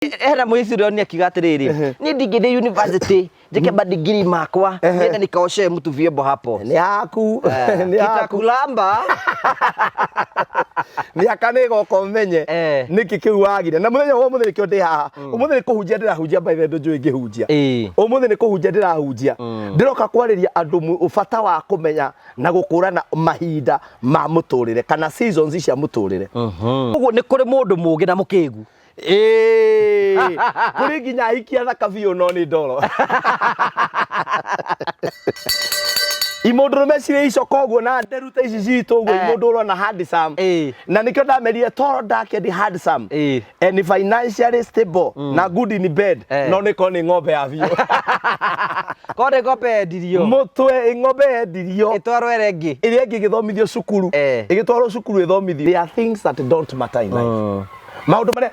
Hena mũicironi akiuga atĩrĩrĩ, niĩ ndingĩthiĩ university njĩke madigiri makwa, niende nikaoshe mtu vyombo hapo. Nĩ haku, nĩ haku. Kitakulamba. Mĩaka nĩ ĩgoka ũmenye nĩkĩ kĩu wagire. Na mũthenya wa ũmũthĩ nĩkĩo ndĩ haha. Ũmũthĩ nĩ kũhunjia ndĩrahunjia, by the way ndũnjũĩ ngĩhunjia. Ũmũthĩ nĩ kũhunjia ndĩrahunjia. Ndĩroka kwarĩria andũ bata wa kũmenya na gũkũrana mahinda ma mũtũrĩre kana seasons cia mũtũrĩre. Ũguo nĩ kũrĩ mũndũ mũũgĩ na mũkĩgu. Ĩĩ, kũrĩ nginya ahiki athaka biũ no nĩ ndoro. Imũndũrũme cirĩ icoka ũguo na nderu ta ici citũ ũguo. Imũndũ ũrona handsome. Na nĩkĩo ndamerire tall, dark and handsome and financially stable na good in bed. No nĩ korwo nĩ ng'ombe ya biũ. Korwo nĩ ng'ombe yendirio. Mũtwe ng'ombe yendirio. Ĩtwarwo ĩrĩa ĩngĩ. Ĩrĩa ĩngĩ ĩgĩthomithio cukuru. Ĩgĩtwarwo cukuru ĩthomithio. There are things that don't matter in life. Maũndũ marĩa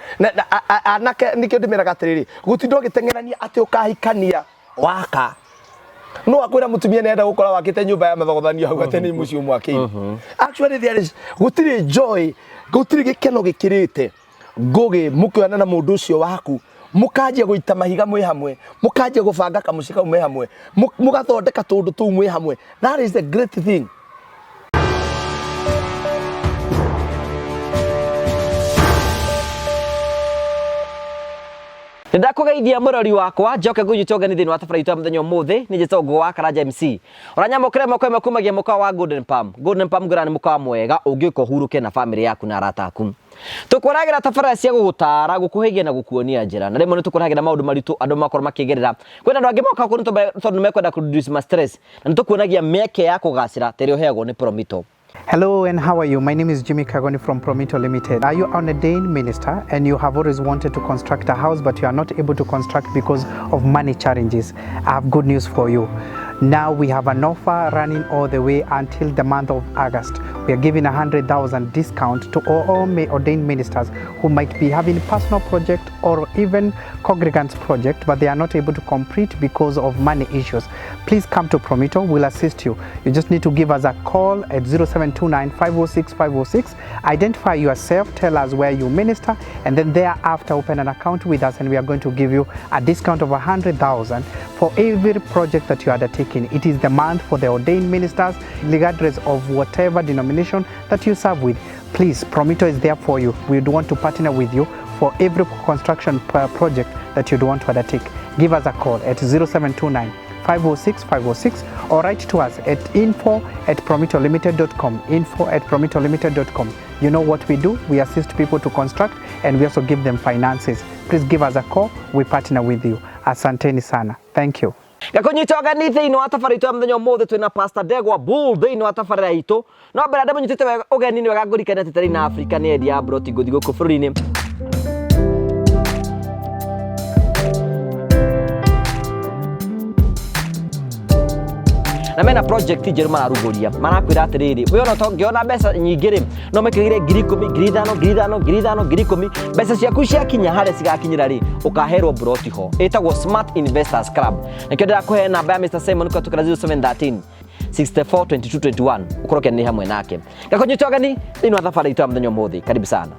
anake nĩkĩo ndĩmeraga atĩrĩrĩ, gũtinda ũgĩteng'erania atĩ ũkahikania waka no akwĩra mũtumia nĩ enda gũkora wakĩte nyũmba ya mathogothanio hau atĩ nĩ mũciĩ ũmwakĩire. Actually there is, gũtirĩ joy, gũtirĩ gĩkeno gĩkĩrĩte ngũgĩ mũkĩonana na mũndũ ũcio waku, mũkanjia gũita mahiga mwĩ hamwe, mũkanjia gũbanga kamũciĩ kau mwĩ hamwe, mũgathondeka tũũndũ tũu mwĩ hamwe. That is the great thing. Nĩndakũgeithia mũrori wakwa, njoke ngũnyite ũgeni thĩinĩ wa tabarĩra itũ ya mũthenya ũmũthĩ. Nĩ njĩtagwo Ngũgũ wa Karanja MC. Ũranyamũkĩra ĩmwe kwa ĩmwe kumagia mũkawa wa Golden Palm. Golden Palm ngwĩra nĩ mũkawa mwega ũngĩũka ũhurũke na bamĩrĩ yaku na arata aku. Tũkũrehagĩra tabarĩra cia gũgũtara, gũkũhĩgia na gũkuonia njĩra. Na rĩmwe nĩ tũkũrehagĩra maũndũ maritũ andũ makorwo makĩgerera. Kwĩna andũ angĩ mokaga kũu tondũ nĩ mekwenda kũ reduce ma stress. Na nĩ tũkuonagia mĩeke ya kũgacĩra ta ĩrĩa ũheagwo nĩ Promito. Hello and how are you? My name is Jimmy Kagoni from Promito Limited. Are you an ordained minister and you have always wanted to construct a house but you are not able to construct because of money challenges? I have good news for you. Now we have an offer running all the way until the month of August. We are giving 100,000 discount to all ordained ministers who might be having personal project or even congregants project, but they are not able to complete because of money issues. Please come to Promito, we'll assist you. You just need to give us a call at 0729 506 506, identify yourself, tell us where you minister, and then thereafter open an account with us, and we are going to give you a discount of 100,000 for every project that you are undertaking. It is the month for the ordained ministers, regardless of whatever denomination that you serve with. Please, Promito is there for you. We would want to partner with you for every construction project that you'd want to undertake. Give us a call at 0729 506 506 or write to us at info@promitolimited.com, info@promitolimited.com. You know what we do? We assist people to construct and we also give them finances. Please give us a call. We partner with you. Asanteni sana. Thank you. Gakũnyita ũgeni thĩinĩ wa tabarĩra itũ ya mũthenya ũmũthĩ, twĩna Pastor Ndegwa Bull thĩinĩ wa tabarĩra itũ. No mbere ndamũnyitĩte wega ũgeni, nĩ wega ngũrikane atĩ Terrain Africa nĩ endia ya broti ngũthi gũkũ bũrũri-inĩ. Na mena project njerũ mararugũria, marakwĩra atĩrĩrĩ, we ona ũtangĩona mbeca nyingĩ rĩ, no mekĩgĩre 10,000, 5,000, 5,000, 5,000, 10,000. Mbeca ciaku ciakinya harĩa cigakinyĩra rĩ, ũkaherwo broti ho. Ĩtagwo Smart Investors Club. Nĩkĩo ndĩrakũhe namba ya Mr Simon kũhetũkĩra 0713 64 22 21, ũkorwo ũkĩaranĩria hamwe nake. Gakũnyita ũgeni thĩinĩ wa thabarĩ itũ ya mũthenya ũmũthĩ. Karibu sana.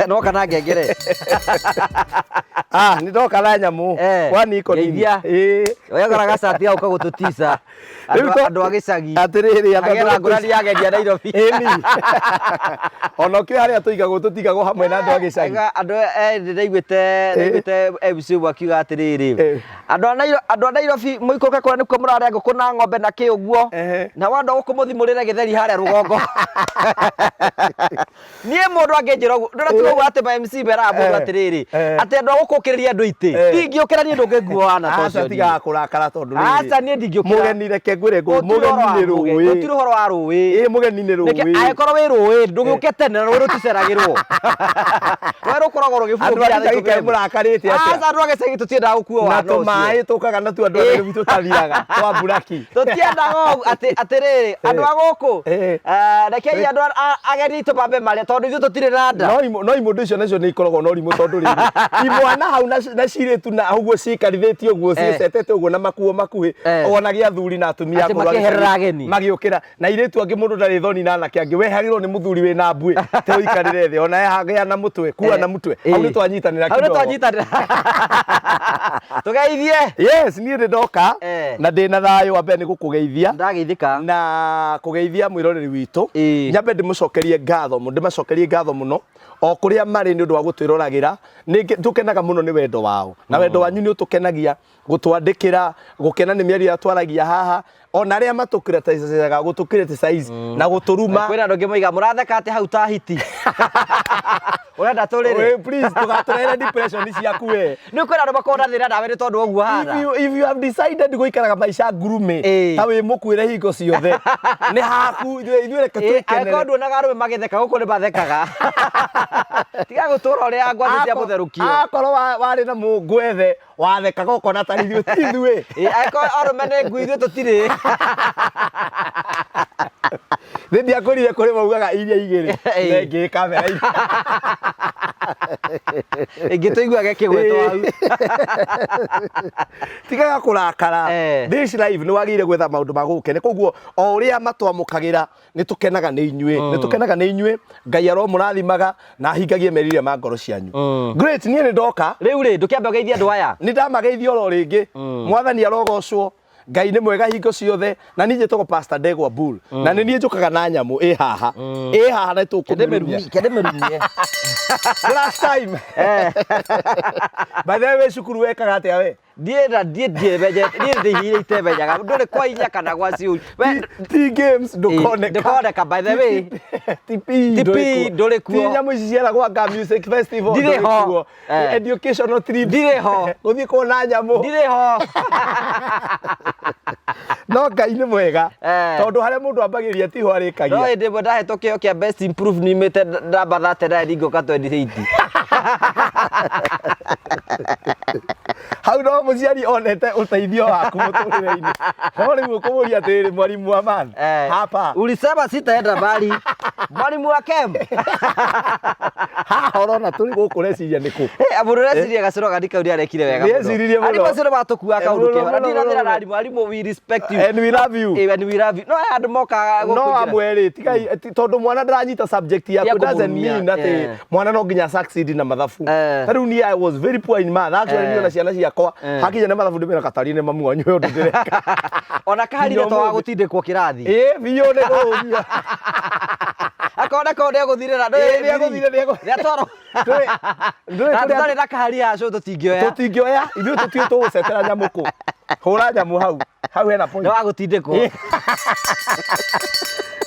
Noka na ngengere. Ah, nĩ ndoka na nyamũ. Kwani iko nini? Ngeithia. Ĩĩ. Wegora gacati gau kagũtũtica. Rĩu Andũ a gĩcagi. Atĩrĩrĩ, andũ Agera ngũrani ya agendi a Nairobi. Ĩni. Ona ũkĩoya harĩa tũigagwo, tũtigagwo hamwe na andũ a gĩcagi. Ega, andũ ndaiguĩte MC ũmwe akiuga atĩrĩrĩ, andũ a Nairobi mũikũrũke kũrĩa nĩkuo mũrarĩa ngũkũ na ng'ombe na kĩ ũguo. Na wanda gũkũ mũthiĩ mũrĩre gĩtheri harĩa rũgongo. Niĩ mũndũ angĩnjĩra ũguo, ndũratiga ũguo atĩ ma MC meraga mũndũ atĩrĩrĩ, atĩ andũ a gũkũ ũkĩrĩria andũ itĩ. Ndingĩũkĩra niĩ, ndũngĩnguoa na Aca, ũcio niĩ. tigaga kũrakara tondũ rĩrĩ. Aca, niĩ ndingĩũkĩra. Mũgeni, reke ngwĩre Gũtirĩ mũgeni ũhoro wa nĩ mũgeni, rũĩ. gũtirĩ ũhoro wa rũĩ. Ĩ, mũgeni nĩ Nĩkĩ, rũĩ. angĩkorwo wĩ rũĩ, ndũgĩũke tene na rũĩ rũticeragĩrwo. Rũĩ rũkoragwo rũgĩbũrũkia Andũ a thaa gĩcagi ikũmi kaĩ na ĩmwe. mũrakarĩte atĩa? Aca, andũ a gĩcagi tũtiendaga gũkuo Na wana ũcio. tũmaĩ tũkaga natuo andũ a Nairobi tũtathiraga twa mburaki. Tũtiendaga ũguo atĩ atĩrĩrĩ andũ a gũkũ, rekei andũ ageni tũmambe marĩa tondũ ithuĩ tũtirĩ na nda. No imũndũ icio nacio nĩ ikoragwo na ũrimũ tondũ rĩrĩ imwana Hau na cirĩtu na ũguo cikarithĩtie ũguo, ciĩcetete ũguo na makuo makuhĩ, ona gĩa athuri na atumia Atĩ akũrũ makĩeherera ageni. Magĩũkĩra na airĩtu angĩ, mũndũ ndarĩ thoni na anake angĩ, wehagĩrwo nĩ mũthuri wĩna mbuĩ te ũikarĩre thĩ ona hagĩa na mũtwe kua na mũtwe. Hau nĩ twanyitanĩra Hau nĩ kidogo. twanyitanĩra. Tũgeithie. Yes, niĩ nĩ ndoka na ndĩ na thayũ. Wa mbere nĩ gũkũgeithia Ndageithĩka. Na kũgeithia mwĩroreri witũ. Nyambe ndĩmũcokerie ngatho, ndĩmacokerie ngatho mũno o kũrĩa marĩ nĩ ũndũ wa gũtwĩroragĩra. Nĩ tũkenaga mũno nĩ wendo wao, na wendo wanyu nĩ ũtũkenagia, gũtwandĩkĩra, gũkena nĩ mĩario ĩrĩa twaragia haha, ona arĩa matũkriticizaga, gũtũ-criticize na gũtũruma. Kwĩna andũ angĩ moiga mũratheka atĩ hau ta hiti ũrenda tũrĩrĩ. We, please tũgatũrehere depression ciaku we. Nĩ kwĩna andũ makoragwo na thĩna nawe nĩ tondũ wa ũguo If hana. you have decided gũikaraga maica ngurume ta wĩ mũkuĩre hingo ciothe, nĩ haku, ithuĩ reke Angĩkorwo twĩkenere. nduonaga arũme magĩtheka, gũkũ nĩ mathekaga. Tiga gũtũra ũrĩa ngwacĩ cia mũtherũkio. Akorwo warĩ na mũngwethe wathekaga ũkona tarĩ ithuĩ, ti ithuĩ. Angĩkorwo arũme nĩ ngui, ithuĩ tũtirĩ. Nĩ ndiakwĩrire kũrĩ maugaga iria igĩrĩ nengĩ kamera-inĩ. Ĩngĩ tũiguage kĩgwetwo hau. Tigaga kũrakara. This life nĩ wagĩrĩire gwetha maũndũ ma gũgũkenia, koguo o ũrĩa matwamũkagĩra nĩ tũkenaga nĩ inyuĩ, nĩ tũkenaga nĩ inyuĩ. Ngai aromũrathimaga na ahingagie merirĩria ma ngoro cianyu. Great, niĩ nĩ ndoka. Rĩu rĩ, ndũkĩambe ũgeithie andũ aya. Nĩ ndamageithia oro rĩngĩ. Mwathani arogocwo. Ngai nĩ mwega hingo ciothe, na niĩ njĩtagwo Pastor Ndegwa Bull, na nĩ niĩ njũkaga na nyamũ ĩ haha, ĩ haha, na tũkũmĩrumia. Kĩndĩmĩrumie. Last time, by the way, wĩ cukuru wekaga atĩa we? Ndiĩ na ndiĩ ndiĩmenyete, niĩ ndĩhire itemenyaga ndũrĩ kwa inya kana gwa ciũri. Ti games ndũkoneka. Ndũkoneka, by the way. Ti PE. Ti ndũrĩ PE kuo. Ndũrĩ kuo. Ti nyamũ ici cieragwo anga music festival Ndirĩ ndũrĩ ho. kuo. Educational trips Ndirĩ ho. Gũthiĩ kuona nyamũ Ndirĩ ho. No Ngai nĩ mwega, tondũ harĩa mũndũ ambagĩrĩria tiho No arĩkagia. Hĩndĩ ĩmwe ndahetwo kĩheo kĩa best improve, nimĩte namba 39 ngũka 28. Hau no mũciari onete ũteithio waku mũtũrĩre-inĩ, no rĩu ũkũmũria atĩrĩrĩ, mwalimu wa math hapa Ulisema sitaenda mbali, mwalimu wa chem. Haha ũrona tũrĩ gũkũ, ũreciria nĩ kũ? Mũndũ ũreciria gacoro gani kau nĩ arekire wega mũno. Nĩeciririe mũno. Arimũ acio nĩ matũkuaga kaũndũ Mũno, kega. Na mũno, ndirĩ na thĩna mũno. na arimũ. Arimũ, we respect you. And we love you. And we love you. No aya andũ mokaga No gũkũingĩra. amwe rĩ, tigai tondũ mwana ndaranyita subject yaku Ya doesn't kũmũrumia, mean atĩ mwana no nginya succeed na mathabu. Ta rĩu niĩ I was very poor in math actually. Niĩ ona ciana ciakwa hakinya nĩ mathabu ndĩmera katari nĩ mamu wanyu ũndũ ndĩreka. Ona kaharire Nginya to wa ũmũthĩ. gũtindĩkwo kĩrathi. Ĩ biũ, nĩ kũhũria. Akona ko nĩ egũthirĩra. Ĩ, nĩegũthire, Nĩatwarwo. Ndũĩ Na kũrĩa- tũtarĩ na kahari ya cũ tũtingĩoya. Tũtingĩoya ithuĩ, tũtiũĩ tũgũcetera nyamũ kũ, hũra nyamũ hau hau hena point. Nĩ wa gũtindĩkwo.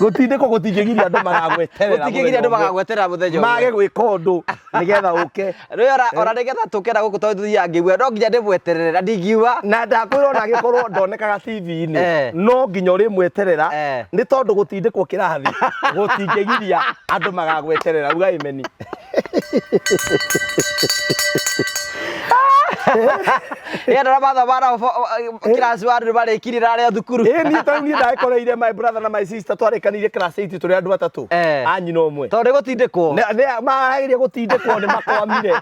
Gũtindĩkwo gũtingĩgiria andũ magagweterera. Gũtingĩgiria andũ magagweterera mũthenya ũmwe. Mage gwĩka ũndũ nĩgetha ũke. Rĩu ona nĩgetha tũke na gũkũ, tondũ tũthiaga ngĩigua no nginya ndĩmweterere na ndingiuga. Na ndakwĩra ona angĩkorwo ndonekaga TV-inĩ, no nginya ũrĩmweterera, nĩ tondũ gũtindĩkwo kĩrathi gũtingĩgiria andũ magagweterera. Uga ĩmeni. Ĩ andũ arĩa mathoma nao kĩraci wa andũ nĩ marĩkirie na arĩa thukuru. Ĩ niĩ tarĩu niĩ ndakoreire my brother na my sister, twarĩkanĩirie class 8 tũrĩ andũ atatũ a nyina ũmwe. Tondũ nĩ gũtindĩkwo. Marageria gũtindĩkwo nĩ makwamire,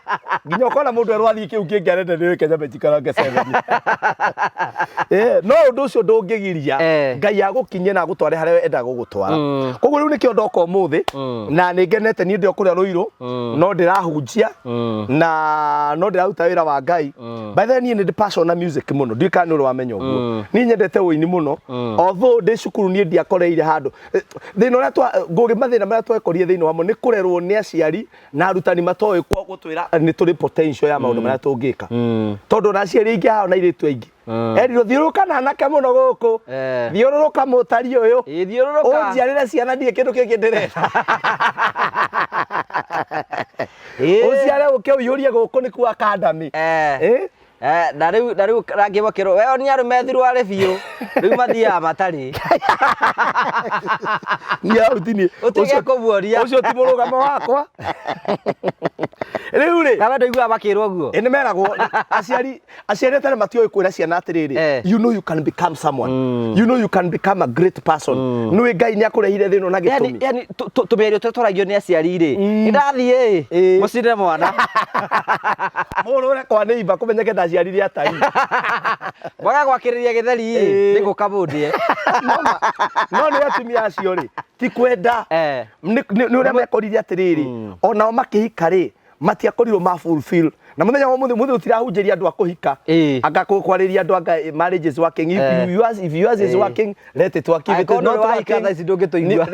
nginya ũkona mũndũ erwo athiĩ kĩu kĩngĩ arenda nĩ Kenya mejikarange seven. No ũndũ ũcio ndũngĩgiria Ngai agũkinyie na agũtware harĩa endaga gũgũtwara. Koguo rĩu nĩkĩo ndoka ũmũthĩ, na nĩ ngenete. Niĩ ndĩ o kũrĩa Rũirũ, no ndĩrahunjia na no ndĩraruta wĩra wa Ngai. By the way, niĩ nĩ ndĩ passion na music mũno, ndiũĩ kana nĩ ũrĩ wamenya ũguo. Niĩ nyendete ũini mũno, although ndĩ cukuru niĩ ndiakoreire handũ. Thĩna ũrĩa twa ngũgĩ, mathĩna marĩa twekorire thĩinĩ wamo nĩ kũrerwo nĩ aciari na arutani matoĩ gũtwĩra nĩ tũrĩ potential ya maũndũ marĩa tũngĩka, tondũ ona aciari aingĩ haha na airĩtu aingĩ erirwo thiũrũrũka na anake mũno gũkũ, thiũrũrũka mũtari ũyũ. Ĩ, thiũrũrũka. Ũnjiarĩre ciana, ndirĩ kĩndũ kĩngĩ ndĩrenda. Ũciare ũke ũiyũrie gũkũ nĩkuo academy. Eh, na rĩu rangĩ makĩrwo we nĩ arũme thirwarĩ biũ rĩu mathiaga matarĩ. Niĩ hau ti niĩ. Ũtige kũmuoria. Ũcio ti mũrũgamo wakwa rĩu rĩ. Kana ndũiguaga makĩrwo ũguo? Ĩ, nĩ meragwo aciari atene matiũĩ kwĩra ciana atĩrĩrĩ, you know you can become someone, you know you can become a great person, nĩũĩ Ngai nĩ akũrehire thĩ ĩno na Yani gĩtũmi. Yani tũmĩario tũrĩa twaragio nĩ aciari rĩ, nĩndathiĩ mũcinde mwana. Mũrũre kwa neighbor kũmenyeke ndaciarire atai. Mwaga gwakĩrĩria gĩtheri ĩ, nĩ gũka mũndĩe. No nĩ atumia acio rĩ, ti kwenda. Nĩ ũrĩa mekorire atĩrĩrĩ, onao makĩhika rĩ, matiakorirwo ma fulfill na mũthenya wa mũthĩ mũthĩ ũtirahunjĩria andũ a kũhika, anga kwarĩria andũ anga marriage is working, if yours is working, let it work, if it is Angĩkorwo not ndũrĩ wahika working thaa ici ndũngĩtũigua.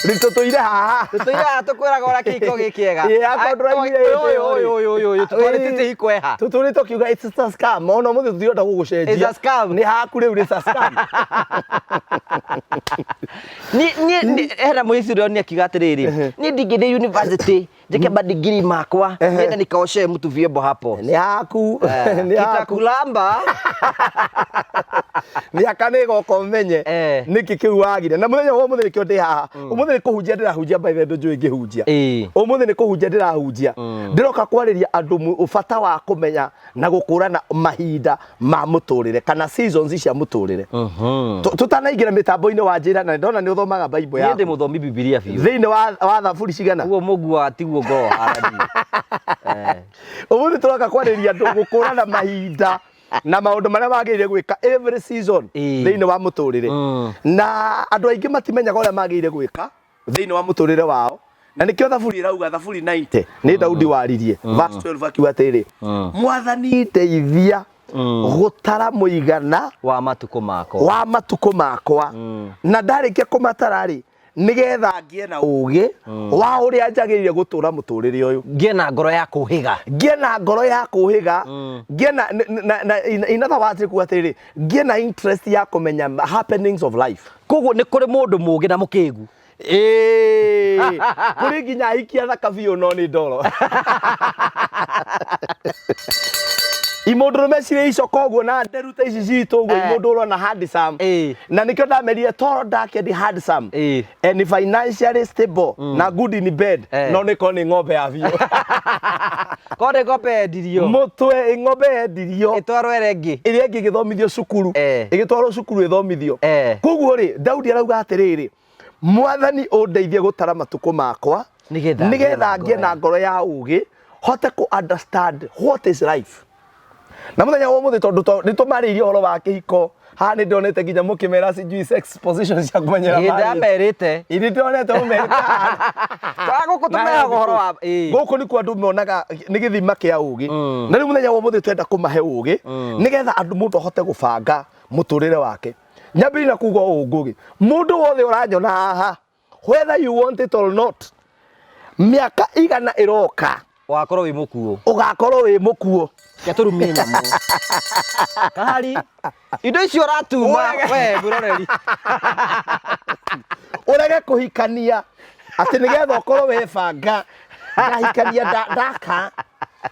Rĩ tũtũire haha. Tũtũire haha tũkwĩraga ũrĩa kĩhiko gĩ kĩega. Ĩĩ, akorwo ndũraiguire hĩndĩ Ũyũ, ĩyo rĩ. ũyũ, ũyũ, ũyũ, ũyũ, tũtwarĩtĩte hiko eha. Tũtũrĩte tũkiuga it's a scam, ona ũmũthĩ tũtirenda gũgũcenjia. It's a scam. Nĩ haku rĩu, it's a scam. Niĩ hena mũici ũrĩa akiuga atĩrĩrĩ, niĩ ndingĩthiĩ university njĩke madigiri makwa, niende nikaoshe mtu vyombo hapo. Nĩ haku, nĩ haku. Kitakulamba. Mĩaka nĩ ĩgoka ũmenye nĩkĩ kĩu wagire. Na mũthenya wa ũmũthĩ nĩkĩo ndĩ haha. Ũmũthĩ nĩ kũhunjia ndĩrahunjia, by the way, ndũnjũĩ ngĩhunjia. Ũmũthĩ nĩ kũhunjia ndĩrahunjia, ndĩroka kwarĩria andũ bata wa kũmenya na gũkũrana mahinda ma mũtũrĩre kana seasons cia mũtũrĩre. Tũtanaingĩra mĩtambo-inĩ wa njĩra, na ndona nĩ ũthomaga Bible Niĩ ndĩ yaku. Mũthomi Bibilia biũ. Thĩinĩ wa Thaburi cigana? Ũguo mũguaga tiguo ngoragwo harani. Ũmũthĩ tũroka kwarĩria andũ gũkũrana mahinda na maũndũ marĩa magĩrĩire gwĩka every season thĩinĩ wa mũtũrĩre. Na andũ aingĩ matimenyaga ũrĩa magĩrĩire gwĩka thĩinĩ wa mũtũrĩre wao, na nĩkĩo Thaburi ĩrauga, Thaburi 90, nĩ Daudi waririe, verse 12, akiuga atĩrĩ, "Mwathani, ndeithia gũtara mũigana wa matukũ makwa wa matukũ makwa, na ndarĩkia kũmatara rĩ, nĩgetha ngĩe na ũũgĩ wa ũrĩa njagĩrĩire gũtũra mũtũrĩre ũyũ." Ngĩe na ngoro ya kũhĩga. Ngĩe na ngoro ya kũhĩga, ngĩe na in other words nĩ kuga atĩrĩrĩ, ngĩe na interest ya kũmenya happenings of life. Koguo nĩ kũrĩ mũndũ mũũgĩ na mũkĩgu. Ĩĩ, kũrĩ nginya ahiki athaka biũ no nĩ ndoro, imũndũrũme cirĩ icoka ũguo na nderu ta ici citũ ũguo. Imũndũ ũrona handsome, na nĩkĩo ndamerire tall, dark and handsome and financially stable na good in bed, no nĩ korwo nĩ ng'ombe ya biũ. Korwo nĩ ng'ombe yendirio. Mũtwe ng'ombe yendirio. Ĩtwarwo ĩrĩa ĩngĩ. Ĩrĩa ĩngĩ ĩgĩthomithio cukuru. Ĩgĩtwarwo cukuru ĩthomithio. Koguo rĩ, Daudi arauga atĩrĩrĩ, "Mwathani, ũndeithie gũtara matukũ makwa, nĩgetha nĩgetha ngĩe na ngoro ya ũgĩ, hote kũ understand what is life." Na mũthenya wa ũmũthĩ, tondũ nĩ tũmarĩirie ũhoro wa kĩhiko haha, nĩ ndonete nginya mũkĩmera sijui sex position cia kũmenyera Ĩ, marriage. Ndamerĩte. Ĩ, nĩ ndonete mũmerĩte haha. Gũkũ tũmeaga ũhoro wa Gũkũ nĩkuo andũ monaga nĩ gĩthima kĩa ũgĩ. Na rĩu mũthenya wa ũmũthĩ twenda kũmahe ũgĩ nĩgetha andũ mũndũ ahote gũbanga mũtũrĩre wake. Nyambĩrĩrie na kuga ũũ, Ngũgĩ, mũndũ wothe ũranyona haha, whether you want it or not, mĩaka 100 ĩroka ũgakorwo wĩ mũkuũ. Ũgakorwo wĩ mũkuũ. Reke tũrumie nyamũ kahari indo icio ũratuma. We mwĩroreri. Ũrege kũhikania atĩ nĩgetha ũkorwo webanga, ndahikania ndaka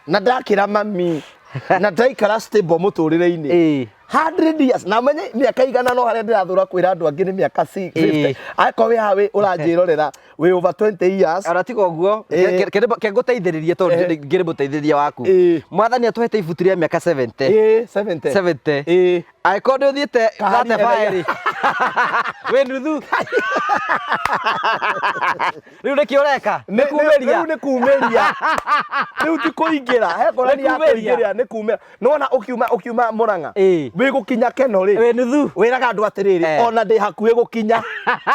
na ndakĩra mami na ndaikara stable mũtũrĩre-inĩ. 100 years na menye mĩaka 100, no harĩa ndĩrathũra kwĩra andũ angĩ nĩ mĩaka 50. Angĩkorwo wĩ haha ũranjĩrorera wĩ over 20 years. Ona tiga ũguo, ke ngũteithĩrĩrie tondũ ngĩrĩ mũteithĩrĩria waku. Mwathani atũhete ibutu rĩa mĩaka 70. Ĩĩ, 70. 70. Angĩkorwo nĩ ũthiĩte Kahari 35 rĩ, wĩ nuthu. Rĩu nĩkĩ ũreka? Nĩ kumĩria. Rĩu nĩ kumĩria, rĩu ti kũingĩra he ngũrani ya Nĩ kumĩria. kũingĩra, nĩ kumĩra. Nĩwona ũkiuma Mũrang'a wĩ gũkinya Keno rĩ, wĩ nuthu. Wĩraga andũ atĩrĩrĩ, ona ndĩ hakuhĩ gũkinya.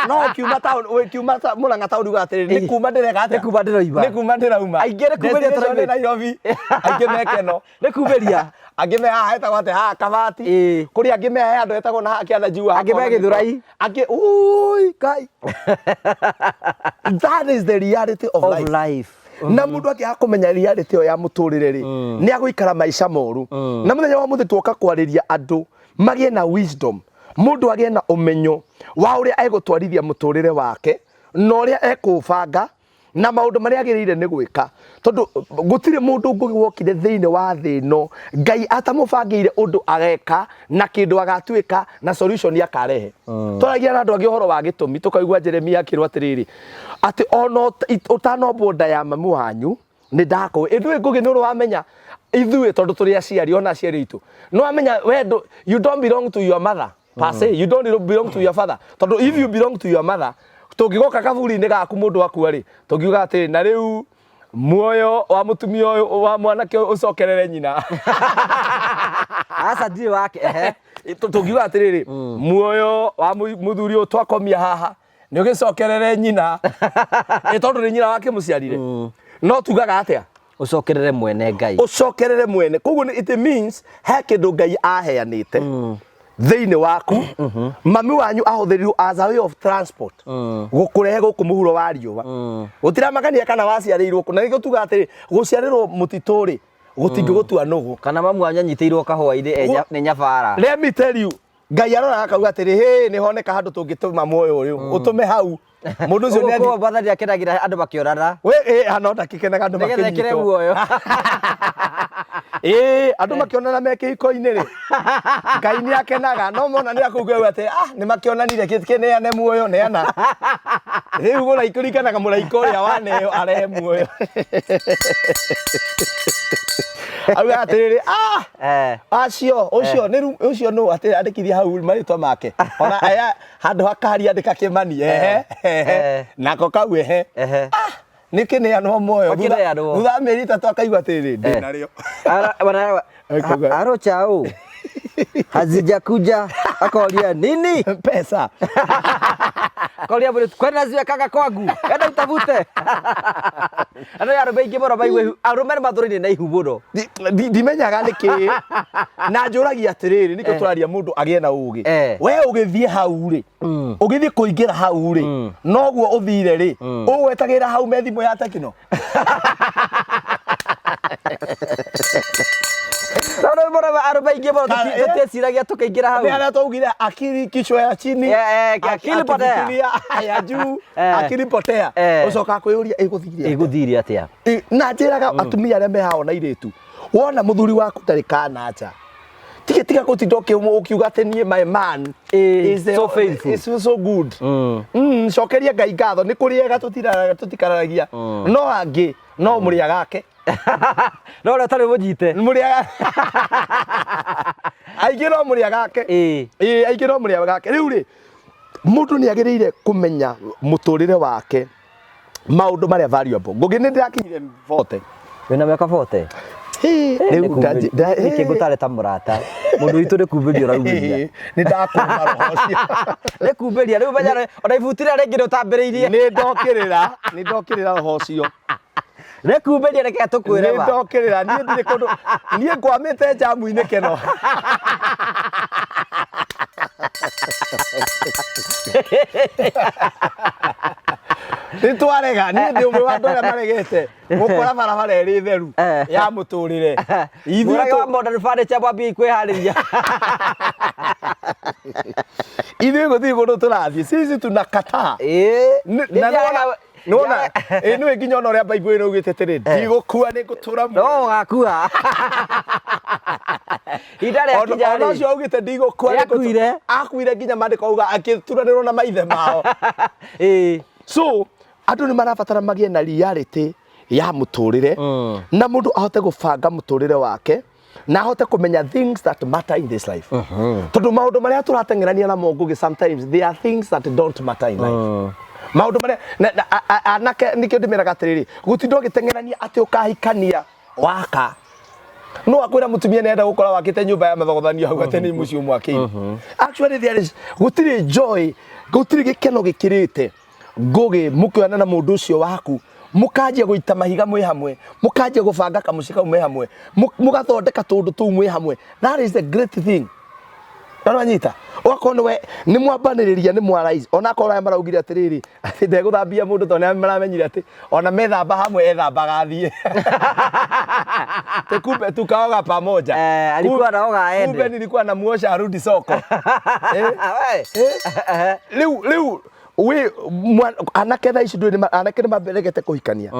No ũkiuma taũni, ũkiuma Mũrang'a taũni ugaga atĩrĩrĩ, nĩ kuma ndĩreka atĩa? Nĩ kuma ndĩroima. Nĩ kuma ndĩrauma. Aingĩ nĩ kumĩria. Destination nĩ tũraumĩte. Nairobi, angĩ me Keno. Nĩ kumĩria. Angĩ me haha hetagwo atĩ haha Kabati. Kũrĩ angĩ me haha handũ hetagwo na haha Kĩanda Njua. Angĩ me Gĩthũrai. Angĩ ui Ngai, that is the reality of of life. Life. Na mũndũ angĩaga kũmenya reality ĩyo ya mũtũrĩre rĩ, nĩ agũikara maica moru. Na mũthenya wa mũthĩ tuoka kwarĩria andũ magĩe na wisdom, mũndũ agĩe na ũmenyo wa ũrĩa egũtwarithia mũtũrĩre wake na ũrĩa ekũũbanga. Na maũndũ marĩa agĩrĩire nĩ gwĩka, tondũ gũtirĩ mũndũ Ngũgĩ wokire thĩinĩ wa thĩ ĩno Ngai atamũbangĩire ũndũ ageka na kĩndũ agatuĩka na solution akarehe. Twaragia na andũ angĩ ũhoro wa gĩtũmi, tũkaigua Jeremia akĩrwo atĩrĩrĩ, atĩ ona ũtanombwo nda ya mamu wanyu nĩ ndakũĩ. Ĩ ndũĩ Ngũgĩ, nĩ ũrĩ wamenya ithuĩ tondũ tũrĩ aciari, ona aciari aitũ, nĩ wamenya we you don't belong to your mother per se, you don't belong to your father, tondũ if you belong to your mother, tũngĩgoka kaburi-inĩ gaku mũndũ akua rĩ, tũngiuga atĩrĩ, na rĩu muoyo wa mũtumia ũyũ, wa mwanake ũyũ, ũcokerere nyina. Aca, ndirĩ wake, ehe. Tũngiuga atĩrĩrĩ, muoyo wa mũthuri ũyũ twakomia haha nĩ ũgĩcokerere nyina. Ĩ tondũ nĩ nyina wake mũciarire, no tugaga atĩa? Ũcokerere mwene Ngai. Ũcokerere mwene. Koguo it means he kĩndũ Ngai aheanĩte thĩinĩ waku. Mami wanyu ahũthĩrirwo as a way of transport gũkũrehe gũkũ mũhuro wa riũa. Gũtiramakania kana waciarĩirwo kũ, na nĩkĩo tugaga atĩrĩ, gũciarĩrwo mũtitũ rĩ, gũtingĩgũtua nũgũ. Kana mamu wanyu anyitĩirwo kahũa-inĩ nĩ nyabara. Let me tell you, Ngai aroraga akauga atĩrĩ, hĩ, nĩ honeka handũ tũngĩtũma muoyo ũyũ, ũtũme hau mũndũ ũcio nĩ Ũguo mwathani akenagĩra andũ makĩonana. We ĩ ano ndakĩkenaga andũ Nĩgetha ĩkĩre makĩnyitwo. Muoyo. Ĩ andũ makĩonana me kĩhiko-inĩ rĩ, Ngai nĩ akenaga, no mona nĩ akũigua atĩ ah, nĩ makĩonanire, kĩneane muoyo, neana rĩu. Mũraika ũringanaga, mũraika ũrĩa waneo arehe muoyo auga atĩrĩrĩ, ah, acio ũcio nĩ ũcio nũ atĩ andĩkithia hau marĩtwa make, ona aya handũ hakari andĩka Kĩmani, ehe, ehe, nako kau, ehe. Ah, nĩ kĩneanwo muoyo. Makĩneanwo. Thutha wa mĩeri 3 akaigua atĩrĩrĩ, ndĩ narĩo. Akauga- Aro chao hazijakuja, akoria nini? Pesa. Akoria mũrĩtu, kwani naziwekaga kwangu, enda utafute. Andũ aya arũme aingĩ mũno maigue ihu, arũme nĩ mathũrĩire na ihu mũno. Ndimenyaga nĩkĩ, na njũragia atĩrĩrĩ, nĩkĩo tũraria mũndũ agĩe na ũgĩ. We ũgĩthiĩ hau rĩ, ũgĩthiĩ kũingĩra hau rĩ, noguo ũthire rĩ, ũgwetagĩra hau me thimũ ya Tecno? Tondũ mũno arũme aingĩ mũno tũtieciragia tũkĩingĩra hau. Nĩ harĩa twaugire akili kichwa ya chini, Eh, eh, akili potea. akifikiria ya juu, akili potea. Ũcokaga kwĩyũria, ĩgũthire atĩa? Ĩgũthire atĩa? Na njĩraga atumia arĩa me hao na airĩtu, wona mũthuri waku ndarĩ kana nja, tiga tiga gũtinda ũkiuga atĩ niĩ my man is so faithful. Is so good. Cokeria Ngai ngatho, nĩ kũrĩ ega, tũtikararagia, no angĩ no mũrĩ agake. No ũrĩa ũtarĩ mũnyite. Mũrĩ aingĩ no mũrĩ agake. Ĩĩ, aingĩ no mũrĩ agake. Rĩu rĩ, mũndũ nĩ agĩrĩire kũmenya mũtũrĩre wake, maũndũ marĩa valuable. Ngũgĩ, nĩ ndĩrakinyire 40. Wĩna mĩaka 40? Rĩu Nĩkĩ ngũtare ta mũrata mũndũ witũ nĩ kumbĩria ũraumĩria? Nĩ ndakũma roho ũcio. Nĩ kumbĩria rĩu, menya ona ibuti rĩrĩa rĩngĩ nĩ ũtambĩrĩirie. Nĩ ndokĩrĩra roho ũcio. Nĩ kumbĩria, reke tũkwĩre Nĩ ma. ndokĩrĩra, niĩ ndirĩ kũndũ, niĩ ngwamĩte njamu-inĩ keno. Nĩ twarega, niĩ ndĩ ũmwe wa andũ arĩa maregete gũkora barabara ĩrĩ theru ya mũtũrĩre. Ithuĩ Mũrage wa Modern Furniture, mwambie kwĩharĩria. Ithuĩ gũtirĩ kũndũ tũrathiĩ, sisi tunakataa. Na nĩwona ĩ nĩwe nginya ona ũrĩa Bible ĩno ugĩte atĩrĩ, ndigũkua, nĩ ngũtũra muoyo. No ũgakua ihinda rĩa kinya Ona rĩ. ũcio augĩte ndigũkua nĩ Nĩakuire. Akuire nginya maandĩko auga akĩturanĩrwo na maithe mao. So andũ nĩ marabatara magĩe na reality ya mũtũrĩre, na mũndũ ahote gũbanga mũtũrĩre wake na ahote kũmenya things that matter in this life, tondũ maũndũ marĩa tũrateng'erania namo, Ngũgĩ, sometimes there are things that don't matter in life. Maũndũ marĩa na anake, nĩkĩo ndĩmeraga atĩrĩrĩ, gũtinda ũgĩteng'erania atĩ ũkahikania waka, no akwĩra mũtumia nĩ enda gũkora wakĩte nyũmba ya mathogothanio hau atĩ nĩ mũciĩ ũmwakĩire. Actually there is, gũtirĩ joy, gũtirĩ gĩkeno gĩkĩrĩte, Ngũgĩ, mũkĩonana na mũndũ ũcio waku, mũkanjia gũita mahiga mwĩ hamwe, mũkanjia gũbanga kamũciĩ kau mwĩ hamwe, mũgathondeka tũũndũ tũu mwĩ hamwe. That is the great thing. Na nĩwanyita, ũgakorwo nĩwe nĩ mwambanĩrĩria, nĩ mwarais, onakorwo aya maraugire atĩrĩrĩ, atĩ ndegũthambia mũndũ, tondũ nĩ maramenyire atĩ ona methamba hamwe ethambaga athiĩ. Tukumbe tukaoga pamoja. Eh, alikuwa anaoga aende. Kumbe nilikuwa namuosha arudi soko. We. Rĩu Wĩ anake thaa ici ndũĩ anake nĩ maregete kũhikania.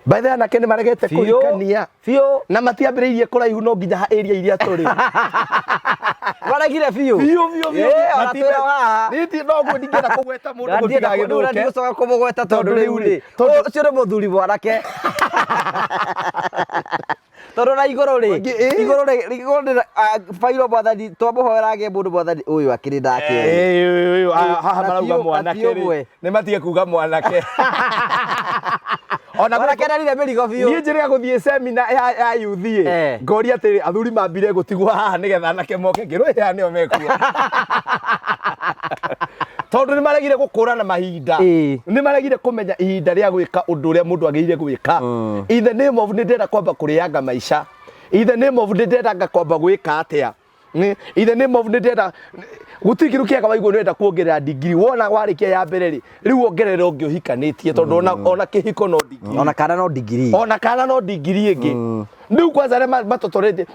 By the way, anake nĩ maregete Biũ. kũhikania. Biũ. Na matiambĩrĩirie kũraihu no nginya area iria tũrĩ. Maregire biũ. Biũ biũ biũ. Ĩĩ, ona twĩra haha. Niĩ no guo ndingĩenda kũgweta mũndũ Ndienda gũtigagĩthũke. ndigũcoka kũmũgweta tondũ Tondũ rĩu rĩ, tondũ- ũcio nĩ mũthuri mwanake. Tondũ na igũrũ rĩ, Ĩ- ĩ. igũrũ rĩ, igũrũ rĩ, ah, bairwo mwathani, twamũhoera agĩe mũndũ mwathani ũyũ akĩrĩ nake. Ĩ, ũyũ, ũyũ, haha Na marauga ti mwanake na ti ũmwe. rĩ nĩ matige kuga mwanake. Ona Mwanake ndarire mĩrigo biũ. Niĩ njĩrĩga gũthiĩ semina ya youth ĩ ngoria atĩrĩ athuri mambire gũtigwo haha nĩgetha anake moke ngĩrwo ĩ haha nĩo mekuo. Tondũ nĩ maregire gũkũra na mahinda. Nĩ maregire kũmenya ihinda rĩa gwĩka ũndũ ũrĩa mũndũ agĩrĩire gwĩka. In the name of nĩ ndĩrenda kwamba kũrĩanga maica. In the name of nĩ ndĩrenda kwamba gwĩka atĩa. Nĩ in the name of nĩ ndĩrenda gũtirĩ kĩndũ kĩega waigua nĩ ũrenda kuongerera ndigiri wona warĩkia ya mbere rĩ rĩu ongerera ũngĩ ũhikanĩtie tondũ ona kĩhiko no ndigiri. Ona kana no ndigiri. Ona kana no ndigiri ĩngĩ. Rĩu kwanza arĩa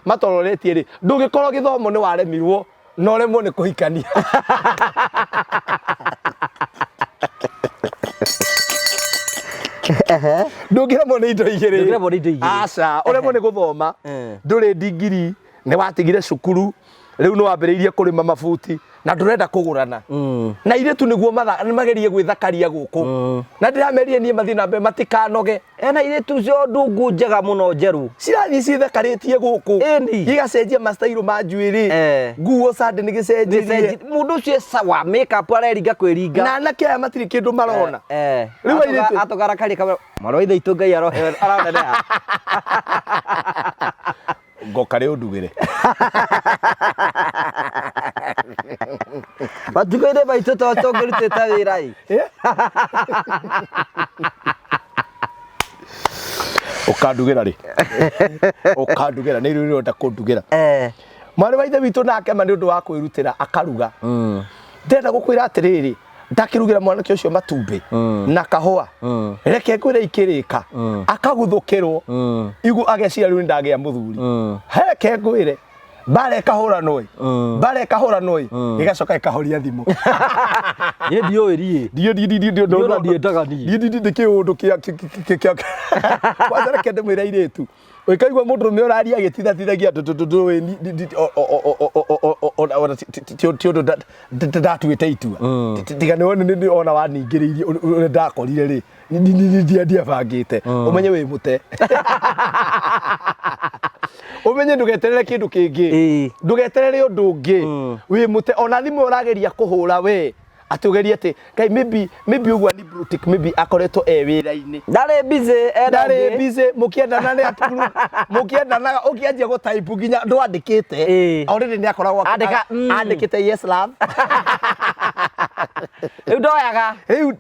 matororetie rĩ ndũngĩkorwo gĩthomo nĩ waremirwo na ũremwo nĩ kũhikania. Ndũngĩremwo nĩ indo igĩrĩ. Ndũngĩremwo nĩ indo igĩrĩ. Aca, ũremwo nĩ gũthoma. Ndũrĩ ndigiri, nĩ watigire cukuru, rĩu nĩ wambĩrĩirie kũrĩma mabuti na ndũrenda kũgũrana. Na airĩtu nĩguo magerie gwĩthakaria gũkũ. Na ndĩramerire niĩ mathiĩ na mbere matikanoge. Ena irĩtu cio ndungu njega mũno njerũ. Cirathiĩ ciĩthakarĩtie gũkũ. Ĩni. Igacenjia mastairo ma njuĩrĩ. Nguo sande nĩ gĩcenjirie. Gĩcenji- Mũndũ ũcio e sawa make up areringa kwĩringa. Na anake aya matirĩ kĩndũ marona. Rĩu airĩtu- Atũgara karĩ kamwe. Mwana wa ithe witũ Ngai aroneneha. Ngoka rĩ ũndugĩre. Matukũ-inĩ maitũ to tũngĩrutĩte wĩra ĩ. Ũkandugĩra rĩ? Ũkandugĩra nĩ rĩu ũrenda kũndugĩra. Mwarĩ wa ithe witũ nake ma nĩ ũndũ wa kwĩrutĩra akaruga. Ndĩrenda gũkwĩra atĩrĩrĩ, ndakĩrugĩra mwanake ũcio matumbĩ na kahũa. Reke ngwĩre ikĩrĩka, akaguthũkĩrwo, igu ageciria rĩu nĩndagĩa mũthuri. Reke ngwĩre, mbara ĩkahũranwo ĩ, mbara ĩkahũranwo ĩ, ĩgacoka ĩkahoria thimũ. Niĩ ndiũĩ riĩ. Ndiũ ndiũ ndiũ ndiũ Niĩ ona ndiendaga niĩ. Ndiũ ndiũ ndiũ kĩũndũ kĩa kĩa kwanza reke ndĩmwĩre airĩtu ũkaigua mũndũrũme ũraria agĩtithatithagia ndũĩ ona ti ũndũ ndatuĩte itua tiga nĩ ona waningĩrĩirie ũrĩa ndakorire rĩ ndiabangĩte ũmenye wĩ mũte ũmenye ndũgeterere kĩndũ kĩngĩ ndũgeterere ũndũ ũngĩ wĩ mũte ona thimũ ũrageria kũhũra we atĩ ũgerie atĩ Ngai maybe maybe ũguo ni blue tick maybe akoretwo e wĩra-inĩ Ndarĩ busy ena ndarĩ ũngĩ. busy mũkĩendana nĩ mũkĩendana ũkĩanjia gũ type nginya ndwandĩkĩte already nĩ akoragwo Andĩka, andĩkĩte yes love Rĩu ndoyaga. Rĩu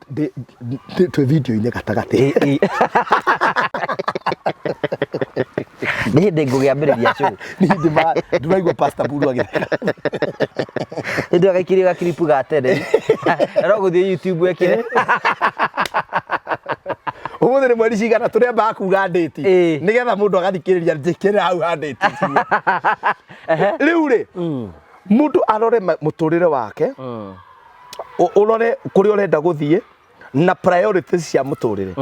twĩ video-inĩ gatagatĩ. Nĩ hĩndĩ ngũgĩambĩrĩria show. Nĩ hĩndĩ ndĩraigua Pastor Buru agĩtheka. Hĩndĩ ĩyo gaikirie gakiripu ga tene. Na no gũthiĩ YouTube ekĩre. Ũmũthĩ nĩ mweri cigana tũrĩambaga kuga ndĩti nĩgetha mũndũ agathikĩrĩria njĩkĩre hau ha ndĩti icio. Rĩu rĩ mũndũ arore mũtũrĩre wake ũrore kũrĩa ũrenda gũthiĩ na priorities cia mũtũrĩre.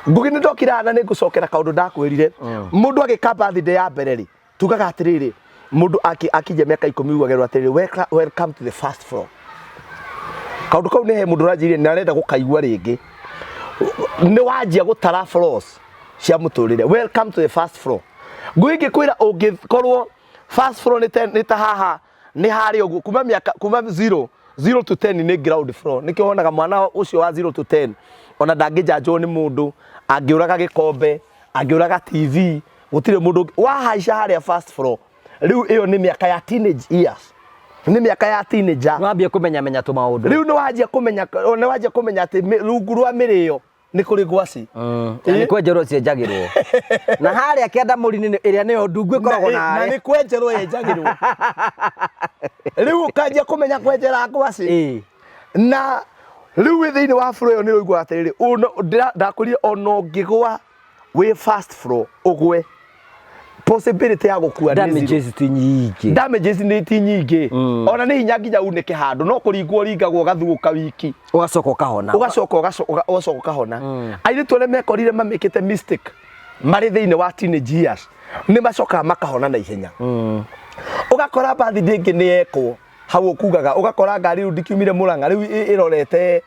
Ngugi nĩ ndokire haha na nĩ ngũcokera kaũndũ ndakwĩrire. Mũndũ agĩka birthday ya mbere rĩ tugaga atĩrĩrĩ mũndũ akinyia mĩaka ikũmi ugagĩrwo atĩrĩrĩ welcome to the first floor. Kaũndũ kau nĩ he mũndũ ũranjĩrire na arenda gũkaigua rĩngĩ. Nĩ wanjia gũtara floors cia mũtũrĩre. Welcome to the first floor. Ngugi ingĩkwĩra ũngĩkorwo first floor nĩ ta haha nĩ harĩa ũguo kuma mĩaka kuma 0 0 to 10 nĩ ground floor. Nĩkĩo wonaga mwana ũcio wa 0 to 10 ona ndangĩnjanjwo nĩ mũndũ, angĩũraga gĩkombe, angĩũraga TV, gũtirĩ mũndũ ũngĩ. Wahaica harĩa first floor rĩu ĩyo nĩ mĩaka ya teenage years, nĩ mĩaka ya teenager. Nĩwambia kũmenya menya tũmaũndũ. Rĩu nĩwanjia kũmenya, nĩwanjia kũmenya atĩ rungu rwa mĩrĩo nĩ kũrĩ ngwacĩ. Na nĩ kwenjerwo cienjagĩrwo. Na harĩa kĩanda mũri-inĩ ĩrĩa nĩyo ndungu ĩkoragwo Na nawe. nĩ kwenjerwo yenjagĩrwo. Rĩu ũkanjia kũmenya kwenjera ngwacĩ. Na rĩu wĩ thĩinĩ wa floor ĩyo nĩ ũiguaga atĩrĩrĩ, ndakwĩrire ona ũngĩgwa wĩ first floor ũgwe. Possibility ya gũkua nĩ zero. Damages ti nyingĩ. Damages nĩ ti nyingĩ. Ona nĩ hinya nginya unĩke handũ, no kũringwo ũringagwo ũgathuũka wiki. Ũgacoka ũkahona. Ũgacoka ũkahona. Airĩtu arĩa mekorire mamĩkĩte mistake marĩ thĩinĩ wa teenage years nĩ macokaga makahona na ihenya. Ũgakora birthday ĩngĩ nĩ yekwo hau ũkugaga, ũgakora ngari rĩu ndikiumire Mũrang'a rĩu ĩrorete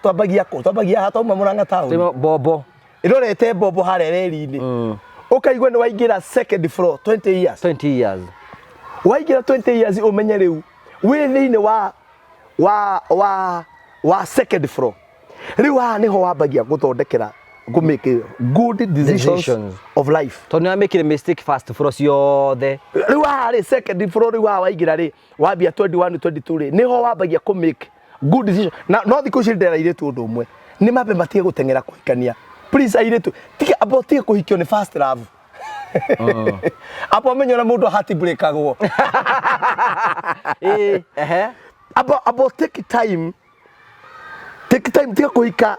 twambagia kũ, twambagia haha twauma Mũrang'a taũni. Bombo. Ĩrorete Bombo harĩa reri-inĩ. Ũkaigua nĩ waingĩra second floor 20 years. 20 years. Waingĩra 20 years ũmenye rĩu wĩ thĩinĩ wa second floor. Rĩu haha nĩho wambagia gũthondekera kũ make good decisions, Decisions. of life. Tondũ nĩ wamĩkire mistake first floor ciothe. Rĩu haha rĩ, second floor rĩu haha waingĩra rĩ, wambia 21 22 rĩ, nĩho wambagia kũ make good decision. Na no thikũ ici ndĩrera airĩtu ũndũ ũmwe, nĩ mambe matige gũteng'era kũhikania. Please airĩtu, tiga amba ũtige kũhikio nĩ first love. Amba ũmenye ũrĩa mũndũ heartbreakagwo. Ĩĩ, ehe. Amba take time. Take time, tiga kũhika.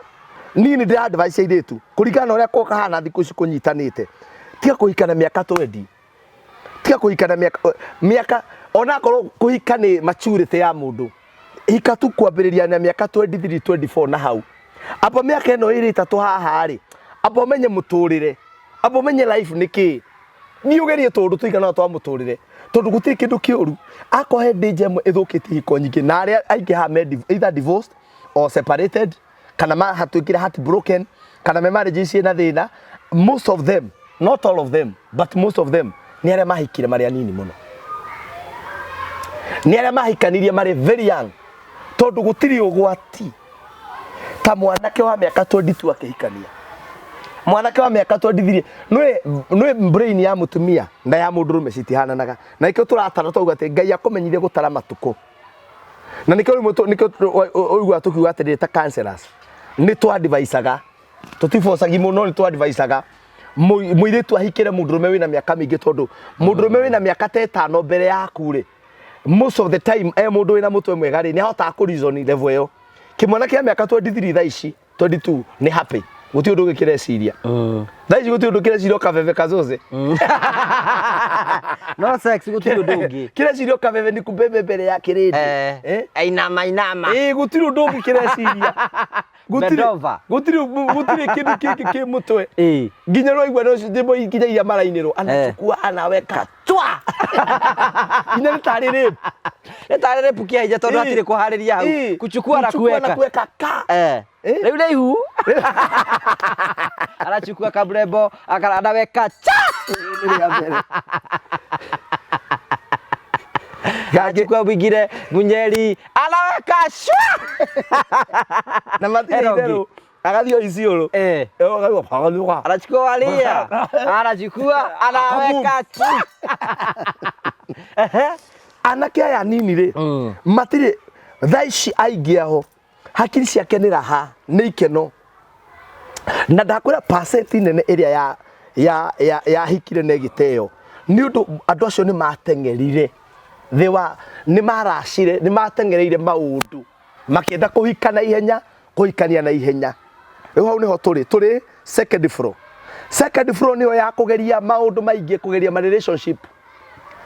Niĩ nĩ ndĩra advice airĩtu kũringana na ũrĩa kahana thikũ ici kũnyitanĩte. Tiga kũhika na mĩaka 20. Tiga kũhika na mĩaka onakorwo kũhika nĩ maturity ya mũndũ. Hika tu kwambĩrĩria na mĩaka 23 24 na hau. Amba mĩaka ĩno ĩrĩ ĩtatũ haha rĩ, amba ũmenye mũtũrĩre, amba ũmenye life nĩ kĩĩ. Niĩ ũgerie tũũndũ tũigana ũna twa mũtũrĩre, tondũ gũtirĩ kĩndũ kĩũru. Akorwo he danger ĩmwe ĩthũkĩtie ihiko nyingĩ, na arĩa aingĩ haha me either divorced or separated, kana mahatuĩkire heart broken, kana me marriage ciĩna thĩna, most of them, not all of them, but most of them, nĩ arĩa mahikire marĩ anini mũno. Nĩ arĩa mahikanirie marĩ very young, tondũ gũtirĩ ũgwati ta mwanake wa mĩaka 22 akĩhikania. Mwanake wa mĩaka 23, nĩwe brain ya mũtumia na ya mũndũrũme citihananaga. Na nĩkĩo tũratara twauga atĩ Ngai akũmenyithie gũtara matukũ. Na nĩkĩo rĩmwe nĩkĩo ũiguaga tũkiuga atĩrĩrĩ ta counselors, nĩ tũ-advisaga, tũtibocagi mũno, nĩ tũ-advisaga mũirĩtu ahikĩre mũndũrũme wĩna mĩaka mĩingĩ, tondũ mũndũrũme wĩna mĩaka ta ĩtano mbere yaku rĩ, most of the time e mũndũ wĩna mũtwe mwega rĩ, nĩ ahotaga kũ reason level ĩyo. Kĩmwana kĩa mĩaka 23 thaa ici, 22 nĩ happy, gũtirĩ ũndũ ũngĩ kĩreciria. Thaa ici gũtirĩ ũndũ kĩreciria o kabebe kazoze. No sex, gũtirĩ ũndũ ũngĩ. Kĩreciria o kabebe ni kubebe mbere ya kĩrĩndĩ. Eh? Inama inama. Ĩĩ, gũtirĩ ũndũ ũngĩ kĩreciria. Bend over. Gũtirĩ kĩndũ kĩngĩ kĩ mũtwe. Nginya rwaigua no nyĩmbo nginya iria marainĩrwo, anachukua anaweka chwa. Nginya nĩ tarĩ rape. Nĩ tarĩ rape kĩa hinya tondũ hatirĩ kũharĩria hau. Kuchukua na Kuchukua na kuweka. kuweka ka. Rĩu nĩ ihu. Arachukua kamrembo anaweka cha. Nĩ rĩa mbere. Arachukua mwingine munyeri anaweka shwa. Na matirĩ Ĩno ĩngĩ. itherũ. Agathiĩ o Isiolo. Akaigua. Anachukua walia. Anachukua anaweka cha. Anake aya anini rĩ, matirĩ thaa ici aingĩ ao hakiri ciake nĩ raha, nĩ ikeno. Na ndakwĩra percent nene ĩrĩa yahikire na ĩgĩteo nĩ ũndũ andũ acio nĩ mateng'erire, they were, nĩ maracire, nĩ mateng'ereire maũndũ makĩenda kũhika na ihenya, kũhikania na ihenya. Rĩu hau nĩho tũrĩ second floor. Second floor nĩyo ya kũgeria maũndũ maingĩ, kũgeria ma relationship.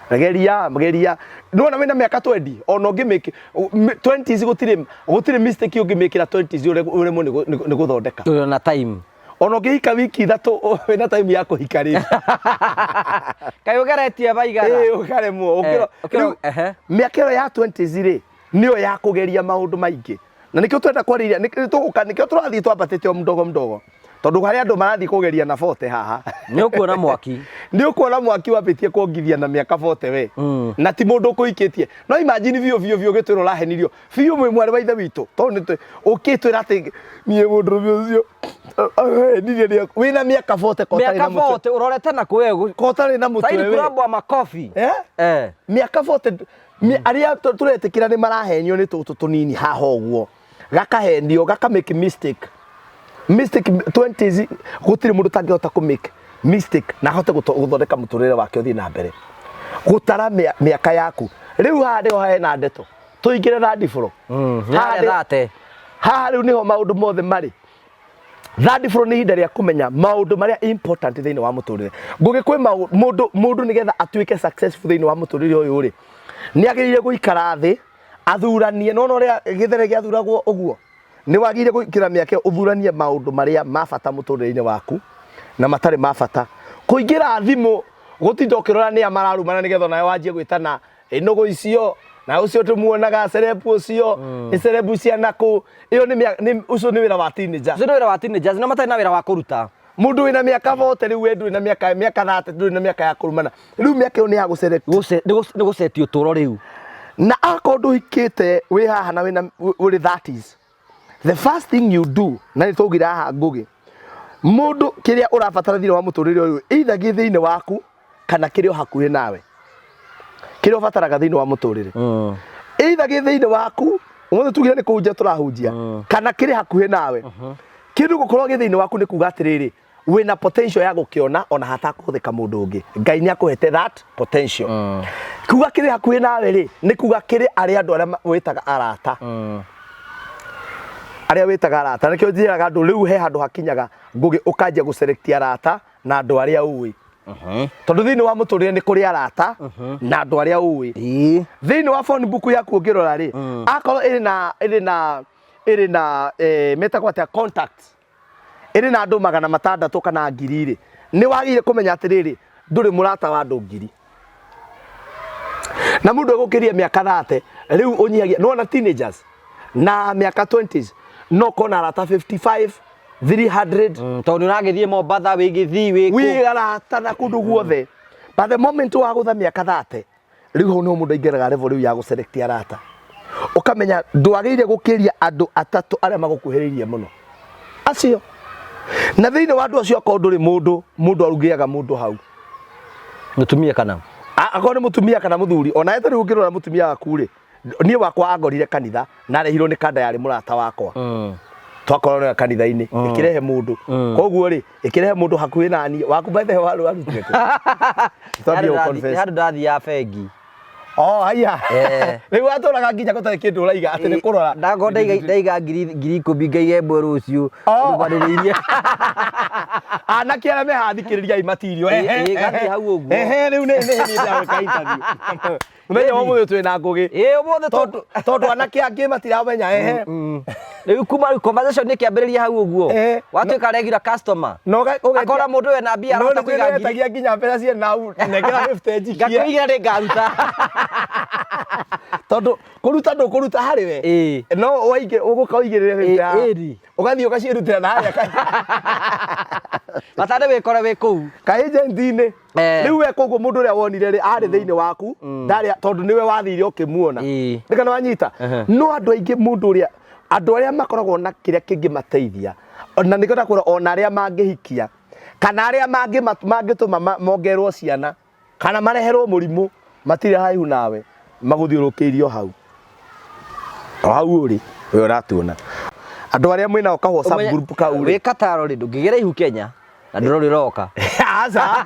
Geria, geria. Nĩwona wĩna mĩaka 20, ona ũngĩmĩke 20s gũtirĩ mistake ũngĩmĩkĩra 20s ũremwo nĩ gũthondeka. Tũrĩ na time. Ona ũngĩhika wiki ithatũ wĩna time ya kũhika rĩngĩ. Kaĩ ũgeretie maigana? Ĩĩ, ũkaremwo. Rĩu, mĩaka ĩyo ya 20s rĩ, nĩyo ya kũgeria maũndũ maingĩ. Na nĩkĩo twenda kwarĩria, nĩkĩo tũgũka, nĩkĩo tũrathiĩ twambatĩte o mdogo mdogo. Tondũ harĩ andũ marathiĩ kũgeria na 40 haha. Nĩ ũkuona mwaki. Nĩ ũkuona mwaki wambĩtie kuongithia na mĩaka 40 we. Na ti mũndũ ũkũhikĩtie. No imagine biũ biũ biũ ũgĩtwĩra ũrahenirio. Biũ mwĩ mwarĩ wa ithe witũ. Tondũ nĩ ũkĩtwĩra atĩ niĩ mũndũrũme ũcio ahenirie nĩ wĩna mĩaka 40 ko ũtarĩ Mĩaka na mũtwe. 40 ũrorete na kũ we. Ko ũtarĩ na mũtwe Saidi we. kurambwa makobi. Mĩaka 40 arĩa tũretĩkĩra nĩ marahenio nĩ tũtũ tũnini haha ũguo. Gakahenio, gaka make mistake. Mistake 20s gũtirĩ mũndũ ũtangĩhota kũ make mistake na ahote gũthondeka mũtũrĩre wake ũthiĩ na mbere. Gũtara mĩaka yaku. Rĩu haha nĩho hena ndeto. Tũingĩre na ndibũro. Nĩ harĩa thate. Haha rĩu nĩho maũndũ mothe marĩ. Third floor nĩ ihinda rĩa kũmenya maũndũ marĩa important thĩinĩ wa mũtũrĩre. Ngũgĩ kwĩ mũndũ mũndũ nĩgetha atuĩke successful thĩinĩ wa mũtũrĩre ũyũ rĩ, nĩ agĩrĩire gũikara thĩ athuranie. Nĩwona ũrĩa gĩthere gĩathuragwo ũguo? Nĩ wagĩrĩire gũikara mĩaka ĩyo ũthuranie maũndũ marĩa ma bata mũtũrĩre-inĩ waku na matarĩ ma bata. Kũingĩra thimũ gũtinda ũkĩrora nĩa mararumana nĩgetha onawe wanjie gwĩtana ĩnũgũ icio na ũcio tũmuonaga celeb ũcio nĩ celeb cia nakũ ĩyo nĩ mĩa- nĩ- ũcio nĩ wĩra wa teenager. Ũcio nĩ wĩra wa teenagers no matarĩ na wĩra wa kũruta. Mũndũ wĩna mĩaka 40 rĩu we ndũrĩ na mĩaka mĩaka 30 ndũrĩ na mĩaka ya kũrumana rĩu mĩaka ĩyo nĩ ya gũselect. Nĩ gũceti ũtũũro rĩu. Na akorwo ndũhikĩte wĩ haha na wĩna ũrĩ 30s, the first thing you do, na nĩ twaugire haha Ngũgĩ, mũndũ kĩrĩa ũrabatara thĩinĩ wa mũtũrĩre ũyũ either gĩ thĩinĩ waku kana kĩrĩ o hakuhĩ nawe, kĩrĩa ũbataraga thĩinĩ wa mũtũrĩre either gĩ thĩinĩ waku, ũmũthĩ tugire nĩ kũhunjia tũrahunjia, kana kĩrĩ hakuhĩ nawe. Kĩndũ gũkorwo gĩ thĩinĩ waku nĩ kuga atĩrĩrĩ, wĩna potential ya gũkĩona ona hatakũhũthĩka mũndũ ũngĩ. Ngai nĩ akũhete that potential. Kuga kĩrĩ hakuhĩ nawe rĩ, nĩ kuga kĩrĩ arĩa andũ arĩa wĩtaga arata, arĩa wĩtaga arata. Nĩkĩo njĩraga andũ rĩu he handũ hakinyaga Ngũgĩ ũkanjia gũselect arata na andũ arĩa ũĩ, tondũ thĩinĩ wa mũtũrĩre nĩ kũrĩ arata na andũ arĩa ũĩ. Thĩinĩ wa phone book yaku ũngĩrora rĩ, akorwo ĩrĩ na ĩrĩ na ĩrĩ na metagwo atĩa, contacts, ĩrĩ na andũ 600 kana 1000 rĩ, nĩ wagĩrĩire kũmenya atĩrĩrĩ, ndũrĩ mũrata wa andũ 1000. Na mũndũ egũkĩria mĩaka 30 rĩu ũnyihagia, nĩwona teenagers na mĩaka 20s no kona arata 55 300. Tondũ nĩ ũragĩthiĩ Mombatha, wĩ Gĩthii, wĩ kũ. Wĩ arata na kũndũ guothe, but the moment wagũtha mĩaka 30 rĩu hau nĩho mũndũ aingĩraga level rĩu ya gũselect arata, ũkamenya ndwagĩrĩire gũkĩria andũ atatũ arĩa magũkuhĩrĩirie mũno acio, na thĩinĩ wa andũ acio akorwo ndũrĩ mũndũ mũndũ arugĩaga mũndũ hau. Mũtumia kana Akorwo nĩ mũtumia kana mũthuri, ona ete rĩu ũngĩrora mũtumia waku rĩ, niĩ wakwa angorire kanitha na arehirwo nĩ kanda yarĩ mũrata wakwa. Twakorwo nayo kanitha-inĩ ĩkĩrehe mũndũ, koguo rĩ ĩkĩrehe mũndũ hakuhĩ na niĩ. Waku by the way warutire kũ? Twambie gũ confess. Handũ ndathiaga bengi. Oh, haya. Eh. Rĩu watũraga nginya gũtarĩ kĩndũ ũraiga atĩ nĩ kũrora. Ndakorwo ndaiga 10,000 ngaige ĩmwe rũciũ. Oh. Rũbanĩrĩirie. Anake arĩa mehathikĩrĩria imatirio. Ĩ, ĩ, gathiĩ hau ũguo. Ehe, rĩu nĩ nĩ nĩ ndagwĩka interview. Mũthenya wa ũmũthĩ twĩ na Ngũgĩ. Ĩ, ũmũthĩ tondũ tondũ anake angĩ matiramenya ehe. Rĩu kuma rĩu conversation ĩkĩambĩrĩria hau ũguo. Eh. Watuĩka regular customer. Na ũgetia- Akona mũndũ wĩna mbia No arahota nĩ kũiga ngiri. wetagia nginya mbeca cia nau nengera 50 njikie. Ngakũigĩra nĩ ngaruta. Tondũ kũruta ndũkũruta harĩ we. Ĩ. No waingĩ ũgũka ũigĩrĩre 50 haha. Ĩni. Ũgathiĩ ũgaciĩrutĩra na harĩa Batare wĩkore wĩ kũu. ka agent-inĩ. Eh. Rĩu we koguo mũndũ ũrĩa wonire rĩ arĩ thĩinĩ waku ndarĩ, tondũ nĩwe wathire ũkĩmuona. Ĩĩ. Nĩ kana wanyita. No andũ aingĩ mũndũ ũrĩa andũ arĩa makoragwo na kĩrĩa kĩngĩmateithia na nĩkĩo ndakwĩra ona arĩa mangĩhikia kana arĩa mangĩtũma mongerwo ciana kana mareherwo mũrimũ matirĩ haraihu nawe, magũthiũrũrũkĩirie o hau o hau ũrĩ we ũratuona andũ arĩa mwĩnao ka WhatsApp group kau rĩ. Wĩ Kataro rĩ, ndũngĩgĩra ihu Kenya na ndũrori ũroka. Aca.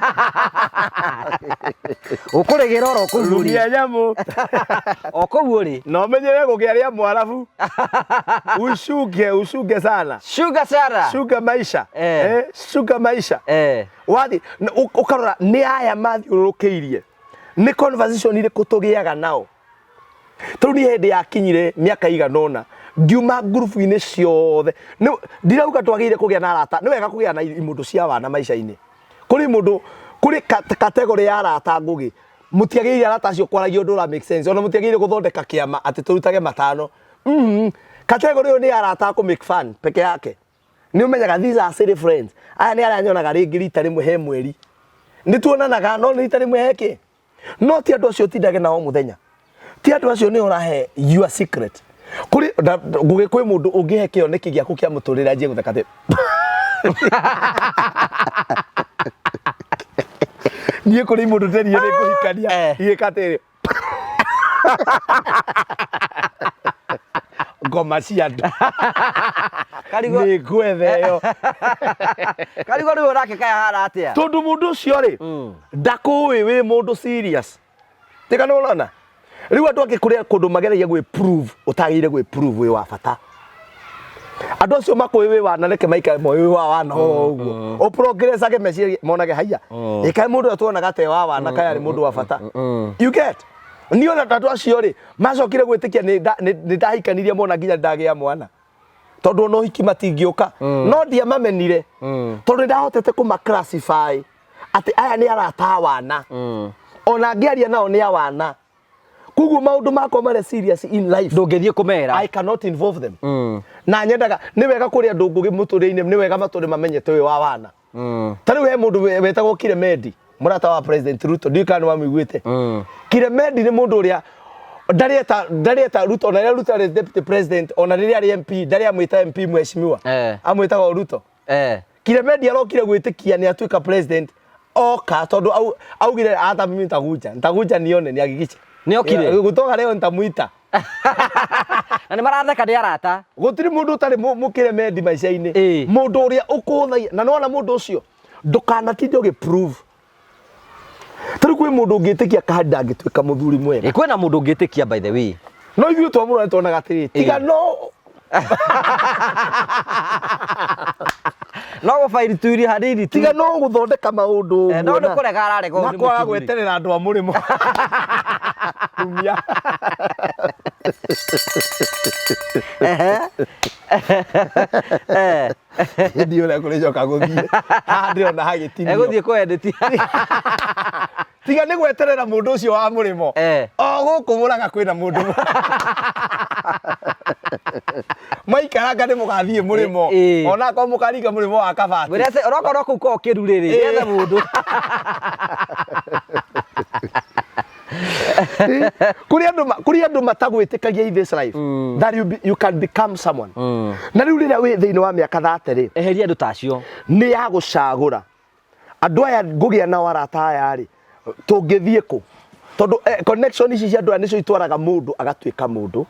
Ũkũrĩgĩra oro kũu ũrĩ. Rumia nyamũ. O kũu ũrĩ. Na ũmenyere kũgĩa rĩa mwarabu, ucunge ucunge sana. Sugar Sara. Cunga maisha. Eh. Eh, cunga maisha. Eh. Wathi ũkarora nĩ aya mathiũrũrũkĩirie, nĩ conversation irĩkũ tũgĩaga nao. Tondũ niĩ hĩndĩ yakinyire mĩaka igana ũna ngiuma ngurubu-inĩ ciothe. Ndirauga twagĩrĩire kũgĩa na arata, nĩ wega kũgĩa na imũndũ cia wana maica-inĩ. Kũrĩ mũndũ, kũrĩ category ya arata Ngũgĩ, mũtiagĩrĩire arata acio kwaragia ũndũ ũra make sense, ona mũtiagĩrĩire gũthondeka kĩama atĩ tũrutage matano. Category ĩyo nĩ ya arata a kũ make fun peke yake. Nĩ ũmenyaga these are silly friends. Aya nĩ arĩa nyonaga rĩngĩ rita rĩmwe he mweri. Nĩ tuonanaga no nĩ rita rĩmwe he kĩ? No ti andũ acio ũtindage nao mũthenya. Ti andũ acio nĩ ũrahe your secret. Kũrĩ Ngũgĩ kwĩ mũndũ ũngĩhe kĩoneki gĩaku kĩa mũtũrĩre anjie gũtheka atĩ niĩ kũrĩ mũndũ ndĩrire nĩ ngũhikania igĩka atĩrĩ ngoma cia andũ. Karigwo nĩ ngwetha ĩyo. Karigwo rĩu onake kaya hana atĩa? Tondũ mũndũ ũcio rĩ ndakũĩ wĩ mũndũ serious, tiga nĩ ũrona rĩu andũ angĩ kũrĩa kũndũ mageragia gwĩ prove ũtagĩrĩire gwĩ prove wĩ wa bata. Andũ acio makũĩ wĩ wana, reke maikare moĩ wĩ wa wana o ũguo. Ũprogressage meciria monage haiya. Ĩkaĩ mũndũ ũrĩa tuonaga te wa wana kaĩ arĩ mũndũ wa bata. You get? Niĩ ona andũ acio rĩ, macokire gwĩtĩkia nĩ ndahikanirie mona nginya ndagĩa mwana. Tondũ ona ũhiki matingĩũka. No ndiamamenire. Tondũ nĩ ndahotete kũma classify atĩ aya nĩ arata a wana. Ona ngĩaria nao nĩ a wana. Koguo maũndũ makwa marĩa serious in life Ndũngĩthiĩ kũmera. I cannot involve them. Na nyendaga nĩ wega kũrĩ andũ ngũgĩ mũtũrĩre-inĩ, nĩ wega matũre mamenyete ũyũ wa wana. Ta rĩu he mũndũ wetagwo Kiremendi, mũrata wa President Ruto, ndiũĩ kana nĩ wamũiguĩte. Kiremendi nĩ mũndũ ũrĩa ndarĩ eta Ruto, ona rĩrĩa Ruto arĩ deputy president, ona rĩrĩa arĩ MP, ndarĩ amwĩta MP mheshimiwa. Amwĩtaga o Ruto. Kiremendi arokire gwĩtĩkia nĩ atuĩka president oka tondũ augire hata mimi nitakuja, nitakuja nione nihakikishe. Nĩokire? Kutoka leo nitamuita. Na nĩ maratheka nĩ arata. Gũtirĩ mũndũ ũtarĩ mũkĩremendi maica-inĩ. Mũndũ ũrĩa ũkũthagia na nĩwona mũndũ ũcio ndũkanatinde ũgĩ prove. Ta rĩu kwĩ mũndũ ũngĩtĩkia kandi ndangĩtuĩka mũthuri mwega. Kwĩna mũndũ ũngĩtĩkia by the way. No ithuĩ twamũrora nĩtuonaga atĩrĩrĩ, tiga no No gũbairituirie hanini tu. Tiga no gũthondeka maũndũ No ũguo nĩ kũrega ararega na ũguo nĩ kwaga mũkiri. gweterera andũ a mũrĩmo. Rumia. Hĩndĩ ũrĩa kũrĩcoka gũthiĩ. Haha ndĩrona hagĩtinio. Egũthiĩ kũendeti. Tiga nĩ gweterera mũndũ ũcio wa mũrĩmo. O gũkũ Mũrang'a kwĩna mũndũ. Maikaranga nĩ mũgathiĩ mũrĩmo. Ona akorwo mũkaringa mũrĩmo wa kabati. Mwĩre atĩ ũrokorwo kũu kwa kĩrurĩrĩ, etha mũndũ. Kũrĩ andũ matagwĩtĩkagia in this life that you can become someone. Na rĩu rĩrĩa wĩ thĩinĩ wa mĩaka 30 rĩ, Eheria andũ ta acio. Nĩ ya gũcagũra andũ aya ngũgĩa nao arata aya rĩ, tũngĩthiĩ kũ? Tondũ connection ici cia andũ aya nĩcio itwaraga mũndũ agatuĩka mũndũ,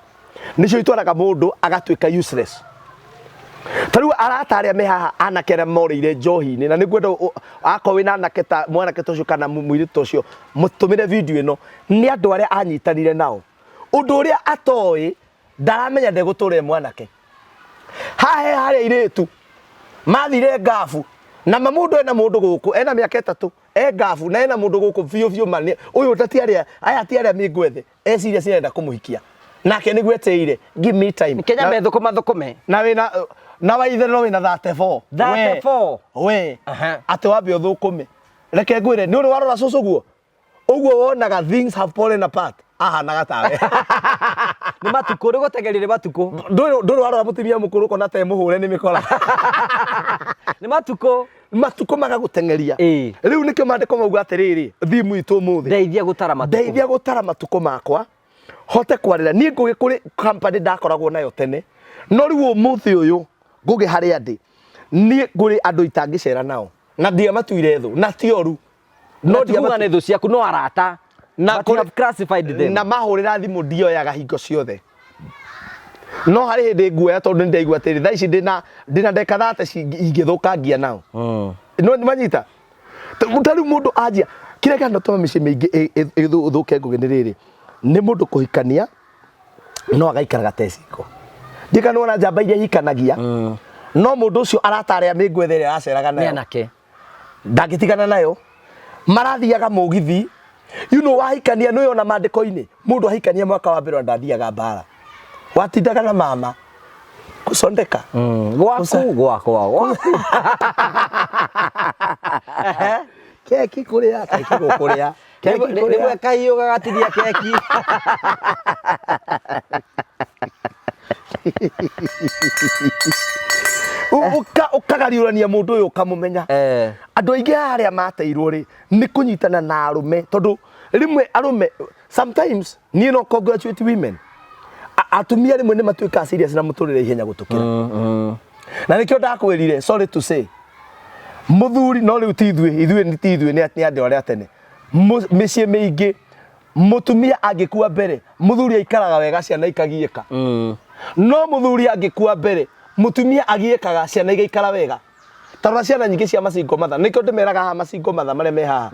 nĩcio itwaraga mũndũ agatuĩka useless. Ta rĩu arata arĩa me haha anake arĩa morĩire njohi-inĩ, na nĩngwenda akorwo wĩna anake ta mwanake ta ũcio kana mũirĩtu ta ũcio, mũtũmĩre video ĩno, nĩ andũ arĩa anyitanire nao. Ũndũ ũrĩa atoĩ, ndaramenya ndegũtũra e mwanake. Haha he harĩa airĩtu mathire ngabu, na ma mũndũ ena mũndũ gũkũ, ena mĩaka 3, e ngabu, na ena mũndũ gũkũ biũ biũ ma, ũyũ ta ti arĩa, aya ti arĩa mĩngwethe, eciria cirenda kũmũhikia. Nake nĩguo eteire, give me time. Kenya methũkũma thũkũme. Na wĩna, na wa ithe no wĩna 34. 34. We. Aha. Atĩ wambe ũthũkũme. Reke ngwĩre, nĩ ũrĩ warora cũcũ guo? Ũguo wonaga things have fallen apart. Ahanaga tawe. Nĩ matukũ, nĩ gũtengeria nĩ matukũ. Ndũrĩ warora mũtumia mũkũrũ ũkona ta mũhũre nĩ mĩkora. Nĩ matukũ. Matukũ magagũteng'eria. Ĩĩ. Rĩu nĩkĩo maandĩko mauga atĩrĩrĩ, thimu itũ ũmũthĩ. Ndeithia gũtara matukũ. Ndeithia gũtara matukũ makwa. Hote kwarĩra. Niĩ Ngũgĩ kũrĩ company ndakoragwo nayo tene. No rĩu ũmũthĩ ũyũ Ngũgĩ harĩa ndĩ, niĩ kũrĩ andũ itangĩcera nao. Na ndiamatuire thũ, na ti oru. No ndiamatuire nĩ thũ ciaku no arata. Na But you have classified them. Na mahũrĩra thimũ ndioyaga hingo ciothe. No harĩ hĩndĩ nguoya tondũ nĩndaigua atĩrĩ, thaa ici ndĩna ndeka thate ingĩthũkangia nao. No nĩmanyita? Ta rĩu mũndũ anjia, kĩrĩa kĩratũma mĩciĩ mĩingĩ ĩthũke Ngũgĩ nĩ rĩrĩ, nĩ mũndũ kũhikania no agaikaraga ta ecingo. Ndiũĩ kana nĩwona njamba iria ihikanagia, no mũndũ ũcio arata arĩa mĩngwethe ĩrĩa araceraga Nĩ nayo. anake. Ndangĩtigana nayo. Marathiaga mũgithi. You know, wahikania nĩ ona maandĩko-inĩ, mũndũ ahikania mwaka wa mbere ona ndathiaga mbara. Watindaga na mama. Gũcondeka. Gwaku, gwakwa, gwaku. Keki kũrĩa, keki gũkũrĩa. Keki Rĩmwe kũrĩa. kahiũ gagatinia keki. Ũkagariũrania mũndũ ũyũ ũkamũmenya. Andũ aingĩ haha arĩa mateirwo rĩ, nĩ kũnyitana na arũme, tondũ rĩmwe arũme, sometimes niĩ no congratulate women. Atumia rĩmwe nĩ matuĩkaga serious na mũtũrĩre ihenya gũtũkĩra. Na nĩkĩo ndakwĩrire, sorry to say, mũthuri no rĩu ti ithuĩ, ithuĩ nĩ ti ithuĩ, nĩ andũ arĩa tene. Mĩciĩ mĩingĩ, mũtumia angĩkua mbere, mũthuri aikaraga wega ciana ikagiĩka. No mũthuri angĩkua mbere, mũtumia agiĩkaga ciana igaikara wega. Ta rora ciana nyingĩ cia macingo matha, nĩkĩo ndĩmeraga haha macingo matha marĩa me haha.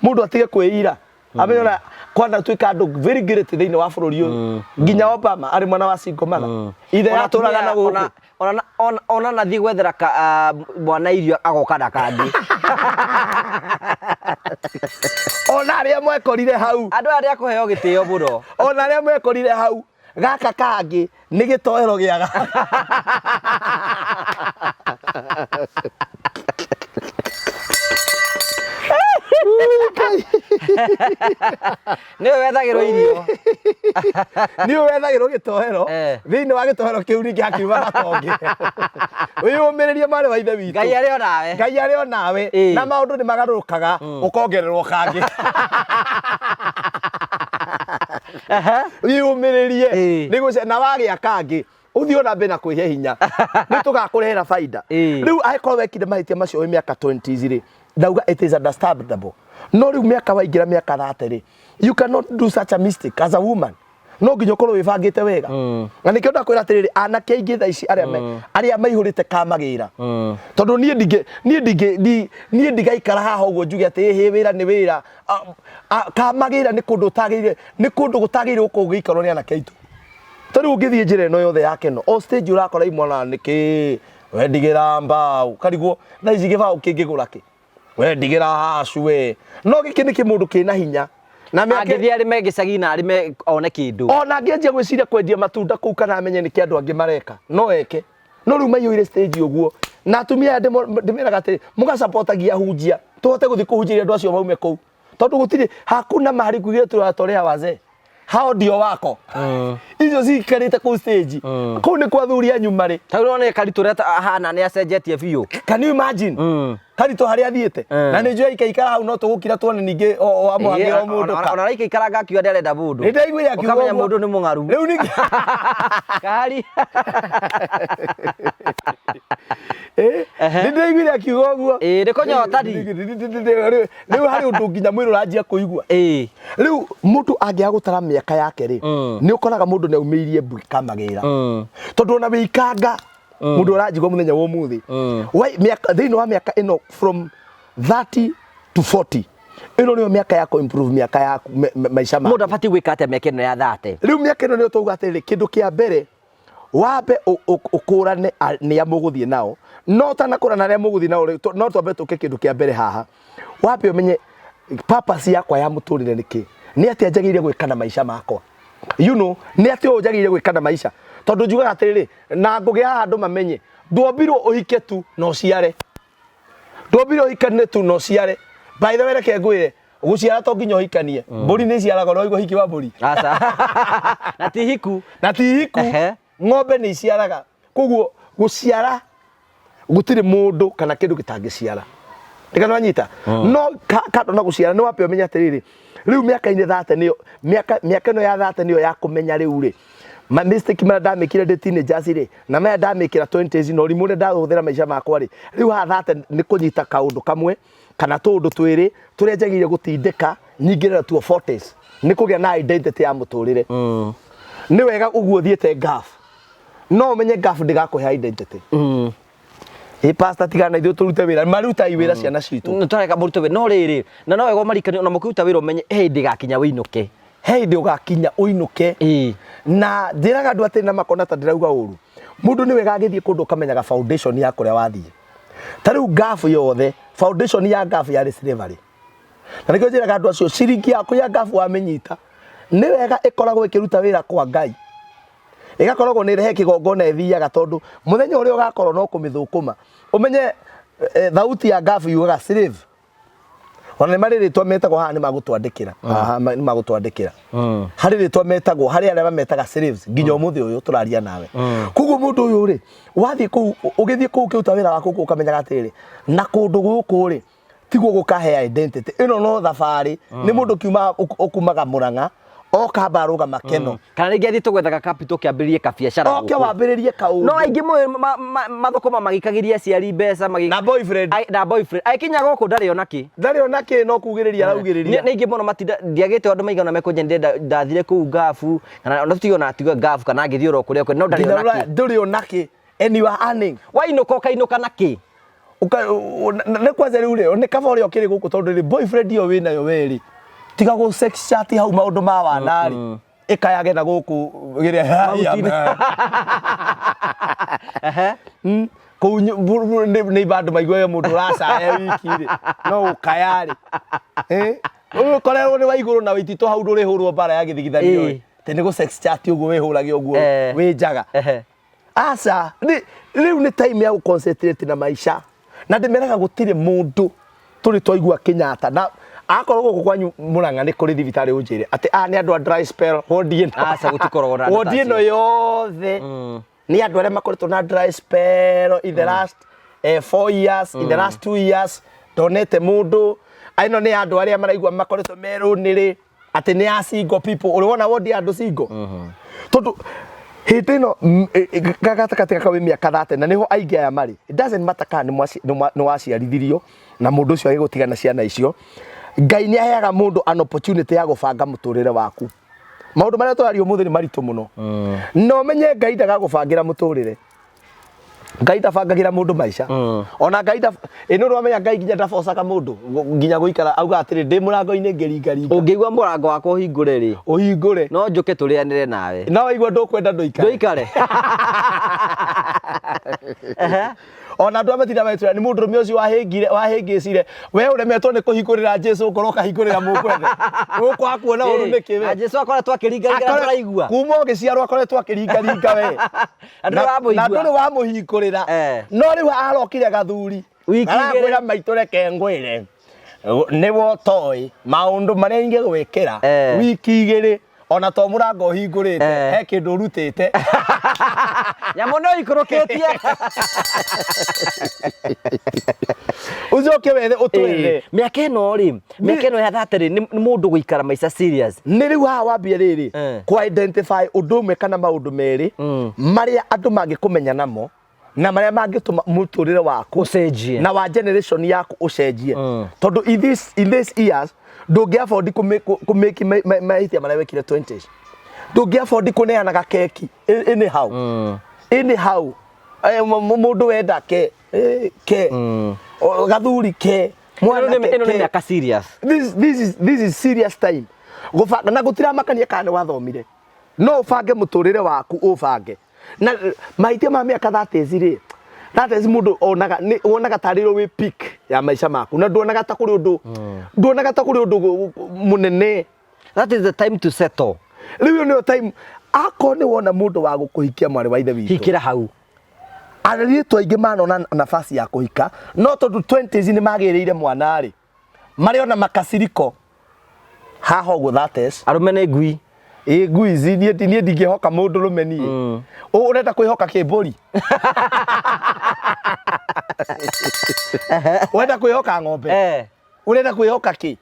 Mũndũ atige kwĩira. Amenye ona kwanatuĩka andũ very great thĩinĩ wa bũrũri ũyũ, nginya Obama arĩ mwana wa single mother, ithe Ona yatũraga na atumia- gũkũ. Ona nathiĩ gwethera mwana irio agoka na kangĩ. Ona arĩa mwekorire hau, Andũ arĩa kũheo gĩtĩo mũno. Ona arĩa mwekorire hau, gaka kangĩ nĩ gĩtoero gĩa gaka. Nĩwe wethagĩrwo irio. Nĩ wethagĩrwo gĩtoero. Thĩinĩ wa gĩtoero kĩu ningĩ hakiuma gatonge. Wĩyũmĩrĩrie, mwarĩ wa ithe witũ. Ngai arĩ o nawe. Ngai arĩ o nawe. Na maũndũ nĩ magarũrũkaga, ũkongererwo kangĩ. Wĩyũmĩrĩrie. Nĩguo na wagĩa kangĩ ũthiĩ ona mbere na kwĩhe hinya, nĩ tũgakũrehera baida. Rĩu angĩkorwo wekire mahĩtia macio wĩ mĩaka 20s rĩ, ndauga it is understandable. No rĩu mĩaka waingĩra mĩaka 30 rĩ, you cannot do such a mistake as a woman. No nginya ũkorwo wĩbangĩte wega. Na nĩkĩo ndakwĩra atĩrĩrĩ, anake aingĩ thaa ici arĩa arĩa maihũrĩte kamagĩra, tondũ niĩ ndingĩ niĩ ndingĩ niĩ ndigaikara haha ũguo njuge atĩ ĩhĩ wĩra nĩ wĩra. Kamagĩra nĩ kũndũ ũtagĩrĩire, nĩ kũndũ gũtagĩrĩire gũkorwo gũgĩikarwo nĩ anake aitũ. Ta rĩu ũngĩthiĩ njĩra ĩno yothe ya Keno, o stage ũrakora imwana nĩkĩ wendigĩra mbaũ, karigwo thaa ici gĩbaũ kĩngĩgũra kĩ, wendigĩra hacu we. No gĩkĩ nĩ kĩmũndũ kĩna hinya na mĩaka Angĩthiĩ arĩme gĩcagi na arĩme one kĩndũ. Ona angĩanjia gwĩciria kwendia matunda kũu kana amenye nĩkĩ andũ angĩ mareka, no eke. No rĩu maiyũire stage ũguo, na atumia aya ndĩmeraga atĩrĩ, mũgacapotagia hunjia tũhote gũthiĩ kũhunjĩria andũ acio maume kũu, tondũ gũtirĩ hakuna mahali kwingine tunatolea wazee, hao ndio wako icio cikarĩte kũu stage. Kũu nĩ kwa athuri anyu marĩ. Ta rĩu nĩ Karitũ ũrĩa ahana nĩ acenjetie biũ. Can you imagine Karitũ harĩa athiĩte? Na nĩ njũĩ aikaikara hau no tũgũkira tuone ningĩ o amũhang'ĩra o mũndũ ka Ona araikaikaranga akiuga ndarenda mũndũ. Nĩ ndaiguire akiuga Ũkamenya ũguo. mũndũ nĩ mũng'aru. Rĩu ningĩ Kahari. Nĩ ndaiguire akiuga ũguo. Ĩĩ, nĩ kũnyotani. Rĩu harĩ ũndũ nginya mwĩrĩ ũranjia kũigua. Rĩu mũndũ angĩaga gũtara mĩaka yake rĩ, nĩ ũkoraga mũndũ nĩ aumĩirie mbui kamagĩra, tondũ ona wĩikanga mũndũ ũranjigua mũthenya wa ũmũthĩ, thĩinĩ wa mĩaka ĩno from 30 to 40, ĩno nĩyo mĩaka ya kũ-improve mĩaka yaku, maica maku. Mũndũ abatiĩ gwĩka atĩa mĩaka ĩno ya 30? Rĩu mĩaka ĩno nĩyo twauga atĩrĩrĩ, kĩndũ kĩa mbere wambe ũkũrane nĩa mũgũthiĩ nao. No ũtanakũrana arĩa mũgũthiĩ nao rĩ, no twambe tũke kĩndũ kĩa mbere haha, wambe ũmenye purpose yakwa ya mũtũrĩre nĩ kĩ, nĩ atĩa njagĩrĩire gwĩka na maica makwa, nĩ atĩa ũũ njagĩrĩire gwĩka na maica, tondũ njugaga atĩrĩrĩ, na ngũgĩ haha andũ mamenye, ndwombirwo ũhike tu na ũciare, ndwombirwo ũhikanie tu na ũciare. By the way, reke ngwĩre, gũciara to nginya ũhikanie. Mbũri nĩ iciaraga, no ũhiki wa mbũri? Aca. Na ti hiku. Na ti hiku. Ng'ombe nĩ iciaraga. Koguo gũciara gũtirĩ mũndũ kana kĩndũ gĩtangĩciara, ndikana wanyita. No kando na gũciara, nĩ wambe ũmenye atĩrĩrĩ, rĩu mĩaka-inĩ 30 nĩyo mĩaka ĩno ya 30 nĩyo ya kũmenya rĩu rĩ, ma mistake marĩa ndamĩkire ndĩ teenagers rĩ, na maya ndamĩkĩra 20s, na ũrimũ ũrĩa ndahũthĩra maica makwa rĩ, rĩu haha 30 nĩ kũnyita kaũndũ kamwe kana tũũndũ twĩrĩ tũrĩa njagĩrĩire gũtindĩka nyingĩre tuo 40s, nĩ kũgĩa na identity ya mũtũrĩre. Nĩ wega ũguo ũthiĩte Gulf, no ũmenye Gulf ndĩgakũhe identity. Ĩ pastor, tigana na ithuĩ tũrute wĩra, marutai wĩra ciana citũ. Nĩ tũreka mũrute wĩra, no rĩrĩ na no wega ũmarikanie ona mũkĩruta wĩra ũmenye he hĩndĩ ĩgakinya wĩinũke. He hĩndĩ ũgakinya ũinũke. Na njĩraga andũ atĩ na makona ta ndĩrauga ũru, mũndũ nĩ wega agĩthiĩ kũndũ ũkamenyaga foundation ya kũrĩa wathiĩ. Ta rĩu Gulf yothe, foundation ya Gulf yarĩ slavery, na nĩkĩo njĩraga andũ acio, ciringi yaku ya Gulf wamĩnyita, nĩ wega ĩkoragwo ĩkĩruta wĩra kwa Ngai, ĩgakoragwo nĩ ĩrehe kĩgongona ĩthiaga, tondũ mũthenya ũrĩa ũgakorwo no kũmĩthũkũma, ũmenye thauti ya Gulf yugaga slave. Ona nĩ marĩ rĩtwa metagwo haha, nĩ magũtwandĩkĩra haha, nĩ magũtwandĩkĩra harĩ rĩtwa metagwo, harĩ arĩa mametaga slaves nginya ũmũthĩ ũyũ tũraria nawe. Koguo mũndũ ũyũ rĩ, wathiĩ kũu, ũgĩthiĩ kũu ũkĩruta wĩra waku kũu, ũkamenyaga atĩrĩrĩ, na kũndũ gũkũ rĩ tiguo gũkahe identity ĩno, no thabarĩ. Nĩ mũndũ kiuma ũkumaga Mũrang'a oka arũgama Keno. Kana rĩngĩ athiĩ tũgwethaga capital kĩambĩrĩrie kabiacara oke gũkũ. Wambĩrĩrie kaũndũ. No aingĩ mũĩ mathũkũma magĩikagĩria aciari mbeca na boyfriend. Na boyfriend aikinya gũkũ ndarĩ ona kĩ. Ndarĩ ona kĩ, no kugĩrĩria araugĩrĩria. Nĩ aingĩ mũno matinda ndiagĩte andũ maigana mekũnja ndĩrenda ndathire kũu Gulf, kana ona tutiga ona tiga Gulf, kana ngĩthiĩ oro kũrĩa kũrĩa no ndarĩ nginya ona rũraya kĩ. Ndũrĩ ona kĩ and you are earning. Wainũka ũkainũka na kĩ? Nĩ kwanza rĩu rĩ, nĩ kaba ũrĩa ũkĩrĩ gũkũ, tondũ rĩ boyfriend ĩyo wĩnayo we rĩ, Tiga gũ sex chat hau maũndũ ma wanarĩ ĩkayage na gũkũ gĩrĩa. Mahuti-inĩ. Ehe. Kũu nĩ andũ maiguage mũndũ ũracaya wiki rĩ no ũkaya rĩ. Ũkorerwo nĩ wa igũrũ na wĩititũ hau ndũrĩhũrwo mbara ya gĩthigithanio ĩ. Atĩ nĩ gũ sex chat ũguo wĩhũrage ũguo wĩ njaga. Aca, rĩu nĩ time ya gũ concentrate na maica. Na ndĩmeraga gũtirĩ mũndũ tũrĩ twaigua Kenyatta na akorwo gũkũ kwanyu Murang'a nĩ kũrĩ thibitarĩ ũnjĩre atĩ aya nĩ andũ a dry spell wodi ĩno. Aca, gũtikoragwo na andũ ta Wodi ĩno acio. yothe nĩ andũ arĩa makoretwo na dry spell in the last 4 years, in the last 2 years ndonete mũndũ. Ĩno nĩ andũ arĩa maraigua makoretwo merũnĩrĩ atĩ nĩ a single people. Ũrĩ wona wodi ya andũ single? Tondũ hĩndĩ ĩno gatagatĩ gaka wĩ mĩaka 30 na nĩho aingĩ aya marĩ. It doesn't matter kana nĩ waciarithirio na mũndũ ũcio agĩgũtiga na ciana icio. Ngai nĩ aheaga mũndũ an opportunity ya gũbanga mũtũrĩre waku. Maũndũ marĩa tũraria ũmũthĩ nĩ maritũ mũno, na ũmenye Ngai ndagagũbangĩra mũtũrĩre. Ngai ndabangagĩra mũndũ maica. Ona Ngai ĩ nĩ ũramenya Ngai nginya ndabocaga mũndũ nginya gũikara auga atĩrĩ, ndĩ mũrango-inĩ ngĩringaringa. Ũngĩigua mũrango wakwa ũhingũre rĩ, ũhingũre, no njũke tũrĩanĩre nawe. No waigua ndũkwenda, ndũikare. Ndũikare. Ehe. Ona andũ amatinda magĩtwĩra nĩ mũndũrũme ũcio wahĩngire wahĩngĩcire, we ũremetwo nĩ kũhingũrĩra Jesu ũkorwo ũkahingũrĩra mũkwethe ũkwaga kuona ũru nĩkĩ Na we? Jesu akoretwo akĩringaringa na tũraigua. Kuma ũgĩciarwo akoretwo akĩringaringa we. Na ndũrĩ Na wamũigua. ndũrĩ wamũhingũrĩra. No rĩu arokire gathuri. Wiki igĩrĩ. Arakwĩra, maitũ, reke ngwĩre, nĩwe ũtoĩ maũndũ marĩa ingĩgwĩkĩra. Wiki 2 ona to mũrango ũhingũrĩte, he kĩndũ ũrutĩte. Nyamũ no ikũrũkĩtie. Ũcoke wethe ũtwethe. Mĩaka ĩno rĩ, mĩaka ĩno ya 30 rĩ, nĩ mũndũ gũikara maica serious. Nĩ rĩu haha wambie rĩrĩ kũ identify ũndũ ũmwe kana maũndũ merĩ marĩa andũ mangĩkũmenya namo na marĩa mangĩtũma mũtũrĩre waku ũcenjie na wa generation yaku ũcenjie, tondũ in this years ndũngĩ afford kũ make mahĩtia marĩa wekire 20s. Ndũngĩ afford kũneanaga keki anyhow anyhow. Mũndũ wenda ke o, gathuri ke Ĩno mwanake ĩno nĩ ke. Mĩaka serious. This is serious time gũbanga na gũtiramakania kana nĩ wathomire. No ũbange mũtũrĩre waku, ũbange na mahĩtia ma mĩaka 30 rĩ, 30 mũndũ onaga nĩ wonaga tarĩ wĩ peak ya maica maku na nduonaga ta kũrĩ ũndũ, nduonaga ta kũrĩ ũndũ mũnene. That is the time to settle. Rĩu ĩyo nĩyo time. Akorwo nĩ wona mũndũ wa gũkũhikia, mwarĩ wa ithe witũ, hikĩra hau. Airĩtu aingĩ manona nafasi ya kũhika, no tondũ 20s nĩ magĩrĩire mwana rĩ, marĩ ona makasiriko haha ũguo 30s. Arũme nĩ ngui. Ĩ ngui ici, niĩ ndingĩhoka mũndũ rũme niĩ. Ũrenda kwĩhoka kĩmbũri, ũrenda kwĩhoka ng'ombe, ũrenda kwĩhoka kĩ?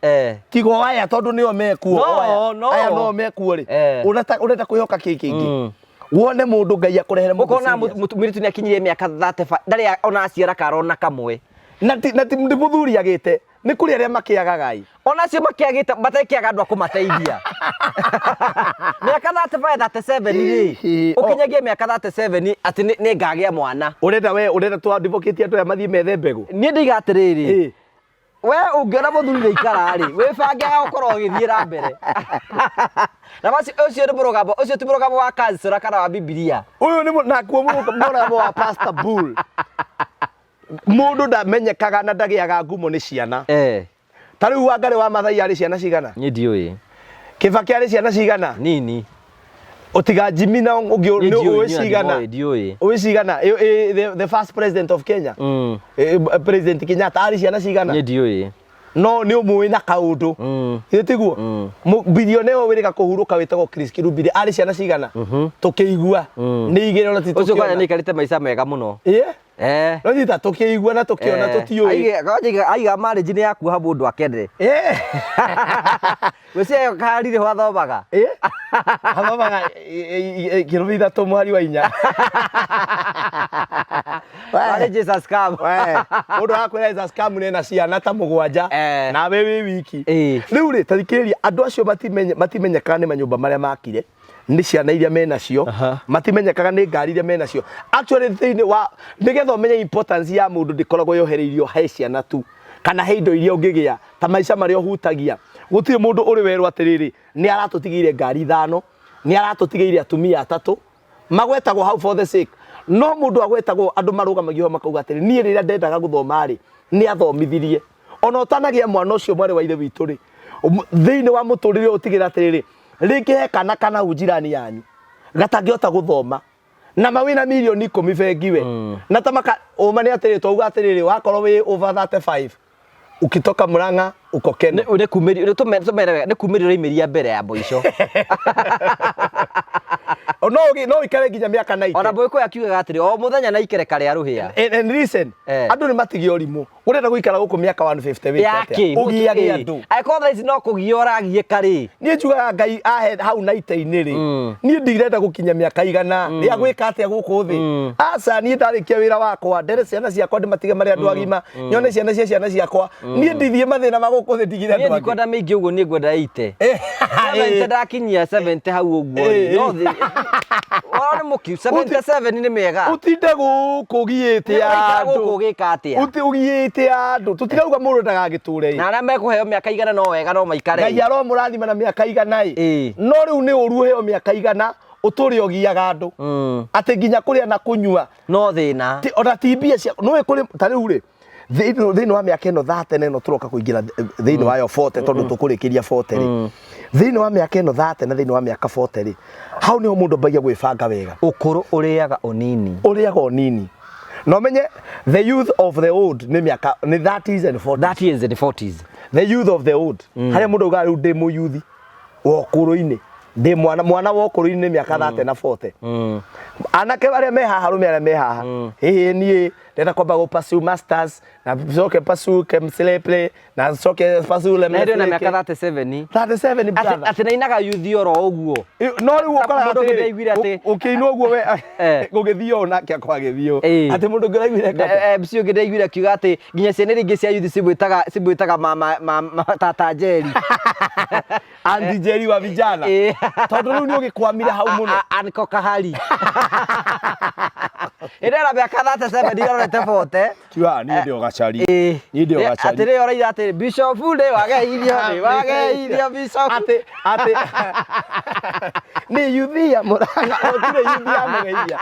Tigo aya tondũ nĩo mekuo. No, aya no. Aya no mekuo rĩ, ũrenda kwĩhoka kĩ kĩngĩ? Wone mũndũ, Ngai akũrehere mũndũ Ũkona serious. Mũirĩtu nĩ akinyirie mĩaka 35, ndarĩ ona aciara karona kamwe. Na ti nĩ mũthuri agĩte, nĩ kũrĩ arĩa makĩagaga ĩ. Ona acio makĩagĩte matekĩaga andũ a kũmateithia. Mĩaka 35, 37 rĩ, Hihi, oh. ũkinyagie mĩaka 37 atĩ nĩ ngagĩa mwana. Ũrenda we ũrenda tũ advocate andũ aya mathiĩ methe mbegũ? Niĩ ndiga atĩrĩrĩ, we ũngĩona mũthuri nĩ ikara rĩ, wĩbange gũkorwo ũgĩthiĩ na mbere na macio. Ũcio nĩ mũrũgamo, ũcio ti mũrũgamo wa kansũra kana wa Bibilia. Ũyũ nĩ nakuo mũrũgamo wa Pastor Bull. Mũndũ ndamenyekaga na ndagĩaga ngumo nĩ ciana. Ta rĩu Wangari wa Maathai arĩ ciana cigana? Niĩ ndiũĩ. Kĩbakĩ arĩ ciana cigana? Nini. Ũtiga Jimmy na ũngĩ Niĩ nĩ ndiũĩ, ũĩ niĩ cigana? ndiũĩ. Ũĩ cigana? The first president of Kenya, President Kenyatta arĩ ciana cigana? Niĩ ndiũĩ. No nĩ ũmũĩ na kaũndũ. Githĩ tiguo? Bilionea ũyũ wĩrĩga kũhurũka wĩtagwo Chris Kirubiri arĩ ciana cigana? Tũkĩigua nĩ igĩrĩ ona ti Ũcio kwanja tũkĩona. nĩ aikarĩte maica mega mũno. Ĩĩ. No nyita tũkĩigua na tũkĩona, tũtiũĩ. Aiga marriage nĩ yakuoha mũndũ akene. Gwĩciria karire ho athomaga. Ĩĩ. Athomaga kĩrũmi 3 mũhari wa 4. Marriage is a scam. Mũndũ arakwĩra is a scam nĩ ciana ta mũgwanja nawe wĩ wiki. Rĩu rĩ, ta thikĩrĩria, andũ acio matimenyekaga nĩ manyũmba marĩa makire, nĩ ciana iria menacio, matimenyekaga nĩ ngari iria menacio. Actually, thĩinĩ wa nĩgetha ũmenye importance ya mũndũ ndĩkoragwo yohereirio he ciana tu kana Kana he indo iria ũngĩgĩa ta maica marĩa ũhutagia. Gũtirĩ mũndũ ũrĩ werwo atĩrĩrĩ, nĩ aratũtigĩire ngari ithano, nĩ aratũtigĩire atumia atatũ. Magwetagwo hau for the sake. No mũndũ agwetagwo, andũ marũgamagio hau makauga atĩrĩ, niĩ rĩrĩa ndendaga gũthoma rĩ, nĩ athomithirie. Ona ũtanagĩa mwana ũcio mwarĩ wa ithe witũ rĩ, thĩinĩ wa mũtũrĩre ũyũ ũtigĩrĩra atĩrĩrĩ, rĩngĩ he kana kana hau njirani yanyu gatangĩhota gũthoma na ma wĩna mirioni 10 bengi we na ta maka ũma nĩ atĩrĩ, twauga atĩrĩrĩ, wakorwo wĩ over 35 ukitoka Murang'a uko Keno. Nĩ kumĩrio, tũmere wega, nĩ kumĩrio ũraimĩria mbere ya mũico. No ũikare nginya mĩaka 90. Ona Mũgĩkũyũ akiugaga atĩrĩ, o mũthenya na ikereka rĩa rũhĩa. And listen, andũ nĩ matige ũrimũ. Ũrenda gũikara gũkũ mĩaka 150 wĩke atĩa? Yake. Ũgiage andũ. Angĩkorwo thaa ici no kũgia ũragiĩka rĩ. Niĩ njugaga Ngai ahe hau 90-inĩ rĩ, niĩ ndirenda gũkinya mĩaka 100 rĩa gwĩka atĩa gũkũ thĩ. Aca, niĩ ndarĩkia wĩra wakwa, ndere ciana ciakwa ndĩmatige marĩ andũ agima, nyone ciana cia ciana ciakwa. Niĩ ndithiĩ mathĩna ma gũkũ thĩ ndigire Niĩ andũ angĩ. ndikwenda mĩingĩ ũguo, niĩ ngwenda 80. 70 ndakinyia 70 hau ũguo rĩ. No thĩ. Wona nĩ mũkiu 77 nĩ mĩega. Ũtinde gũkũ ũgiĩte Ũraikara andũ. gũkũ ũgĩka atĩa? Ũti ũgiĩte andũ. Tũtirauga mũndũ ndagagĩtũre ĩ. Na arĩa mekũheo mĩaka 100 no wega no maikare. Ngai aromũrathima na mĩaka 100 ĩ. No rĩu nĩ ũru ũheo mĩaka 100 ũtũre ũgiaga andũ. Atĩ nginya kũrĩa na kũnyua. No thĩna. Ona ti mbia cia nĩũĩ kũrĩ ta rĩu rĩ, thĩinĩ wa mĩaka ĩno 30 na ĩno tũroka kũingĩra thĩinĩ wayo 40 tondũ tũkũrĩkĩria 40 rĩ. Thĩinĩ wa mĩaka ĩno 30 na thĩinĩ wa mĩaka 40 rĩ, hau nĩho mũndũ ambagia gwĩbanga wega. Ũkũrũ ũrĩaga ũnini. Ũrĩaga ũnini. Na ũmenye the youth of the old nĩ mĩaka nĩ 30s and 40s. 30s and 40s. The youth of the old. Harĩa mũndũ augaga rĩu ndĩ mũyuthi wa ũkũrũ-inĩ. Ndĩ mwana wa ũkũrũ-inĩ nĩ mĩaka 30 na 40. Anake arĩa me haha, arũme arĩa me haha. Ĩĩ niĩ ndĩrenda kwamba gũ pursue masters na coke pursue KMSL na coke pursue Na hĩndĩ ĩyo na mĩaka 37. 37 Atĩ brother. atĩ nainaga yuthi oro ũguo. No rĩu ũkoraga Mũndũ ũngĩ atĩrĩrĩ, ndaiguire atĩ- ũkĩinwo ũguo we gũgĩthiĩ ũũ nake akorwo agĩthiĩ ũũ. Atĩ mũndũ ũngĩ ũraiguire kata. MC ũngĩ ndaiguire akiuga atĩ nginya ciana iria ingĩ cia yuthi cimwĩtaga mama tata Njeri. Auntie Njeri wa vijana. Tondũ rĩu nĩ ũgĩkwamire hau mũno. Anko Kahari. Hĩndĩ ĩyo na mĩaka 37 irorete 40. Kiuga niĩ ndĩ o gacari. Niĩ ndĩ o gacari. Atĩrĩ ũraira atĩ Bishop nĩ wageithio, nĩ wageithio Bishop. Atĩ nĩ yuthi ya Murang'a, gũtirĩ yuthi ya mũgeithia.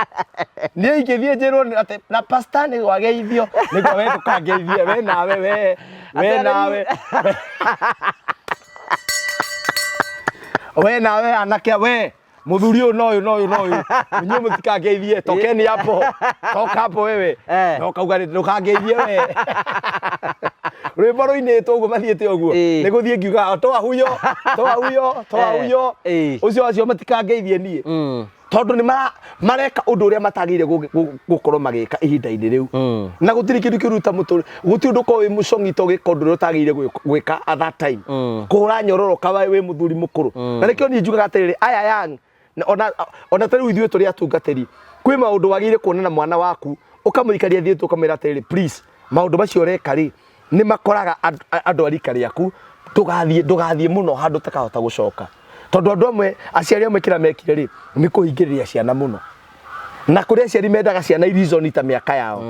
Niĩ ingĩthiĩ njĩrwo atĩ na pastor nĩ wageithio, nĩguo we ndũkangeithie, we nawe, we, we nawe. We nawe anake we muthuri ũyũ na ũyũ na ũyũ na ũyũ inyuĩ mũtikangeithie, tokeni hapo, toka hapo wewe. No kauga ndũkangeithie we. Rwĩmbo rũinĩtwo ũguo mathiĩte ũguo. Nĩ gũthiĩ ngiugaga toa huyo, toa huyo, toa huyo. Ũcio acio matikangeithie niĩ. Tondũ nĩ mareka ũndũ ũrĩa matagĩrĩire gũkorwo magĩka ihinda-inĩ rĩu. Na gũtirĩ kĩndũ kĩũru ta mũtũrĩre, gũtirĩ ũndũ ũkorwo wĩ mũcong'i ta ũgĩka ũndũ ũrĩa ũtagĩrĩire gwĩka at that time. Kũhũra nyororoka wĩ mũthuri mũkũrũ. Na nĩkĩo niĩ njugaga atĩrĩrĩ, aya young, ona ta rĩu ithuĩ tũrĩ atungatĩri, kwĩ maũndũ wagĩrĩire kuona na mwana waku, ũkamũikaria thĩ ũkamwĩra atĩrĩrĩ, please, maũndũ macio ũreka rĩ, nĩ makoraga andũ a rika rĩaku, ndũgathiĩ mũno handũ ũtakahota gũcoka. Tondũ andũ amwe, aciari amwe kĩrĩa mekire rĩ, nĩ kũhingĩrĩria ciana mũno. Na kũrĩ aciari mendaga ciana irizoni ta mĩaka yao.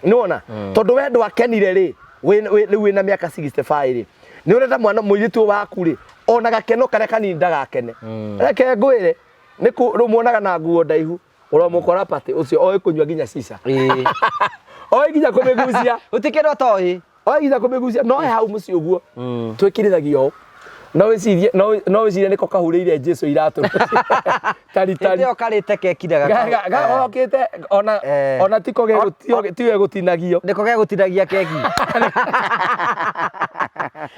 Nĩ wona? Tondũ we ndwakenire rĩ, rĩu wĩna mĩaka 65 rĩ, nĩ ũrenda mwana mũirĩtu waku rĩ, ona gakeno karĩa kanini ndagakene. Reke ngwĩre, nĩ rĩu muonaga na nguo ndaihu, ũramũkora patĩ ũcio oĩ kũnyua nginya cica. Oĩ nginya kũmĩgucia. Gũtirĩ kĩndũ atoĩ. Oĩ nginya kũmĩgucia, no he hau mũciĩ ũguo. Twĩkĩrithagia ũũ. No wĩcirie, no wĩcirie nĩko kahurĩire Jesu iratũ. Tari, tari. Hĩndĩ ĩyo karĩte keki na Gokĩte, ona tiko tiwe gũtinagio. Nĩko gegũtinagia keki.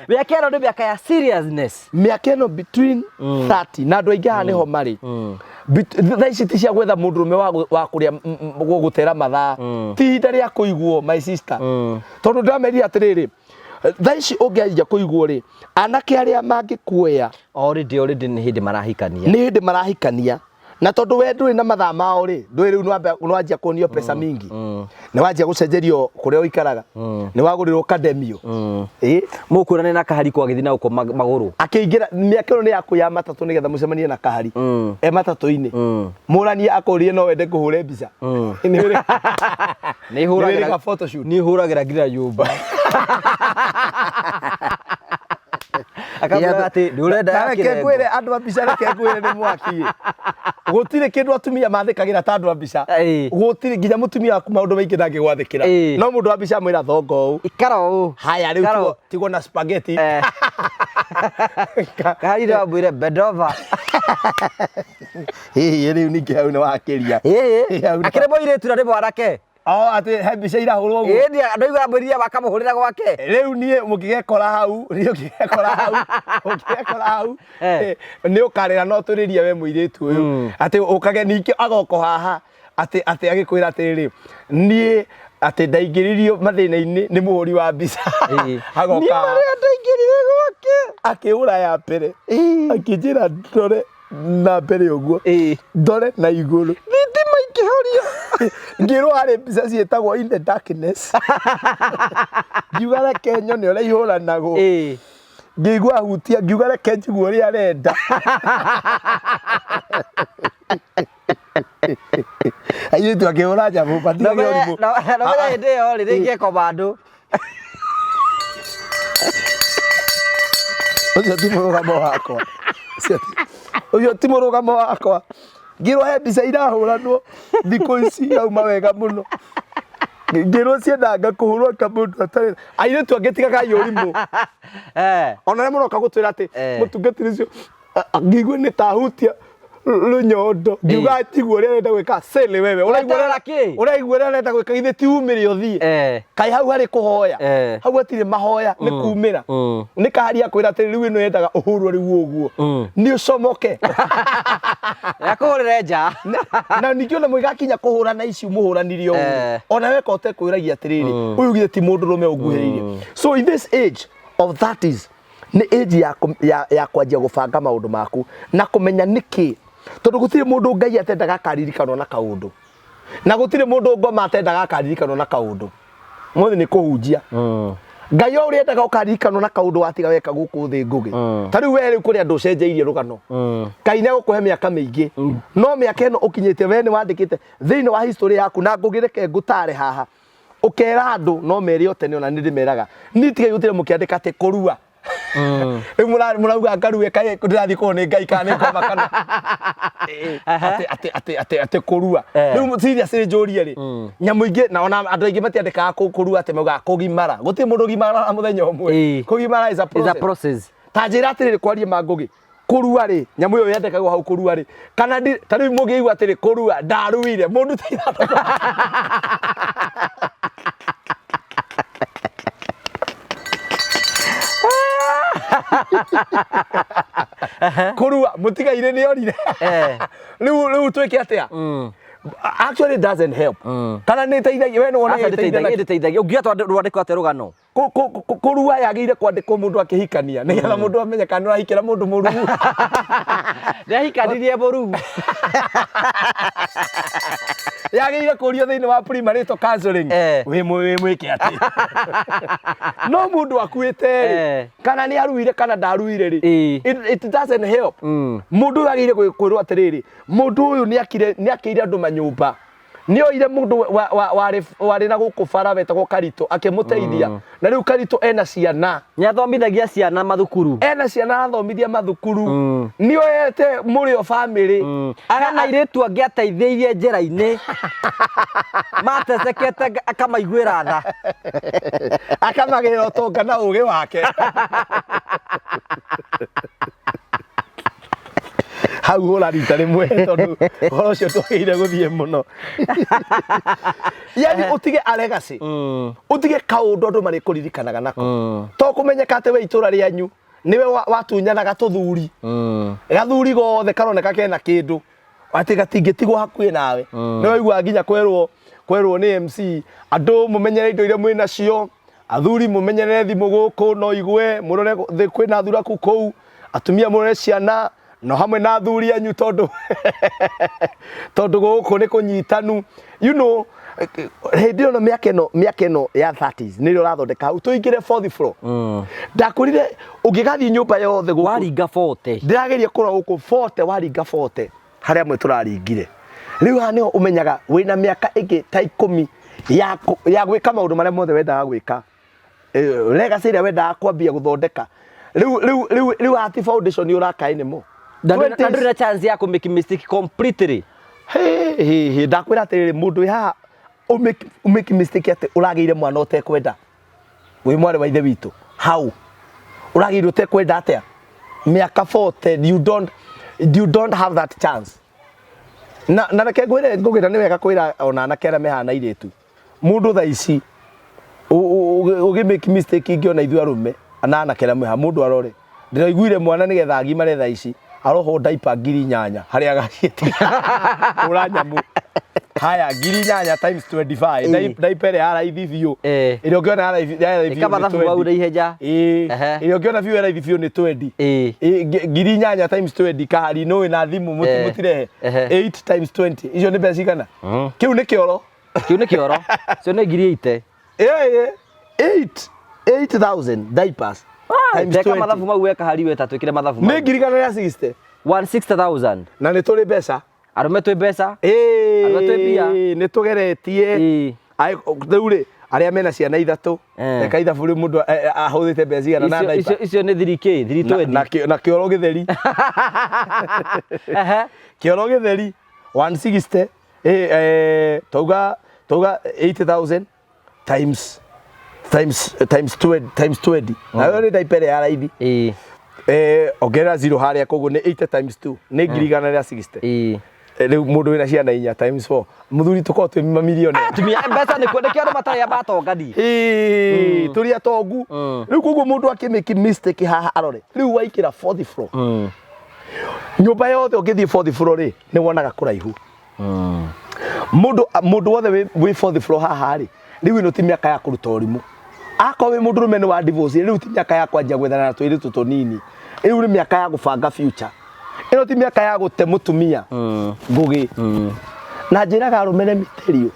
Mĩaka ĩno nĩ mĩaka ya seriousness. Mĩaka ĩno between 30 na andũ aingĩ haha nĩho marĩ. Thaa ici ti cia gwetha mũndũrũme wa kũrĩa gũgũtera mathaa. Ti ihinda rĩa kũiguo my sister. Tondũ ndĩramerire atĩrĩrĩ, thaa ici ũngĩanjia kũiguo rĩ, anake arĩa mangĩkuoya Already, already nĩ hĩndĩ marahikania. Nĩ hĩndĩ marahikania. Na tondũ we ndũrĩ na mathaa mao rĩ, ndũĩ rĩu nĩwanjia kuonio pesa mingi. Nĩwanjia gũcenjerio kũrĩa ũikaraga. Nĩwagũrĩrwo kademio. Ĩ? Mũkũrane na kahari ko agĩthiĩ na gũkũ magũrũ. Akĩingĩra mĩaka ĩno nĩ ya kũya matatũ nĩgetha mũcemanie na kahari. E matatũ-inĩ. Mũranie akũrie no wende kũhũre mbica. Nĩ Nĩ hũragĩra ka photoshoot. Nĩ hũragĩra nginya nyũmba. Akamwĩra atĩ ndũrenda ya Reke kĩrengo. ngwĩre andũ a mbica, reke ngwĩre nĩ mwaki. Gũtirĩ kĩndũ atumia mathĩkagĩra ta andũ a mbica. Gũtirĩ nginya mũtumia waku maũndũ maingĩ ndangĩgwathĩkĩra. No mũndũ wa mbica amwĩra thongo ũũ. Ikara ũũ. Haya rĩu Ikara tigwo ũũ. tigwo na spaghetti. Kaharire wamwĩre bend over. Hihi rĩu ningĩ hau nĩ wakĩria. Ĩĩ. Hau nĩ- Akĩrĩ mũirĩtu na nĩ mwanake. O atĩ he mbica irahũrwo ũguo. Ĩĩ nĩ ndaigua amwĩrire makamũhũrĩra gwake. Rĩu niĩ mũngĩgekora hau, niĩ ũngĩgekora hau, ũngĩgekora hau, nĩ ũkarĩra no tũrĩrie we mũirĩtu ũyũ. Atĩ ũkage ningĩ agoka haha atĩ atĩ agĩkwĩra atĩrĩrĩ, niĩ atĩ ndaingĩririo mathĩna-inĩ nĩ mũhũri wa mbica. Agoka. Niĩ marĩa ndaingĩrire gwake. Akĩhũra ya mbere. Akĩnjĩra ndore na mbere ũguo. Ndore na igũrũ. Thitima ikĩhorio. Ngĩrwo harĩ mbica ciĩtagwo in the darkness. Ngiuga reke nyone ũrĩa ihũranagwo. Ngĩigua ahutia, ngiuga reke njigue ũrĩa arenda. Airĩtu akĩhũra nyamũ, matigage ũrimũ. Na menya hĩndĩ ĩyo rĩ, rĩngĩ eko bandũ. Ũcio ti mũrũgamo wakwa. Ũcio ti mũrũgamo wakwa. Ngĩrwo he mbica irahũranwo thikũ ici irauma wega mũno. Ngĩrwo ciendanga kũhũrwo ta mũndũ atarĩ. Airĩtu angĩ tigagai ũrimũ. Ona arĩa mũroka gũtwĩra atĩ mũtungatĩri ũcio ngĩigua nĩ ta ahutia rũnyondo ngiuga njigua ũrĩa arenda gwĩka sele wewe ũraigua Weterera kĩ? ũraigua ũrĩa arenda gwĩka githĩ ti umĩre ũthiĩ kaĩ hau harĩ kũhoya hau hatirĩ mahoya nĩ kumĩra nĩ kahari akwĩra atĩrĩ rĩu ĩno yendaga ũhũrwo rĩu ũguo nĩ ũcomoke Akũhũrĩre nja. Na ningĩ ona mũgĩgakinya kũhũrana ici mũhũranire ũguo ona weka ũtekwĩragia atĩrĩrĩ ũyũ githĩ ti mũndũ rũme ũnguhĩrĩirie. So in this age of 30s nĩ age ya kwanjia gũbanga maũndũ maku na kũmenya nĩkĩ, tondũ gũtirĩ mũndũ Ngai atendaga akaririkanwo na kaũndũ, na gũtirĩ mũndũ ngoma atendaga akaririkanwo na kaũndũ. Mũthĩ nĩ kũhunjia Ngai o ũrĩa endaga ũkaririkanwo na kaũndũ watiga weka gũkũ thĩ ngũgĩ. Ta rĩu we rĩu kũrĩ andũ ũcenjeirie rũgano. Ngai nĩ egũkũhe mĩaka mĩingĩ, no mĩaka ĩno ũkinyĩte we nĩ wandĩkĩte thĩinĩ wa history yaku. Na ngũgĩ reke ngũtare haha ũkera andũ no mere o tene, ona nĩ ndĩmeraga niĩ tigai gũtira mũkĩandĩka atĩ kũrua. Rĩu mũrauga ngarue kaĩ ndĩrathiĩ kũũ nĩ Ngai kana nĩ ngoma kana atĩ atĩ atĩ atĩ atĩ kũrua. Rĩu serious njũrie rĩ, nyamũ ingĩ na ona andũ aingĩ matiandĩkaga kũrua, atĩ maugaga kũgimara. Gũtirĩ mũndũ ũgimaraga na mũthenya ũmwe. Kũgimara is a Is a process. process. Ta njĩra atĩrĩrĩ, kwarie ma ngũgĩ, kũrua rĩ, nyamũ ĩyo yandĩkagwo hau kũrua rĩ, kana ta rĩu mũngĩigua atĩrĩ kũrua ndaruire mũndũ ta ithathatũ. Kũrua mũtigaire nĩ orire. Rĩu twĩke atĩa? Actually it doesn't help. Kana nĩ ĩteithagia? We nĩ wonaga Aca ĩteithagia? ndĩteithagia, ndĩteithagia. Ũngiuga rwandĩko atĩa rũgano? Kũrua yagĩrĩire kwandĩkwo mũndũ akĩhikania nĩgetha mũndũ amenye kana nĩũrahikĩra mũndũ mũruu. Ndĩrahikanirie mũruu. Yagĩrĩire kũrio thĩinĩ wa premarital counseling. Wĩ mwĩke atĩ no mũndũ akuĩte rĩ, kana nĩ aruire kana ndaruire rĩ, it doesn't help. Mũndũ ũyũ agĩrĩire kwĩrwo atĩrĩrĩ, mũndũ ũyũ nĩ akĩire andũ manyũmba, nĩ oire mũndũ warĩ na gũkũ bara wetagwo Karitũ akĩmũteithia, na rĩu Karitũ ena ciana. Nĩ athomithagia ciana mathukuru. Ena ciana arathomithia mathukuru. Nĩ oete mũrĩo family. Hena airĩtu angĩ ateithĩirie njĩra-inĩ matecekete akamaiguĩra tha. Akamagĩra ũtonga na ũgĩ wake. Hau hũra rita rĩmwe tondũ ũhoro ũcio twagĩrĩire gũthiĩ mũno. Yani ũtige a legacy, ũtige kaũndũ andũ marĩkũririkanaga nako. To kũmenyeka atĩ we itũra rĩanyu nĩwe watunyanaga tũthuri, gathuri gothe karoneka kena kĩndũ atĩ gatingĩtigwo hakuhĩ nawe. Nĩ waiguaga nginya kwerwo nĩ MC, andũ mũmenyere indo iria mwĩ nacio, athuri mũmenyerere thimũ gũkũ no igwe, mũrore thĩ kwĩna thuraku kũu, atumia mũrore ciana no hamwe na athuri anyu tondũ tondũ gũkũ nĩ kũnyitanu. You know, hĩndĩ ĩyo mĩaka ĩno ya 30s nĩrĩo ũrathondeka hau tũingĩre fourth floor. Ndakwĩrire ũngĩgathiĩ nyũmba yothe gũkũ Waringa 40. Ndĩrageria kũrora gũkũ 40, waringa 40 harĩa amwe tũraringire. Rĩu haha nĩho ũmenyaga wĩna mĩaka ĩngĩ ta 10 ya gwĩka maũndũ marĩa mothe wendaga gwĩka. Legacy ĩrĩa wendaga kwambia gũthondeka rĩu rĩu rĩu rĩu ati foundation ũraka anymore. Na ndũrĩ na chance ya kũ make mistake completely. Hĩ, hĩ, hĩ, ndakwĩra atĩrĩrĩ, mũndũ wĩ haha ũmake mistake atĩ ũragĩire mwana ũtekwenda, wĩ mwarĩ wa ithe witũ, hau ũragĩire ũtekwenda atĩa mĩaka 40? You don't have that chance. Na reke ngwĩre, ngũgĩra nĩ wega kwĩra ona anake arĩa mehana airĩtu, mũndũ thaa ici ũgĩ make mistake ingĩona ithuĩ arũme na anake arĩa meha mũndũ arore, ndĩraiguire mwana nĩgetha agimare thaa ici arohwo diaper 8,000 harĩa agaciĩtia ũra nyamũ haya 8,000 times 25. Diaper ĩrĩa ya raithi biũ, ĩrĩa ũngĩona ya raithi biũ nĩ mathabu mau 20. Na ihenya. Ĩrĩa ũngĩona biũ ya raithi biũ nĩ 20. 8,000 times 20, kahari nũĩ na thimũ mũtirehe. 8 times 20, icio nĩ mbeca cigana? Kĩu nĩ kĩoro. Kĩu nĩ kĩoro, cio nĩ 80,000. Ĩĩ, 8 8000 diapers times Teka 20. Mathabu mau weka hari weta twĩkĩre mathabu mau. Nĩ 160,000. 160,000. Na nĩ tũrĩ mbeca. Arũme twĩ mbeca. Arũme twĩ mbia. Nĩ tũgeretie. Rĩu rĩ, arĩa mena ciana ithatũ, reka ithabu rĩu, mũndũ ahũthĩte mbeca cigana na Icio diaper? Icio nĩ 3K, 320. Na kĩoro gĩtheri. Kĩoro gĩtheri 160, tauga 80,000 times 20, times 20, nayo nĩ diaper ĩrĩa ya raithi. Ongerera zero harĩa, koguo nĩ 80 times 2 nĩ 160,000. Rĩu mũndũ wĩna ciana inya times 4, mũthuri, tũkorwo twĩ mamirioni. Atumia mbeca nĩ nĩkĩo andũ matarĩ matongani. Ĩĩ, tũrĩ atongu rĩu, koguo mũndũ akĩmake mistake haha arore rĩu waikĩra fourth floor, nyũmba yothe ũngĩthiĩ fourth floor rĩ, nĩ wonaga kũraihu. Mũndũ wothe wĩ fourth floor haha rĩ, rĩu ĩno ti mĩaka ya kũruta ũrimũ. Akorwo wĩ mũndũrũme nĩ wa divorce, rĩu ti mĩaka ya kwanjia gwethana na tũirĩtu tũnini, rĩu nĩ mĩaka ya gũbanga future. Ĩno ti mĩaka ya gũte mũtumia ngũgĩ. Na njĩraga arũme, let me tell you,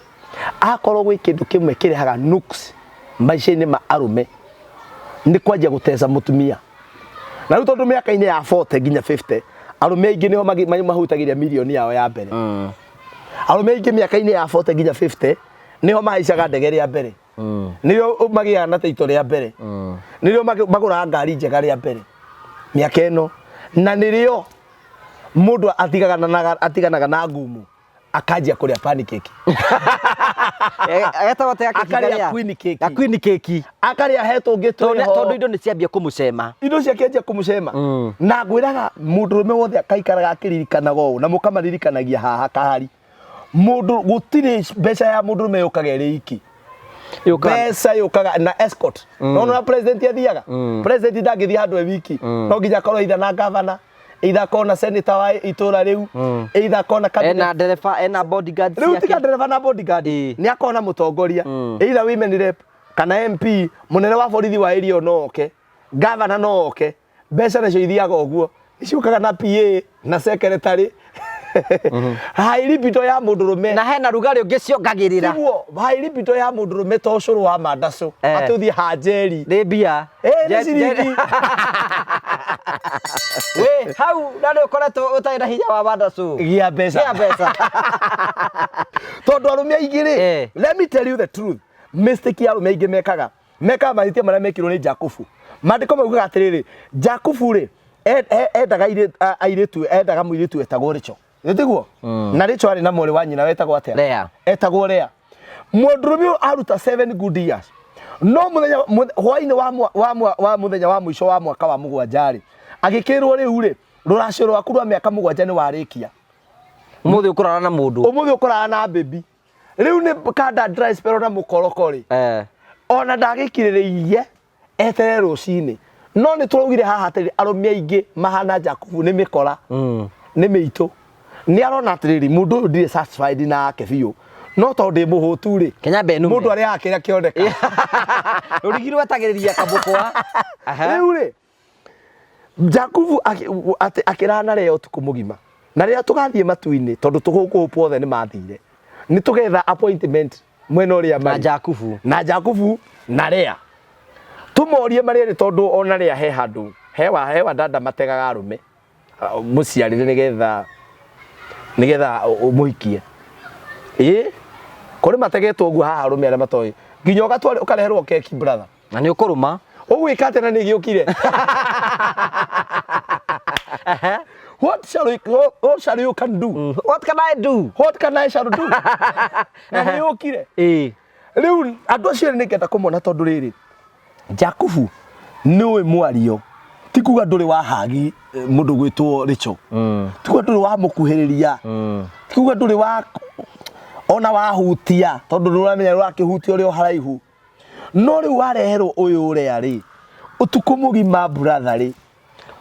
akorwo gwĩ kĩndũ kĩmwe kĩrehaga nuks maica-inĩ ma arũme, nĩ kwanjia gũteca mũtumia. Na rĩu tondũ mĩaka-inĩ ya 40 nginya 50 arũme aingĩ nĩho mahutagĩria mirioni yao ya mbere. Arũme aingĩ mĩaka-inĩ ya 40 nginya 50 nĩho mahaicaga ndege rĩa mbere, nĩrĩo magĩaga na taito rĩa mbere, nĩrĩo magũraga ngari njega rĩa mbere mĩaka ĩno, na nĩrĩo mũndũ atiganaga na ngumu akanjia kũrĩa pancake. Etagwo atĩa keki? Akarĩa Karĩa? Queen cake. Ga queen cake. Akarĩa he tũngĩ Tondũ twĩho. Tondũ indo nĩ ciambia kũmũcema. Indo ciakĩanjia kũmũcema. Na ngwĩraga mũndũrũme wothe akaikaraga akĩririkanaga ũũ, na mũkamaririkanagia haha kahari, mũndũ gũtirĩ mbeca ya mũndũrũme yũkaga ĩrĩ iki. Mbeca yũkaga na escort. No na president athiaga, president ndangĩthiĩ handũ e wiki, no nginya akorwo either na governor, either akorwo na senator wa itũra rĩu, either akorwo na cabinet. Ena ndereba, ena bodyguard Rĩu tiga ciake. ndereba na bodyguard, nĩ akorwo na mũtongoria, either women rep kana MP, mũnene wa borithi wa area no oke, governor no oke. Mbeca nacio ithiaga ũguo, nĩciũkaga na PA na secretary. High libido ya mũndũrũme Na hena rugarĩ ũngĩ ciongagĩrĩra. Tiguo, high libido ya mũndũrũme to ũcũrũ wa mandacũ atĩ ũthiĩ hanjeri. Nĩ mbia. Nĩ ciringi. Wĩ hau na nĩ ũkoretwo ũtarĩ na hinya wa mandacũ. Gĩa mbeca. Gĩa mbeca. Tondũ arũme aingĩ rĩ, let me tell you the truth, mistake ya arũme aingĩ mekaga mahĩtia marĩa mekirwo nĩ Jakubu. Maandĩko maugaga atĩrĩrĩ, Jakubu rĩ, endaga airĩtu, endaga mũirĩtu wetagwo Rachel, nĩ tiguo? Na Rachel arĩ na mwarĩ wa nyina wetagwo atĩa? Leah. Etagwo Leah. Mũndũrũme ũyũ aruta 7 good years, no mũthenya hwaĩ-inĩ wa mũthenya wa mũico wa mwaka wa mũgwanja rĩ, agĩkĩrwo rĩu rĩ, rũracio rwaku rwa mĩaka 7 nĩ warĩkia. Ũmũthĩ ũkũrara na mũndũ. Ũmũthĩ ũkũrara na baby. Rĩu nĩ kanda dry spell na mũkoroko rĩ, ona ndagĩkirĩrĩirie eterere rũcinĩ. No nĩ tũraugire haha atĩrĩrĩ, arũme aingĩ mahana Jakubu, nĩ mĩkora, nĩ mĩitũ. Nĩ arona atĩrĩrĩ, mũndũ ũyũ ndirĩ satisfied nake biũ, no tondũ ndĩ mũhũtu rĩ, Kenya mbe nume. Mũndũ arĩaga kĩrĩa kĩoneka. Rũrigi rwetagĩrĩria kamũkwa. Rĩu rĩ, Jakubu akĩrara na Lea ũtukũ mũgima. Na rĩrĩa tũgathiĩ matu-inĩ, tondũ tũgũkũ othe nĩ mathire, nĩ tũgetha appointment mwena ũrĩa Na marĩ. Jakubu. Na Jakubu na Lea, tũmorie marĩ erĩ, tondũ ona Lea he handũ hewa dada mategaga arũme, mũciarĩre nĩgetha ũmũhikie. Ĩ kũrĩ mategetwo ũguo haha, arũme arĩa matoĩ nginya ũgatwara ũkareherwo keki, brother. Na nĩ ũkũrũma. Ũgwĩka atĩa na nĩ gĩũkire? What shall you can do? What can I do? What can I shall do? Na nĩ yũkire. Rĩu andũ acio erĩ nĩngenda kũmona tondũ rĩrĩ, Jakubu nĩũĩ mwario ti kuga ndũrĩ wa hagi mũndũ gwĩtwo Rachel, ti kuga ndũrĩ wa mũkuhĩrĩria, ti kuga ndũrĩ wa ona wahutia, tondũ ndũramenya ũrakĩhutia ũrĩ o haraihu. No rĩu wareherwo ũyũ ũrĩa rĩ, ũtukũ mũgima brother rĩ,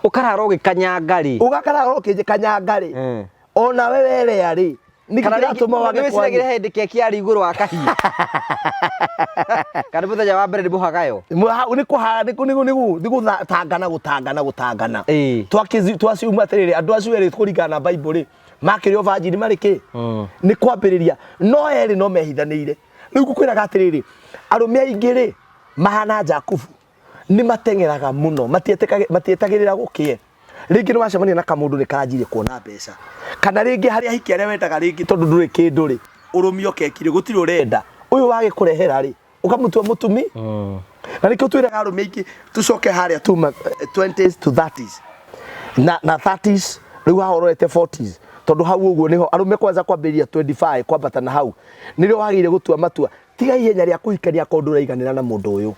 Ũkarara ũgĩkanyanga rĩ. Ũgakarara ũkĩkanyanga rĩ, onawe werea rĩ, nĩkĩ Kana rĩngĩ kĩratũma wage nĩwĩciragĩra kwaria? hĩndĩ keki yarĩ igũrũ wa kahia. Kana mũthenya wa mbere nĩ mũhagayo. Hau nĩ kũha nĩ kũ- nĩ kũ- nĩ kũ- nĩ gũtangana gũtangana gũtangana. Twaciuma atĩrĩrĩ, andũ acio erĩ kũringana na Bible rĩ, makĩrĩ o virgin marĩ kĩ? Nĩ kwambĩrĩria. No erĩ no mehithanĩire. Rĩu ngũkwĩraga atĩrĩrĩ, arũme aingĩ rĩ, mahana Jakubu, nĩ mateng'eraga mũno, matietagĩrĩra gũkĩe. Rĩngĩ nĩ wacemania na kamũndũ nĩ karanjirie kuona mbeca, kana rĩngĩ harĩ ahiki arĩa wendaga rĩngĩ tondũ ndũrĩ kĩndũ rĩ, ũrũmio keki rĩ, gũtirĩ ũrenda. Ũyũ wagĩkũrehera rĩ, ũkamũtua mũtumi. Na nĩkĩo twĩraga arũme aingĩ tũcoke harĩa tuma 20s to 30s na 30s, rĩu haha ũrorete 40s, tondũ hau ũguo nĩho arũme kwanza kwambĩrĩria 25 kwambata na hau nĩrĩo wagĩrĩire gũtua matua. Tiga ihenya rĩa kũhikania akorwo ndũraiganĩra na mũndũ ũyũ.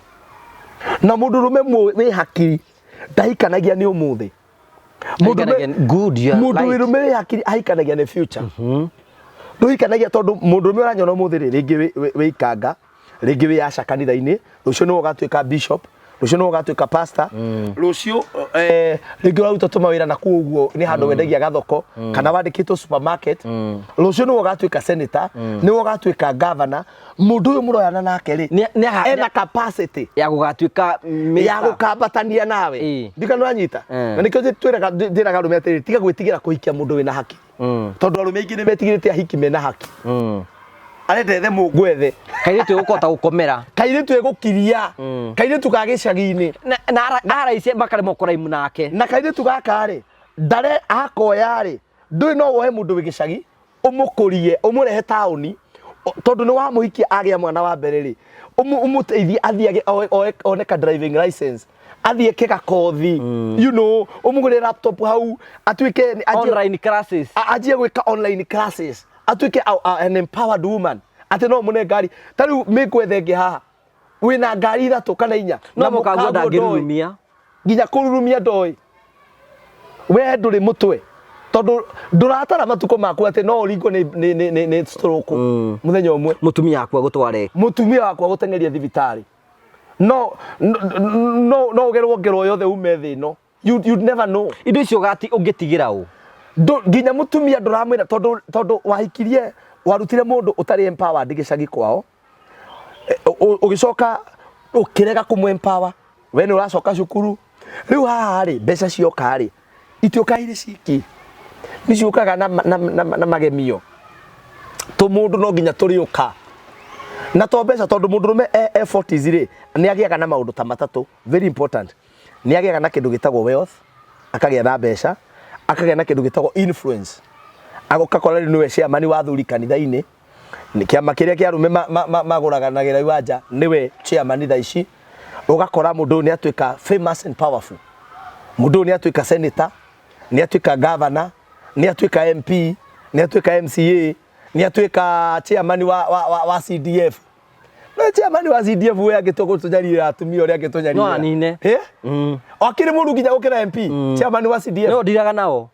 Na mũndũrũme wĩ hakiri ndahikanagia nĩ ũmũthĩ. Ahikanagia good, you are Mũndũ right. wĩrũme wĩ hakiri ahikanagia nĩ future. Ndũhikanagia tondũ mũndũrũme ũranyona ũmũthĩ rĩ, rĩngĩ wĩ ikanga, rĩngĩ wĩ aca kanitha-inĩ, rũciũ nĩwe ũgatuĩka bishop, rũciũ nĩwe ũgatuĩka pastor, rũciũ rĩngĩ ũraruta tũmawĩra na kũu ũguo nĩ handũ wendagia gathoko, kana wandĩkĩtwo supermarket, rũciũ nĩwe ũgatuĩka senator, nĩwe ũgatuĩka governor. Mũndũ ũyũ mũroyana nake rĩ, ena capacity ya gũgatuĩka ya minister. Gũkambatania nawe. Ndika nĩwanyita? Na nĩkĩo njĩraga arũme atĩrĩrĩ, tiga gwĩtigĩra kũhikia mũndũ wĩna haki, tondũ arũme aingĩ nĩ metigĩrĩte ahiki mena haki. Arenda ethe mũngwethe. Kairĩtu ĩgũkota gũkomera. Kairĩtu ĩgũkiria, kairĩtu ka gĩcagi-inĩ. Na araice makaremwo kũraimu nake. Na kairĩtu gaka rĩ, ndare akoya rĩ, ndũĩ no woe mũndũ wĩ gĩcagi ũmũkũrie ũmũrehe taũni, tondũ nĩ wamũhikia agĩa mwana wa mbere rĩ, ũmũteithie athiĩ one ka driving license, athiĩ eke gakothi, ũmũgũrĩre laptop hau, atuĩke online classes, anjie gwĩka online classes, atuĩke an empowered woman, atĩ no mũne ngari. Ta rĩu mĩngwethe ĩngĩ haha wĩna ngari ithatũ kana inya, no na mũkaguo mũkaguo ndoĩ. Ndangĩrurumia. Nginya kũrurumia ndoĩ. We ndũrĩ mũtwe tondũ ndũratara matukũ maku atĩ no ũringwo nĩ stroke mũthenya ũmwe. Mũtumia waku agũtware. Mũtumia waku agũteng'eria thibitarĩ, no ũgerwo ngero yothe ume thĩ ĩno. You'd never know. Indo icio ũgati ũngĩtigĩra ũ? Nginya mũtumia ndũramwĩra, tondũ wahikirie, warutire mũndũ ũtarĩ empowered gĩcagi kwao, ũgĩcoka ũkĩrega kũmũ empower. We nĩ ũracoka cukuru rĩu haha rĩ, mbeca cioka rĩ, itiũkaga irĩ ciki, nĩ ciũkaga na magemio. Tũmũndũ no nginya tũrĩũka na to mbeca, tondũ mũndũrũme e 40s rĩ, nĩ agĩaga na maũndũ ta matatũ very important. Nĩ agĩaga na kĩndũ gĩtagwo wealth, akagĩa na mbeca, akagĩa na kĩndũ gĩtagwo influence, agũkakora rĩu nĩwe chairman wa athuri kanitha-inĩ. Nĩ kĩama kĩrĩa kĩa arũme magũraganagĩra iwanja, nĩwe chairman thaa ici. Ũgakora mũndũ ũyũ nĩ atuĩka famous and powerful, mũndũ ũyũ nĩ atuĩka senator, nĩ atuĩka governor, nĩ atuĩka MP, nĩ atuĩka MCA, nĩ atuĩka chairman wa CDF. No chairman wa CDF we angĩtua gũtũnyarira atumia ũrĩa angĩtũnyarira. No anine. Eh? Akĩrĩ mũru nginya gũkĩra MP, chairman wa CDF. No ndiraga nao.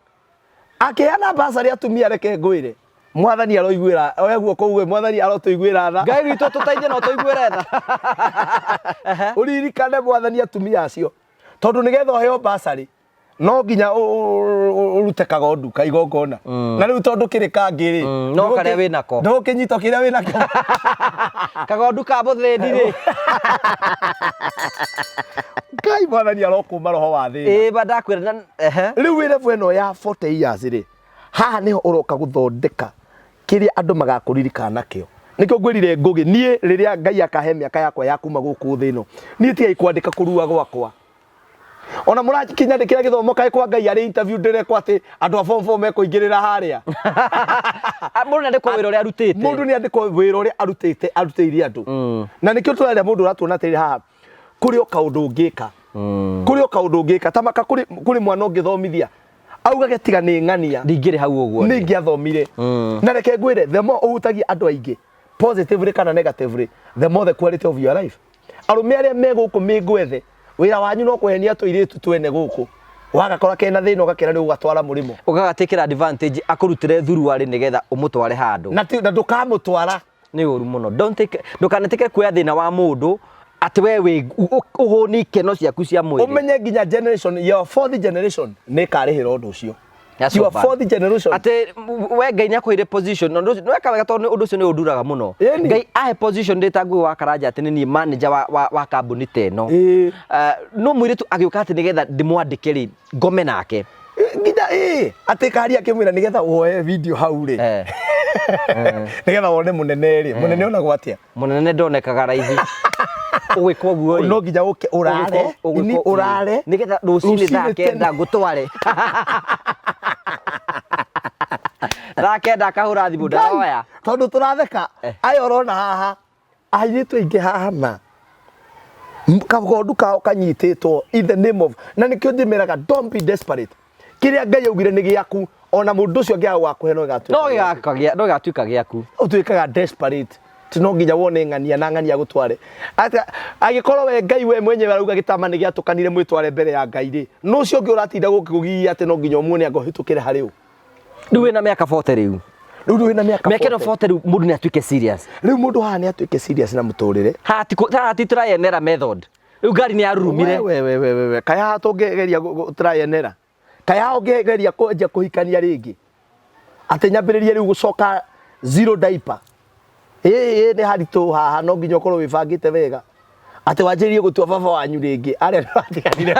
Akĩheana basarĩ atumia, reke ngwĩre, Mwathani aroiguĩra, oya guoko uge, Mwathani arotũiguĩra tha. Ngai witũ tũteithie na ũtũiguĩre tha. Ũririkane Mwathani atumia acio, tondũ nĩgetha ũheo basarĩ no nginya ũrute kagondu ka igongona, na rĩu tondũ kĩrĩ kangĩ rĩ, No karĩa wĩnako. Ndũgũkĩnyita kĩrĩa wĩnakĩo. Kagondu ka mũthĩni rĩ. Ngai Mwathani arokũma roho wa thĩna. Ĩĩ ba ndakwĩra na ehe. Rĩu wĩ level ĩno ya 40 years rĩ, haha nĩho ũroka gũthondeka kĩrĩa andũ magakũririkana nakĩo. Nĩkĩo ngwĩrire Ngũgĩ, niĩ rĩrĩa Ngai akahe mĩaka yakwa ya kuma gũkũ thĩ ĩno, niĩ tigai kwandĩka kũrua gwakwa. Ona mũrakinyandĩkĩra gĩthomo kaĩ kwa Ngai arĩ interview ndĩrekwo atĩ andũ a form 4 mekũingĩrĩra harĩa. Ah, mũndũ nĩandĩkwo wĩra ũrĩa arutĩte. Mũndũ nĩ andĩkwo wĩra ũrĩa arutĩte, arutĩire andũ. Na nĩkĩo tũrarĩa mũndũ ũratuona atĩrĩ haha. Kũrĩ o kaũndũ ũngĩka, kũrĩ o kaũndũ ũngĩka ta maka kũrĩ mwana ũngĩthomithia augage tiga nĩ ng'ania Ndingĩrĩ hau ũguo. Nĩ ingĩathomire. Na reke ngwĩre, the more ũhutagia andũ aingĩ positively kana negatively, the more the quality of your life. Arũme arĩa me gũkũ mĩngwethe, wĩra wanyu no kũhenia tũirĩtu twene gũkũ, wagakora kena thĩna ũgakera nĩ ũgatwara mũrĩmo. Ũgagatĩkĩra advantage akũrutĩre thuruarĩ nĩgetha ũmũtware handũ. Na ndũkamũtwara. Nĩ ũru mũno. Don't take, ndũkanetĩkĩre kuoya thĩna wa mũndũ atĩ we wĩ ũhũni ikeno ciaku cia mwĩrĩ. Ũmenye nginya generation, your fourth generation, nĩ ĩkarĩhĩra ũndũ ũcio. That's so Your bad. fourth generation. Atĩ we Ngai nĩ akũheire position na ũndũ ũcio nĩweka wega tondũ ũndũ ũcio nĩ ũnduraga mũno. Ngai ahe position ndĩ ta Ngũgĩ wa Karanja atĩ nĩ niĩ manager wa kambuni ta ĩno. No mũirĩtu agĩũka atĩ nĩgetha ndĩmwandĩke rĩ, ngome nake. Nginya ĩ atĩ kari akĩmwĩra nĩgetha woe video hau rĩ, nĩgetha wone mũnene rĩ, mũnene onagwo atĩa? Mũnene ndonekaga raithi. Ũgwĩka ũguo rĩ, No nginya ũke ũrare, ini ũrare nĩgetha rũcinĩ thaa rũcinĩ 9 ngũtware. Thaa 9 akahũra thimũ ndaroya. Tondũ tũratheka. Aya ũrona haha airĩtu aingĩ haha ma kagondu kao kanyitĩtwo in the name of, na nĩkĩo ndĩmeraga, don't be desperate. Kĩrĩa Ngai augire nĩ gĩaku, ona mũndũ ũcio angĩaga gũgakũhe no gĩgatuĩka No gĩaku. No gĩgatuĩka gĩaku. Ũtuĩkaga desperate ti no nginya wone ng'ania na ng'ania gũtware. Angĩkorwo we Ngai we mwenyewe arauga gĩtama nĩ gĩatũkanire mwĩtware mbere ya Ngai rĩ, no ũcio ũngĩ ũratinda gũkĩgũgiria atĩ no nginya ũmuone anga ũhĩtũkĩre harĩ ũ? Rĩu wĩna mĩaka 40 rĩu. Rĩu wĩna mĩaka Mĩaka ĩno 40. 40 rĩu mũndũ nĩ atuĩke serious. Rĩu mũndũ haha nĩ atuĩke serious na mũtũrĩre. Haha ti try and error method. Rĩu ngari nĩ yarurumire. We we we we we kaĩ haha tũngĩgeria try and error? Kaĩ haha ũngĩgeria kwanjia kũhikania rĩngĩ atĩ nyambĩrĩrie rĩu gũcoka zero diaper? Ĩ nĩ haritũ haha, no nginya ũkorwo wĩbangĩte wega atĩ wanjĩrĩrie gũtua baba wanyu rĩngĩ arĩa nĩmatiganire.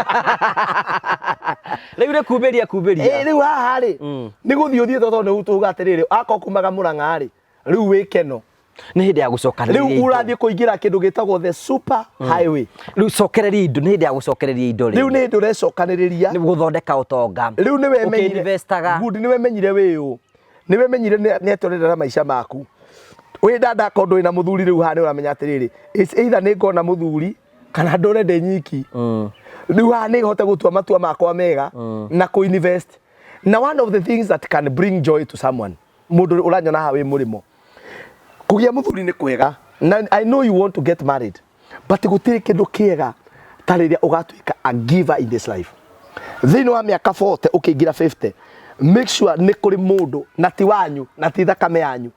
Rĩu nĩ kumĩria kumĩria. Ĩ rĩu haha rĩ, nĩ gũthiĩ ũthiĩte tondũ nĩ tuga atĩrĩrĩ, akorwo kumaga Mũrang'a rĩ, rĩu wĩ keno. Nĩ hĩndĩ ya gũcokanĩrĩria Rĩu indo. Ũrathiĩ kũingĩra kĩndũ gĩtagwo the super highway. Rĩu cokereria indo, nĩ hĩndĩ ya gũcokereria indo. Rĩu nĩ hĩndĩ ũrecokanĩrĩria. Nĩ gũthondeka ũtonga. Rĩu nĩ wemenyire. Ũkĩinvestaga. Good, nĩ wemenyire wĩ ũ, nĩ wemenyire nĩ atĩa ũrenda na maica maku. Wĩ dada, akorwo ndũrĩ na mũthuri rĩu haha nĩ ũramenya atĩrĩrĩ, it's either nĩ ngona mũthuri kana ndũre ndĩ nyiki. Rĩu haha nĩ hote gũtua matua makwa mega na kũ invest. Na one of the things that can bring joy to someone, mũndũ ũranyona haha wĩ mũrĩmo, kũgĩa mũthuri nĩ kwega na I know you want to get married, but gũtirĩ kĩndũ kĩega ta rĩrĩa ũgatuĩka a giver in this life. Thĩinĩ wa mĩaka 40 ũkĩingĩra 50, make sure nĩ kũrĩ mũndũ na ti wanyu na ti thakame yanyu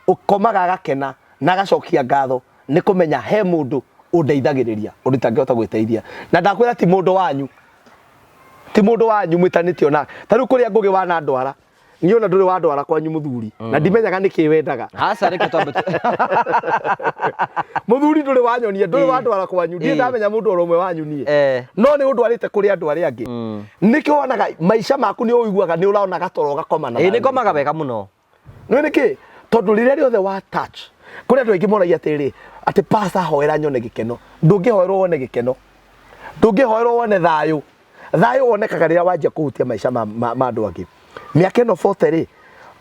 ũkomaga agakena na agacokia ngatho nĩ kũmenya he mũndũ ũndeithagĩrĩria ũndũ itangĩhota gwĩteithia. Na ndakwĩra ti mũndũ wanyu, ti mũndũ wanyu mwĩtanĩtio nake. Ta rĩu kũrĩa Ngũgĩ wanandwara niĩ, ona ndũrĩ wandwara kwanyu mũthuri na ndimenyaga nĩkĩ wendaga. Aca, reke twambe Mũthuri ndũrĩ wanyonia, ndũrĩ wandwara kwanyu, ndirĩ ndamenya mũndũ oro ũmwe wanyu niĩ. No nĩ ũndwarĩte kũrĩ andũ arĩa angĩ. Nĩkĩo wonaga maica maku nĩ ũiguaga nĩ ũrona gatoro ũgakoma na Ĩ, thayũ. Nĩ ngomaga wega mũno. Nĩ nĩkĩ? Tondũ rĩrĩa rĩothe wa touch kũrĩ andũ aingĩ moragia atĩrĩrĩ, atĩ pastor, hoera nyone gĩkeno. Ndũngĩhoerwo wone gĩkeno, ndũngĩhoerwo wone thayũ. Thayũ wonekaga rĩrĩa wanjia kũhutia maica ma andũ angĩ. Mĩaka ĩno 40 rĩ,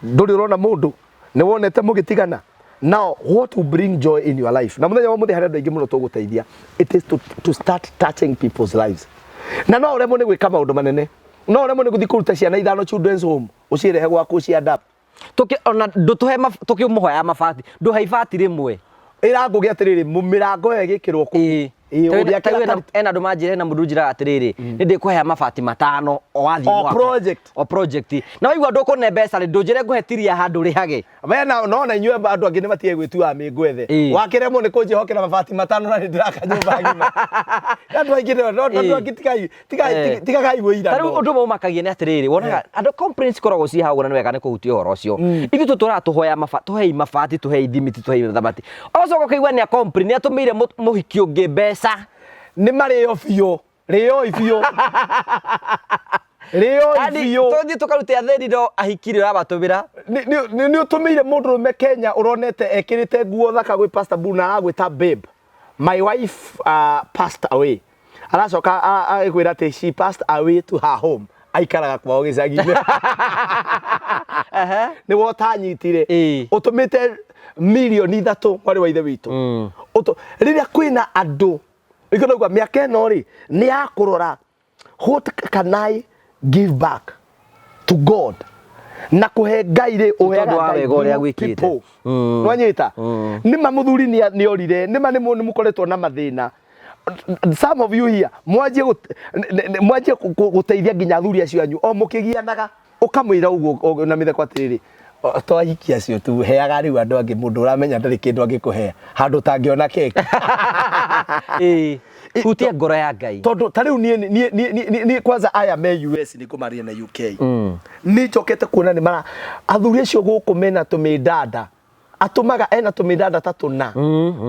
ndũrĩ ũrona mũndũ nĩ wonete mũgĩtigana. Now what will bring joy in your life? Na mũthenya wa mũthĩ harĩ andũ aingĩ mũno tũgũteithia, it is to start touching people's lives. Na no ũremwo nĩ gwĩka maũndũ manene, no ũremwo nĩ gũthiĩ kũruta ciana ithano children's home, ũcirehe gwaku ũciadapt. Tũkĩ ona ndũtũhe tũkĩmũhoya mabati, ndũhe ibati rĩmwe. Ĩra Ngũgĩ atĩrĩrĩ, mĩrango ĩyo ĩgĩkĩrwo kũu. Ĩĩ, Ta ũrĩa rĩu ena andũ manjĩra, ena mũndũ ũnjĩraga atĩrĩrĩ, nĩ ndĩkũhea mabati 5 o wathiĩ O mwaka. project. O project. Na waigua ndũkũne mbeca rĩ, ndũnjĩre ngũhe tiria handũ rĩhage. We na no na inyuĩ andũ angĩ nĩ matige gwĩtua mĩngwethe. Wakĩremwo nĩ kũnjĩhokera mabati 5 na nĩ ndĩraka nyũmba ng'ima. Andũ aingĩ no andũ angĩ tigai tigai tigagai wĩira. Ta rĩu ũndũ ũmwe ũmakagia nĩ atĩrĩrĩ, wonaga andũ complaints cikoragwo ciĩ hau na nĩ wega nĩ kũhutia ũhoro ũcio. Ithuĩ tũtũraga tũhoya tũhei mabati, tũhei thimiti, tũhei thamati, ũgacoka ũkaigua nĩ a complain nĩ atũmĩire mũhiki ũngĩ mbeca. Nĩ marĩo biũ, rĩoi biũ, rĩoi Yaani, biũ. Tũthiĩ tũkarute athĩni no ahiki rĩ ũramatũmĩra. Nĩ ũtũmĩire mũndũrũme Kenya ũronete ekĩrĩte nguo thaka gwĩ Pastor Blue na aragwĩta babe. My wife passed away. Aracoka agĩkwĩra atĩ she passed away to her home, aikaraga kwao gĩcagi-inĩ. Nĩ wotanyitire. Ũtũmĩte 3 mirioni mwarĩ wa ithe witũ. Rĩrĩa kwĩna andũ Nĩkĩo ndauga mĩaka ĩno rĩ nĩ ya kũrora what can I give back to God na kũhe Ngai rĩ ũheaga Tondũ wa Ngai wega ũrĩa through gwĩkĩte. people. Nĩwanyita nĩma mũthuri nĩ orire nĩma nĩ mũkoretwo na mathĩna some of you here mwanjie mwanjie gũteithia nginya athuri acio anyu o mũkĩgianaga ũkamwĩra ũguo na mĩtheko atĩrĩrĩ to ahiki acio tu heaga rĩu andũ angĩ mũndũ ũramenya ndarĩ kĩndũ angĩkũhea handũ ũtangĩona keki. Ĩĩ hutia ngoro ya Ngai. Tondũ ta rĩu niĩ niĩ niĩ niĩ kwanza aya me US nĩ ngũmaria na UK nĩ njokete kuona nĩ mara athuri acio gũkũ mena tũmĩndanda atũmaga ena tũmĩndanda ta tũna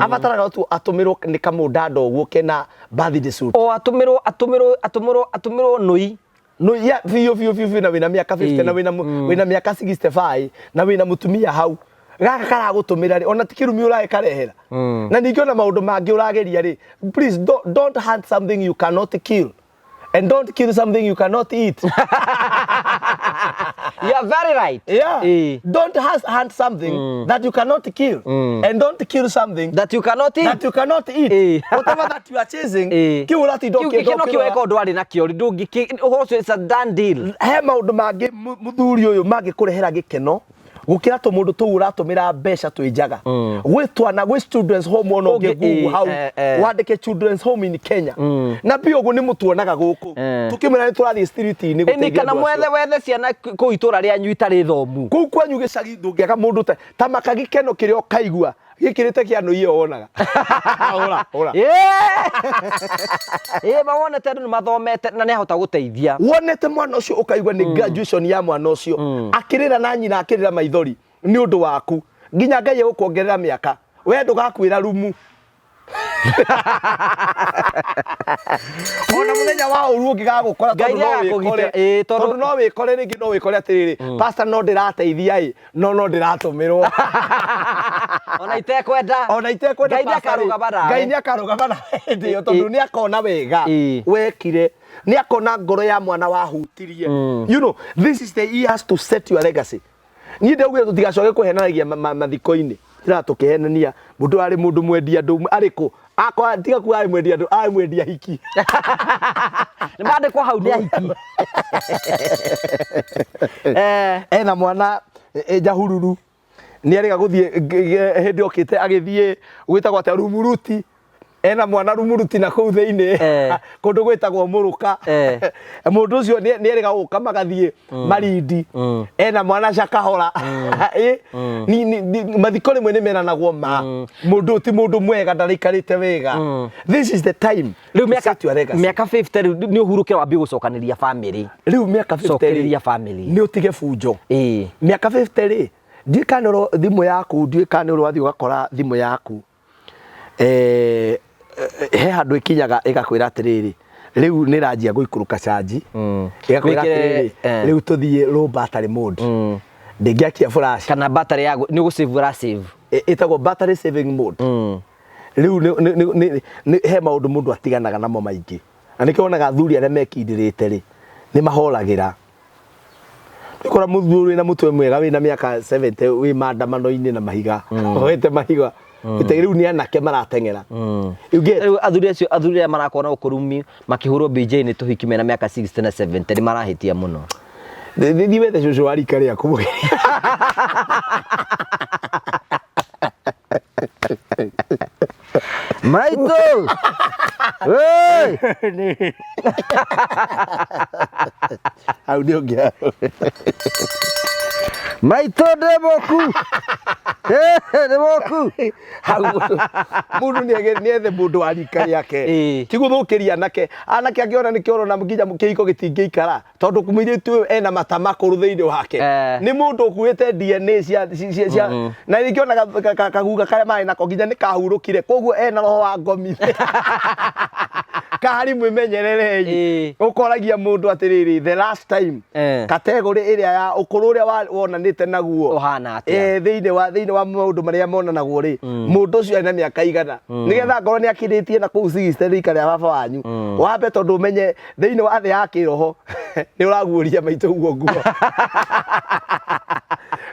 abataraga tu atũmĩrwo nĩ kamũndanda ũguo kena birthday suit. O atũmĩrwo atũmĩrwo atũmĩrwo atũmĩrwo nũi. No ya biũ biũ biũ biũ na wĩna mĩaka 50 na wĩna wĩna mĩaka 65 na wĩna mũtumia hau gaka karagũtũmĩra rĩ ona ti kĩrumi ũragĩkarehera na ningĩ ona maũndũ mangĩ ũrageria rĩ please don't hunt something you cannot kill and don't kill something you cannot eat. You are very right. Yeah. Don't hunt something that you cannot kill and don't kill something that you cannot eat. That you cannot eat. Whatever that you are chasing, kiu ũratinda Kĩu gĩkeno kĩu weka ũndũ warĩ nakĩo ndũngĩ ũhoro ũcio it's a done deal. He maũndũ mangĩ mũthuri ũyũ mangĩkũrehera gĩkeno gũkĩra tũmũndũ tũu ũratũmĩra mbeca twĩ njaga. Gwĩ twana gwĩ children's home ona Ũngĩ- ũngĩ Google hau wandĩke children's home in Kenya. Na mbia ũguo nĩ mũtuonaga gũkũ. Tũkĩmwĩra nĩ tũrathiĩ street-inĩ Ĩni gũteithia kana andũ acio. mwethe wethe ciana kũu itũra rĩanyu itarĩ thomu. Kũu kwanyu gĩcagi ndũngĩaga mũndũ ta maka gĩkeno kĩrĩa ũkaigua gĩkĩrĩte kĩa nũi ĩyo wonaga. Hũra, hũra. Ĩĩ ma wonete andũ nĩ mathomete na nĩ ahota gũteithia. Wonete mwana ũcio ũkaigua nĩ graduation ya mwana ũcio akĩrĩra na nyina akĩrĩra maithori nĩ ũndũ waku nginya Ngai egũkuongerera mĩaka we ndũgakuĩra rumu. Ona mũthenya wa ũru ũngĩgagũkora Ngai tondũ no nĩagakũgitĩra, wĩkore, ĩĩ, tondũ tondũ no wĩkore rĩngĩ no wĩkore atĩrĩrĩ pastor no ndĩrateithia ĩ no no ndĩratũmĩrwo. Ona itekwenda. Ona itekwenda Ngai pastor rĩ, nĩakarũgama nawe. Ngai nĩakarũgama nawe hĩndĩ ĩyo tondũ nĩakona wega wekire nĩakona ngoro ya mwana wahutirie. You know this is the years to set your legacy. Niĩ ndaugire tũtigacoke kũhenanagia mathiko-inĩ tira tũkĩhenania mũndũ arĩ mũndũ mwendia andũ arĩ kũ akwa tiga kuga arĩ mwendia andũ arĩ mwendia hiki. Nĩ mandĩkwo hau nĩ ahiki. Ena mwana njahururu nĩ arĩga gũthiĩ hĩndĩ okĩte agĩthiĩ gwĩtagwo atĩa Rumuruti ena mwana Rumuruti na kũu thĩinĩ kũndũ gwĩtagwo Mũrũka. Mũndũ ũcio nĩ erĩga gũka magathiĩ Marindi ena mwana Cakahora. Mathiko rĩmwe nĩ meranagwo ma mũndũ ti mũndũ mwega ndaraikarĩte wega. This is the time Rĩu to set your legacy. mĩaka 50 rĩu nĩ ũhurũke wambie gũcokanĩria family. Rĩu mĩaka 50 rĩ, Cokereria family. nĩ ũtige bunjo. Mĩaka 50 rĩ ndiũĩ kana nĩ thimũ yaku ndiũĩ kana nĩ ũrathiĩ ũgakora thimũ yaku he handũ ĩkinyaga ĩgakwĩra atĩrĩrĩ rĩu nĩ ĩranjia gũikũrũka canji ĩgakwĩra Wĩkĩre, atĩrĩrĩ rĩu tũthiĩ low battery mode ndĩngĩakia flash Kana battery ya nĩ ũgũ-save ũra-save. Ĩtagwo battery saving mode. Rĩu he maũndũ mũndũ atiganaga namo maingĩ na nĩkĩo wonaga athuri arĩa mekindĩrĩte rĩ nĩ mahoragĩra. Ũkora mũthuri wĩna mũtwe mwega wĩna mĩaka 70 wĩ maandamano-inĩ na mahiga oete mahiga Ĩte rĩu nĩ anake marateng'era. You get? Rĩu athuri acio athuri arĩa marakorwo na ũkũrumi makĩhũrwo BJ nĩ tũhiki mena mĩaka 60 na 70 nĩ marahĩtia mũno. Thiĩ wethe cũcũ wa rika rĩaku. Maitũ! Hey! Hau nĩ ũngĩ. Maitũ ndĩ mũku! Ndĩ mũku! Hau mũndũ nĩ ethe mũndũ wa rika rĩake. Ti gũthũkĩria anake. Anake angĩona nĩkĩo ũrona nginya kĩhiko gĩtingĩikara tondũ mũirĩtu ũyũ ena mata makũrũ thĩinĩ wake. Nĩ mũndũ ũkuĩte DNA cia na rĩngĩ ona kaguga karĩa marĩ nako nginya nĩ kahurũkire koguo ena roho wa ngomi. Kahari mwĩmenyererei. Ũkoragia mũndũ atĩrĩrĩ the last time category ĩrĩa ya ũkũrũ ũrĩa wonanĩte naguo Ũhana atĩa? Thĩinĩ wa maũndũ marĩa monanagwo rĩ mũndũ ũcio ena mĩaka igana nĩgetha ngorwo nĩ akirĩtie na kũu 60 rika rĩa baba wanyu wambe tondũ ũmenye thĩinĩ wa thĩ ya kĩroho nĩ ũraguũria maitũ guo nguo.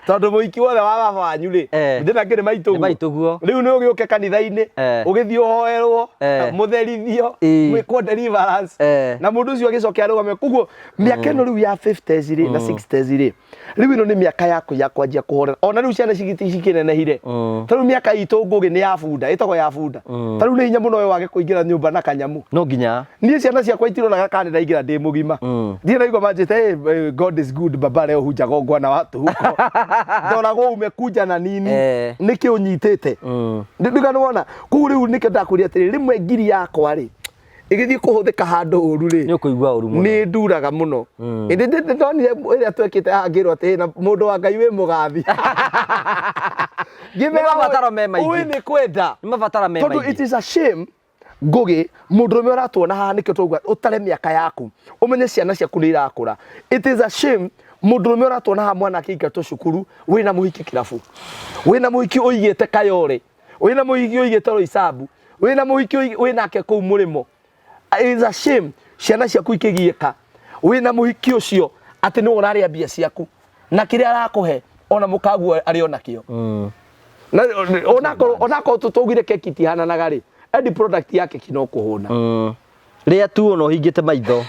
Tondũ mũhiki wothe wa baba wanyu rĩ, ndĩna kĩrĩ maitũguo. Nĩ maitũguo. Rĩu nĩ ũgĩũke kanitha-inĩ, ũgĩthiĩ ũhoerwo, mũtherithio, mwĩkwo deliverance, na mũndũ ũcio agĩcoke arũgame. Koguo mĩaka ĩno rĩu ya 50s rĩ na 60s rĩ, rĩu ĩno nĩ mĩaka yaku ya kwanjia kũhorera. Ona rĩu ciana cikĩnenehire. Ta rĩu mĩaka itũ Ngũgĩ nĩ ya bunda, ĩtagwo ya bunda. Ta rĩu nĩ hinya mũno we wage kũingĩra nyũmba na kanyamũ. No nginya. Niĩ ciana ciakwa itironaga kana nĩndaingĩra ndĩ mũgima. Ndirĩ ndaigua manjĩte "Hey, God is good baba leo hujagongwa na watu huko." Ndoragwo umekuja na nini? Nĩkĩ ũnyitĩte? Ndika nĩwona. Koguo rĩu nĩkĩo ndakwĩrire atĩrĩrĩ, rĩmwe ngiri yakwa rĩ, ĩgĩthiĩ kũhũthĩka handũ ũru rĩ, Nĩ ũkũigua ũru mũno. Nĩ nduraga mũno. Ĩndĩ ndonire ĩrĩa twekĩte haha ngĩrwo atĩ na mũndũ wa Ngai wĩ mũgathi. Nĩ mabataro me maingĩ. Ũĩ nĩ kwenda. Nĩ mabataro me Tondũ maingĩ. it is a shame Ngũgĩ, mũndũrũme ũratuona haha nĩkĩo twauga ũtare mĩaka yaku, ũmenye ciana ciaku nĩ irakũra. It is a shame mũndũrũme ũratuona haha mwana akĩingatwo cukuru wĩna mũhiki kĩrabu, wĩna mũhiki ũigĩte Kayore, wĩna mũhiki ũigĩte Roysambu, wĩna mũhiki wĩnake kũu mũrĩmo. It is a shame ciana ciaku ikĩgiĩka wĩna mũhiki ũcio atĩ nĩwe ũrarĩa mbia ciaku na kĩrĩa arakũhe ona mũkaguo arĩ ona kĩo. Na onakorwo onakorwo tũtũgire keki itihananaga rĩ, end product ya keki no kũhũna. Rĩa tu ona ũhingĩte maitho.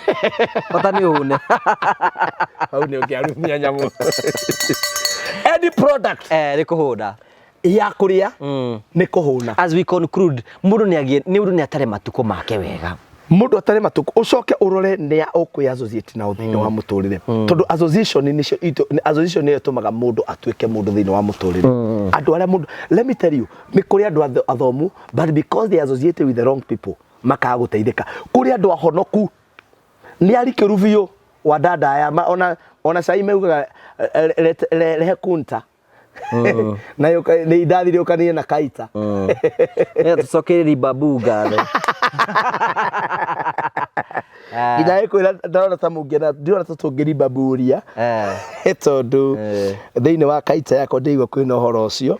Bata nĩ ũhũne. Hau nĩ ũkĩarumia nyamũ. End product nĩ kũhũna. Ya kũrĩa nĩ kũhũna. As we conclude, mũndũ nĩ agĩe nĩ ũndũ nĩ atare matukũ make wega. Mũndũ atare matukũ, ũcoke ũrore nĩa ũkwĩ associate nao thĩinĩ wa mũtũrĩre. Tondũ association nĩcio association nĩyo ĩtũmaga mũndũ atuĩke mũndũ thĩinĩ wa mũtũrĩre. Andũ arĩa mũndũ, let me tell you, nĩ kũrĩ andũ athomu, but because they associated with the wrong people, makaga gũteithĩka. Kũrĩ andũ ahonoku, nĩ arikĩru biũ wa dada aya, ona cai maugaga, rehe kunta. Na nĩ indathi rĩũkanire na kaita. Nĩ tũcokerie babu ngatho. Nginya gĩkwĩra ndĩrona ta mũngĩona, ndirona ta tũngĩrimbaburia. Tondũ thĩinĩ wa kaita yakwa ndĩraigua kwĩna ũhoro ũcio.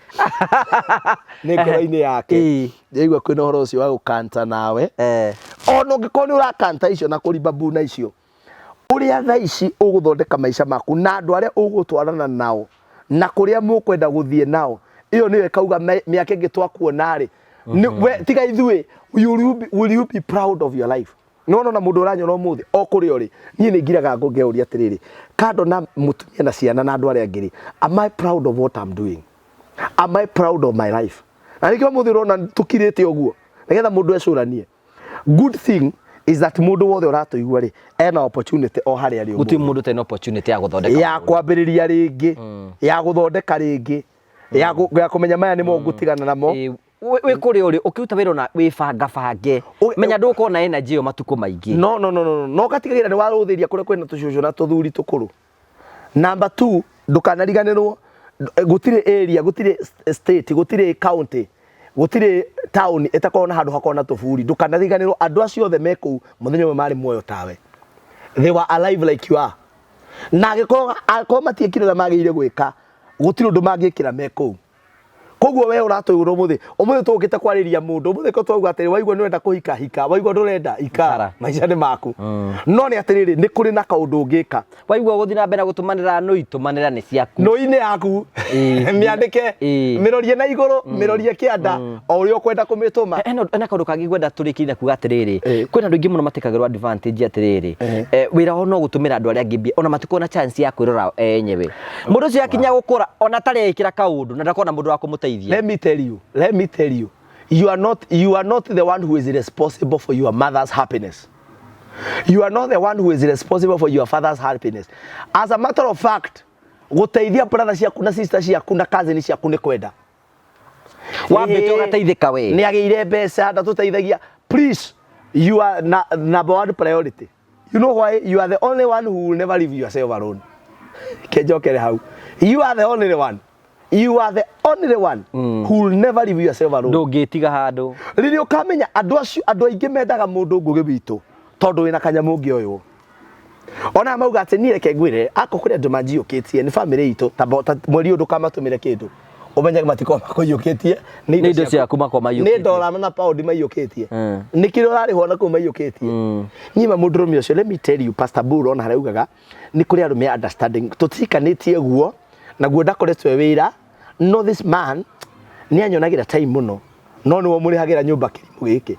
Nĩ ngoro-inĩ yake. Ndĩraigua kwĩna ũhoro ũcio wa gũkanta nawe. Ona ũngĩkorwo nĩ ũrakanta icio na kũrimbabu na icio, ũrĩa thaa ici ũgũthondeka maica maku na andũ arĩa ũgũtwarana nao na kũrĩa mũkwenda gũthiĩ nao, ĩyo nĩyo ĩkauga mĩaka ĩngĩ twakuona rĩ, we, tiga ithuĩ, will you be proud of your life? No no na mũndũ ũranyona ũmũthĩ o kũrĩa ũrĩ, niĩ nĩ ngiraga ngũngeũria atĩrĩrĩ, kando na mũtumia na ciana na andũ arĩa angĩ rĩ, am I proud of what I'm doing? Am I proud of my life? Na nĩkĩo ũmũthĩ ũrona tũkirĩte ũguo, nĩgetha mũndũ ecũranie. Good thing is that mũndũ wothe ũratũigua rĩ, ena opportunity o harĩa arĩ Gũtirĩ ũmũthĩ. mũndũ ũtarĩ na opportunity ya gũthondeka Ya maũndũ. kwambĩrĩria rĩngĩ, ya gũthondeka rĩngĩ, ya kũmenya maya nĩmo ngũtigana namo. Wĩ kũrĩa ũrĩ ũkĩruta wĩra ona wĩbangabange. Menya ndũgũkorwo na energy ĩyo matukũ maingĩ. No, no, no, no, no. No ũgatigagĩrĩra nĩ warũthĩria kũrĩa kwĩna tũcũcũ na tũthuri tũkũrũ. Number 2, ndũkanariganĩrwo, gũtirĩ area, gũtirĩ state, gũtirĩ county, gũtirĩ town ĩtakoragwo na handũ hakoragwo na tũburi. Ndũkanariganĩrwo andũ acio othe me kũu mũthenya ũmwe marĩ muoyo tawe. They were alive like you are. Na angĩkorwo matiekire ũrĩa magĩrĩire gwĩka, gũtirĩ ũndũ mangĩkĩra me kũu. Koguo we ũratũigua ũmũthĩ, ũmũthĩ tũkĩte kwarĩria mũndũ, ũmũthĩ ko twauga atĩrĩ, waigua nĩ ũrenda kũhika, hika, waigua ndũrenda, ikara, Ikara. maica nĩ maku. No nĩ atĩrĩrĩ, nĩ kũrĩ na kaũndũ ũngĩka. Waigua gũthiĩ na mbere na gũtũmanĩra nũi, tũmanĩra nĩ ciaku. Nũi nĩ yaku. Mĩandĩke, mĩrorie na igũrũ, mĩrorie kĩanda, o ũrĩa ũkwenda kũmĩtũma. Hena kaũndũ kangĩ ngwenda tũrĩkie na kuga atĩrĩrĩ, kwĩna andũ aingĩ mũno matekagĩrwo advantage atĩrĩrĩ, wĩra wao no gũtũmĩra andũ arĩa angĩ mbia, ona matikoragwo na chance ya kwĩrora enyewe. Mũndũ ũcio akinya gũkũra, ona atarĩ ekĩra kaũndũ, na ndakoragwo na mũndũ wa kũmũteithia. Let me tell you, let me tell you, you are not the one who is responsible for your mother's happiness. You are not the one who is responsible for your father's happiness. As a matter of fact, gũteithia brother ciaku na sister ciaku na cousin ciaku nĩ kwenda. Wambĩte ũgateithĩka we. Nĩ agĩire mbeca, ndatũteithagia. Please, you are number one priority. You know why? You are the only one who will never leave yourself alone. Kenjokere hau. You are the only one. You are the only one who will never leave yourself alone. Ndũngĩtiga handũ. Rĩrĩa ũkamenya andũ acio, andũ aingĩ mendaga mũndũ ngũgĩ witũ tondũ wĩna kanyamũ ũngĩoywo. Ona mauga atĩ niĩ reke ngwĩre, akorwo kũrĩ andũ manjiyũkĩtie nĩ family itũ, ta mweri ũyũ ndũkamatũmĩre kĩndũ. Ũmenye matikorwo makũiyũkĩtie nĩ indo ciaku makorwo maiyũkĩtie. Nĩ dola na pound maiyũkĩtie. Nĩ kĩrĩa ũrarĩhwo na kũu maiyũkĩtie. Nyima mũndũrũme ũcio, let me tell you, Pastor Bull ona harĩa augaga, nĩ kũrĩ arũme understanding. Tũtihikanĩtie guo, Naguo ndakoretwo e wĩra, no this man nĩ anyonagĩra time mũno, no nĩwe ũmũrĩhagĩra nyũmba kĩrimũ gĩkĩ.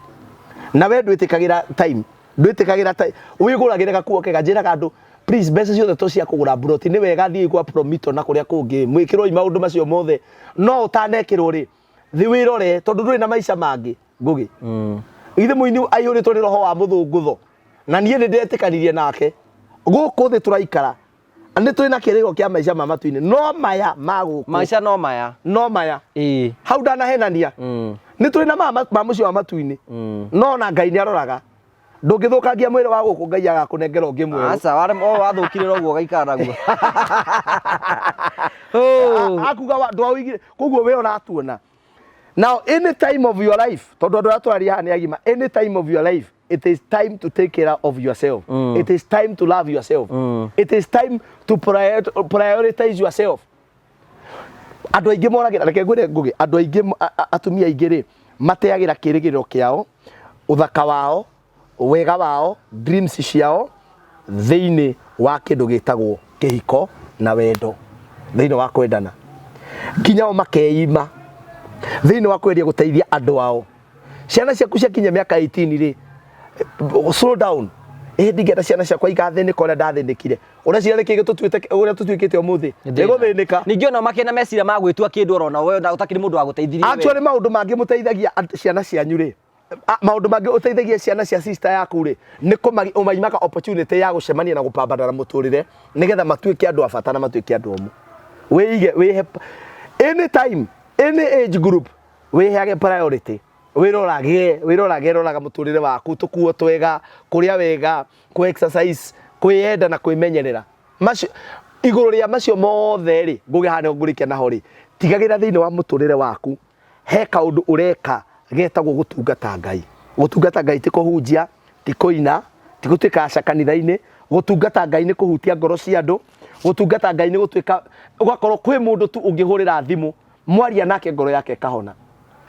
Na we ndwĩtĩkagĩra time, ndwĩtĩkagĩra time, wĩgũragĩre gakuo kega. Njĩraga andũ, please, mbeca ciothe to cia kũgũra mburoti, nĩ wega thiĩ gwa Promito na kũrĩa kũngĩ, mwĩkĩrwo maũndũ macio mothe, no ũtanekĩrwo rĩ, thĩ wĩrore, tondũ ndũrĩ na maica mangĩ. Ngũgĩ ithe mũini aihũrĩtwo nĩ roho wa mũthũngũtho, na niĩ nĩ ndetĩkanirie nake. Gũkũ thĩ tũraikara nĩ tũrĩ na kĩrĩgo kĩa maica ma matu-inĩ, no maya ma gũkũ, Maica no maya. No maya. Hau ndanahenania. Nĩ tũrĩ na ma mũciĩ wa matu-inĩ, no na Ngai nĩ aroraga. Ndũngĩthũkangia mwĩrĩ wa gũkũ, Ngai agakũnengera ũngĩ mwerũ. Aca o wathũkire ũguo ũgaikara naguo. Oh. Akuga ndwaũigire koguo we ũratuona. Now, any time of your life, tondũ andũ arĩa tũraria haha nĩ agima, any time of your life, it is time to take care of yourself. It is time to love yourself. It is time to prioritize yourself. Andũ aingĩ moragĩra, reke ngwĩre Ngũgĩ, andũ aingĩ, atumia aingĩ rĩ, mateagĩra kĩĩrĩgĩrĩro kĩao, ũthaka wao, wega wao, dreams ciao thĩinĩ wa kĩndũ gĩtagwo kĩhiko na wendo, thĩinĩ wa kwendana, nginya o makeima thĩinĩ wa kwendia gũteithia andũ ao. Ciana ciaku ciakinya mĩaka 18 rĩ, slow down. Ĩ ndingĩenda ciana ciakwa igathĩnĩka ũrĩa ndathĩnĩkire. Ũreciria nĩkĩ gĩtũtuĩte ũrĩa tũtuĩkĩte ũmũthĩ? Nĩ gũthĩnĩka. Ningĩ ona makĩna meciria ma gwĩtua kĩndũ orona we na ũtakĩrĩ mũndũ wa gũteithirie we. Actually, maũndũ mangĩ mũteithagia ciana cianyu rĩ, maũndũ mangĩ ũteithagia ciana cia sister yaku rĩ, nĩ ũmaimaga opportunity ya gũcemania na gũpambana na mũtũrĩre, nĩgetha matuĩke andũ a bata na matuĩke andũ omũ. Wĩige, wĩhe anytime, any age group, wĩheage priority. Wĩrorage, wĩrorage, roraga mũtũrĩre waku, tũkuo twega, kũrĩa wega, kũ exercise, kwĩyenda na kwĩmenyerera. Macio igũrũ rĩa macio mothe rĩ, ngũgĩ haha nĩho ngũrĩkia naho rĩ, tigagĩrĩra thĩinĩ wa mũtũrĩre waku he kaũndũ ũreka getagwo gũtungata Ngai. Gũtungata Ngai ti kũhunjia, ti kũina, ti gũtuĩka aca kanitha-inĩ. Gũtungata Ngai nĩ kũhutia ngoro cia andũ. Gũtungata Ngai nĩ gũtuĩka, ũgakorwo kwĩ mũndũ tu ũngĩhũrĩra thimũ, mwaria nake ngoro yake ĩkahona.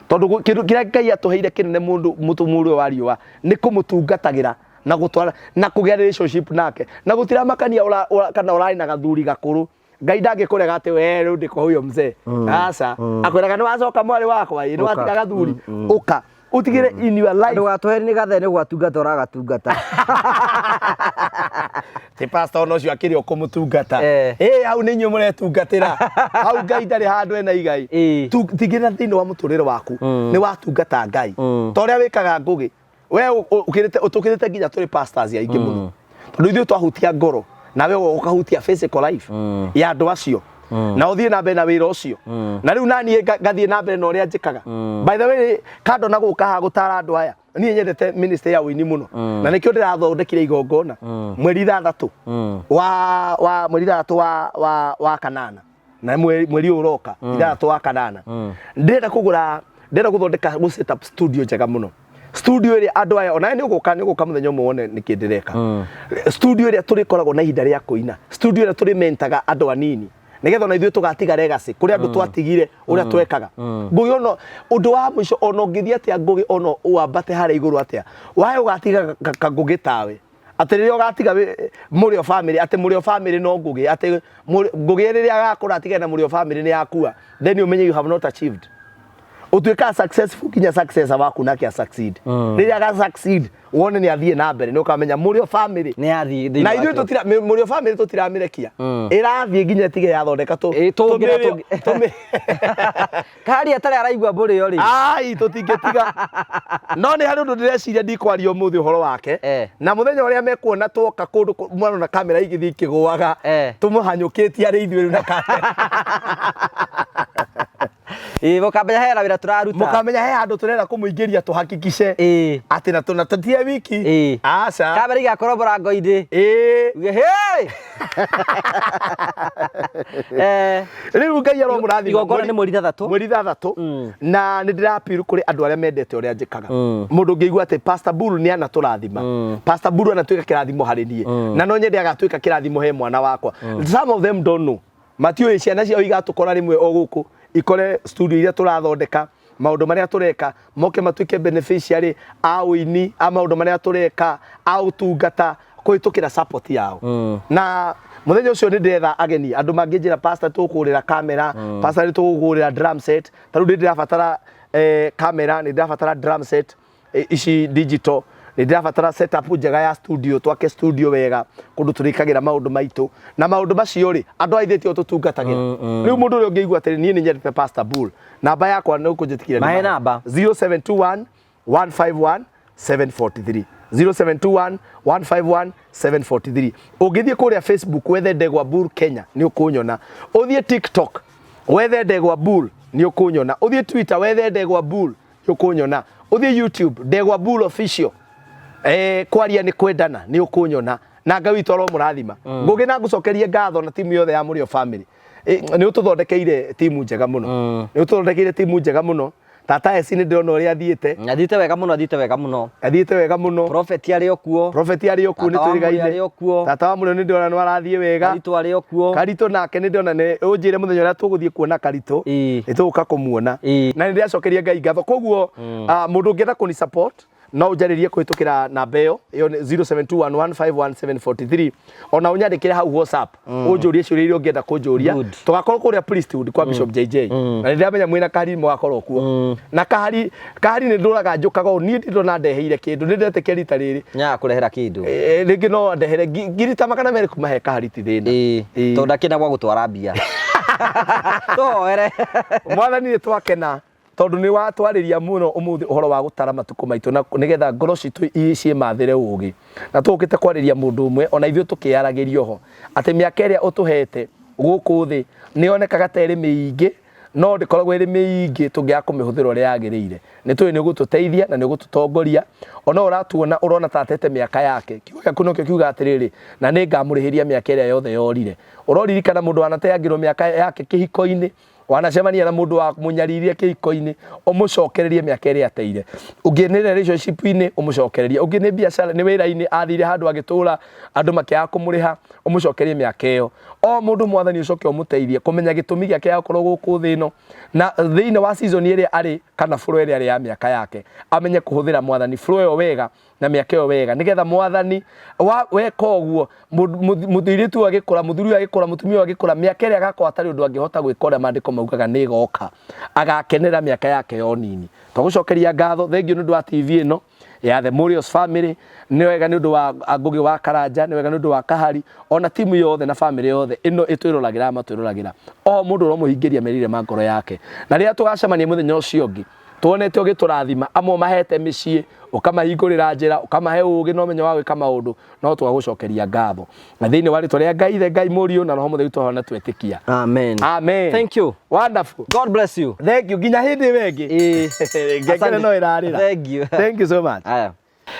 Tondũ kĩndũ kĩrĩa Ngai atũheire kĩnene mũndũ mũtũ ũyũ wa riũa nĩ kũmũtungatagĩra na gũtwara na kũgĩa relationship nake, na gũtiramakania kana ũrarĩ na gathuri gakũrũ. Ngai ndangĩkũrega atĩ we rĩu ndĩko huyo mzee. Aca, akwĩraga nĩ wacoka mwarĩ wakwa, ĩ nĩ watiga gathuri, ũka ũtigĩre in your life. Ndũgatũhe nĩ gathe nĩ gwatungata ũragatungata. Ti pastor ona ũcio akĩrĩ o kũmũtungata. Eh. Hau nĩ inyuĩ mũretungatĩra. Hau Ngai ndarĩ handũ ena igai. Tigĩrĩra thĩinĩ wa mũtũrĩre waku nĩ watungata Ngai ta ũrĩa wĩkaga, Ngũgĩ. We ũkĩrĩte, ũtũkĩrĩte nginya tũrĩ pastors aingĩ mũno, tondũ ithuĩ twahutia ngoro nawe ũkahutia physical life ya andũ acio, na ũthiĩ na mbere na wĩra ũcio. Na rĩu naniĩ ngathiĩ na mbere na ũrĩa njĩkaga. By the way, kando na gũka haha gũtara andũ aya, niĩ nyendete ministry ya ũini mũno, na nĩkĩo ndĩrathondekire igongona mweri 6 wa mweri 6 wa kanana, na mweri ũyũ ũroka, 6 wa kanana. Ndĩrenda kũgũra, ndĩrenda gũthondeka, gũ set up studio njega mũno, studio ĩrĩa andũ aya onawe nĩ ũgũka mũthenya ũmwe wone nĩkĩ ndĩreka. Studio ĩrĩa tũrĩkoragwo na ihinda rĩa kũina, studio ĩrĩa tũrĩmentaga andũ anini, nĩgetha ona ithuĩ tũgatiga legacy kũrĩ andũ twatigire ũrĩa twekaga. Ngũgĩ, ona ũndũ wa mũico, ona ũngĩthiĩ atĩa, Ngũgĩ, ona wambate harĩa igũrũ atĩa, wae ũgatiga kangũgĩ tawe, atĩ rĩrĩa ũgatiga mũrĩo family, atĩ mũrĩo family no Ngũgĩ, atĩ Ngũgĩ rĩrĩa agakũra atigane na mũrĩo family nĩ yakua, then ũmenye you have not achieved. Ũtuĩkaga successful nginya successor waku nake a succeed. Rĩrĩa aga succeed, wone nĩ athiĩ na mbere, nĩ ũkamenya mũrĩo family Nĩ yathiĩ thĩinĩ na wa ithuĩ kĩroko. tũtira mũrĩo family tũtiramĩrekia, ĩrathiĩ nginya ĩtige yathondeka tũ Ĩ, tũngĩra Karia atarĩ araigua mbũrĩo rĩ. Ai, tũtingĩtiga, no nĩ harĩ ũndũ ndĩreciria ndikwaria ũmũthĩ ũhoro wake. Na mũthenya ũrĩa mekuona twoka kũndũ mwarona kamera igĩthiĩ ikĩgũaga, tũmũhanyũkĩtie arĩ ithuĩ rĩu na kamera. Ĩ, mũkamenya hena wĩra tũraruta. Mũkamenya he handũ tũrenda kũmũingĩria tũhakikice atĩ na tũna tũtie wiki. Aca. Kamera igakorwo mũrango-inĩ. Uge, "Hey!" Rĩu Ngai aromũrathima. Igongona nĩ mweri 6. Mweri 6. Na nĩ ndĩrapiru kũrĩ andũ arĩa mendete ũrĩa njĩkaga. Mũndũ ũngĩigua atĩ Pastor Buru nĩ anatũrathima, Pastor Buru anatuĩka kĩrathimo harĩ niĩ, na no nyende agatuĩka kĩrathimo he mwana wakwa. Some of them don't know, matiũĩ ciana ciao igatũkora rĩmwe o gũkũ, ikore studio iria tũrathondeka, maũndũ marĩa tũreka, moke matuĩke beneficiary a ũini, a maũndũ marĩa tũreka, a ũtungata kũhĩtũkĩra support yao. Na Muthenya ucio nĩ ndĩretha ageni andũ mangĩnjĩra, "Pastor, tũkũgũrĩra kamera, pastor, nĩ tũgũkũgũrĩra drum set." Ta rĩu nĩ ndĩrabatara kamera, nĩ ndĩrabatara drum set ici digital, nĩ ndĩrabatara setup njega ya studio, twake studio wega kũndũ tũrĩkagĩra maũndũ maitũ na maũndũ macio rĩ, andũ a ithuĩ tio tũtungatagĩra. Rĩu mũndũ ũrĩa ũngĩigua atĩrĩ, "Niĩ nĩ nyendete Pastor Bull," namba yakwa nĩ ũkũnjĩtĩkĩra. Mahe namba. 0721 151 743, 0721 151 743. Ũngĩthiĩ kũrĩa Facebook wethe Ndegwa Bull Kenya nĩ ũkũnyona, ũthiĩ TikTok wethe Ndegwa Bull nĩ ũkũnyona, ũthiĩ Twitter wethe Ndegwa Bull nĩ ũkũnyona, ũthiĩ YouTube Ndegwa Bull Official, kwaria nĩ kwendana, nĩ ũkũnyona. Na Ngai witũ aromũrathima. Ngũgĩ na ngũcokerie ngatho na timu yothe ya Mũrĩo family. Nĩ ũtũthondekeire timu njega mũno, nĩ ũtũthondekeire timu njega mũno. Tata Esi nĩ ndĩrona ũrĩa athiĩte. Athiĩte wega mũno, athiĩte wega mũno. Athiĩte wega mũno. Prophet arĩ o kuo. Prophet arĩ o kuo, nĩ Tata wa Mũrĩo twĩrĩgaine. arĩ o kuo. Tata wa Mũrĩo nĩ ndĩrona nĩ arathiĩ wega. Karitũ arĩ o kuo. Karitũ nake nĩ ndĩrona, nĩ ũnjĩre mũthenya ũrĩa tũgũthiĩ kuona Karitũ. Nĩ tũgũka kũmuona. Na nĩ ndĩracokeria Ngai ngatho. Koguo mũndũ ũngĩenda kũni support no ũnjarĩrie kũhĩtũkĩra namba ĩyo, ĩyo nĩ 0721151743. Ona ũnyandĩkĩre hau WhatsApp, ũnjũrie ciũria iria ũngĩenda kũnjũria. Good. Tũgakorwo kũrĩa Priesthood kwa Bishop JJ, na nĩ ndĩramenya mwĩna Kahari mũgakorwo kuo. Na Kahari, Kahari nĩ ndũraga njũkaga ũũ, niĩ ndindona ndeheire kĩndũ, nĩ ndetĩkia rita rĩrĩ Nyaga kũrehera kĩndũ. Rĩngĩ no ndehere ngiri ta 200 kuma he Kahari, ti thĩna. Tondũ ndakĩenda gwa gũtwara mbia. Tũhoere. Mwathani, nĩ twakena tondũ nĩ watwarĩria mũno ũmũthĩ ũhoro wa gũtara matukũ maitũ na nĩgetha ngoro citũ ciĩmathĩre ũgĩ, na tũgũkĩte kwarĩria mũndũ ũmwe ona ithuĩ tũkĩyaragĩria ho atĩ mĩaka ĩrĩa ũtũhete gũkũ thĩ nĩ yonekaga ta ĩrĩ mĩingĩ, no ndĩkoragwo ĩrĩ mĩingĩ tũngĩaga kũmĩhũthĩra ũrĩa yagĩrĩire. Nĩ tũĩ nĩ ũgũtũteithia na nĩ ũgũtũtongoria. Ona ũratuona ũrona ta atete mĩaka yake, kiugo gĩaku nokĩo kiuga atĩrĩrĩ, "Na nĩ ngamũrĩhĩria mĩaka ĩrĩa yothe yorire." Ũroririkana mũndũ wanateangĩrwo mĩaka yake kĩhiko-inĩ, wanacemania na mũndũ wa mũnyaririe kĩhiko-inĩ, ũmũcokererie mĩaka ĩrĩa ateire. Ũngĩ nĩ relationship-inĩ, ũmũcokererie. Ũngĩ nĩ biacara, nĩ wĩra-inĩ, athire handũ agĩtũra andũ makĩaga kũmũrĩha, ũmũcokerie mĩaka ĩyo. O mũndũ, Mwathani, ũcoke ũmũteithie kũmenya gĩtũmi gĩake gĩa gũkorwo gũkũ thĩ ĩno na thĩinĩ wa season ĩrĩa arĩ kana flow ĩrĩa arĩ ya mĩaka yake, amenye kũhũthĩra, Mwathani, flow ĩyo wega na mĩaka ĩyo wega, nĩgetha Mwathani wa weka ũguo, mũirĩtu ũyũ agĩkũra, mũthuri ũyũ agĩkũra, mũtumia ũyũ agĩkũra, mĩaka ĩrĩa agakorwo atarĩ ũndũ angĩhota gwĩka ũrĩa maandĩko maugaga nĩ ĩgoka, agakenera mĩaka yake ya ũnini. Twagũcokeria ngatho, thengiũ nĩ ũndũ wa TV ĩno ya The Murios Family. Nĩ wega nĩ ũndũ wa Ngũgĩ wa Karanja, nĩ wega nĩ ũndũ wa Kahari, ona timu yothe na family yothe ĩno ĩtwĩroragĩra, matwĩroragĩra. O mũndũ ũromũhingĩria merirĩria ma ngoro yake, na rĩrĩa tũgacemania mũthenya ũcio ũngĩ tuonete ũgĩtũrathima, amwe mahete mĩciĩ, ũkamahingũrĩra njĩra, ũkamahe ũũgĩ na ũmenyo wa gwĩka maũndũ, no twagũcokeria ngatho na thĩinĩ wa rĩtwa rĩa Ngai Ithe, Ngai Mũriũ na Roho Mũtheru twahona twetĩkia. Amen. Amen. Thank you. Wonderful. God bless you. Thank you. Nginya hĩndĩ ĩyo ĩngĩ. Ngengere Asante. no ĩrarĩra. Thank you. Thank you so much. Aya.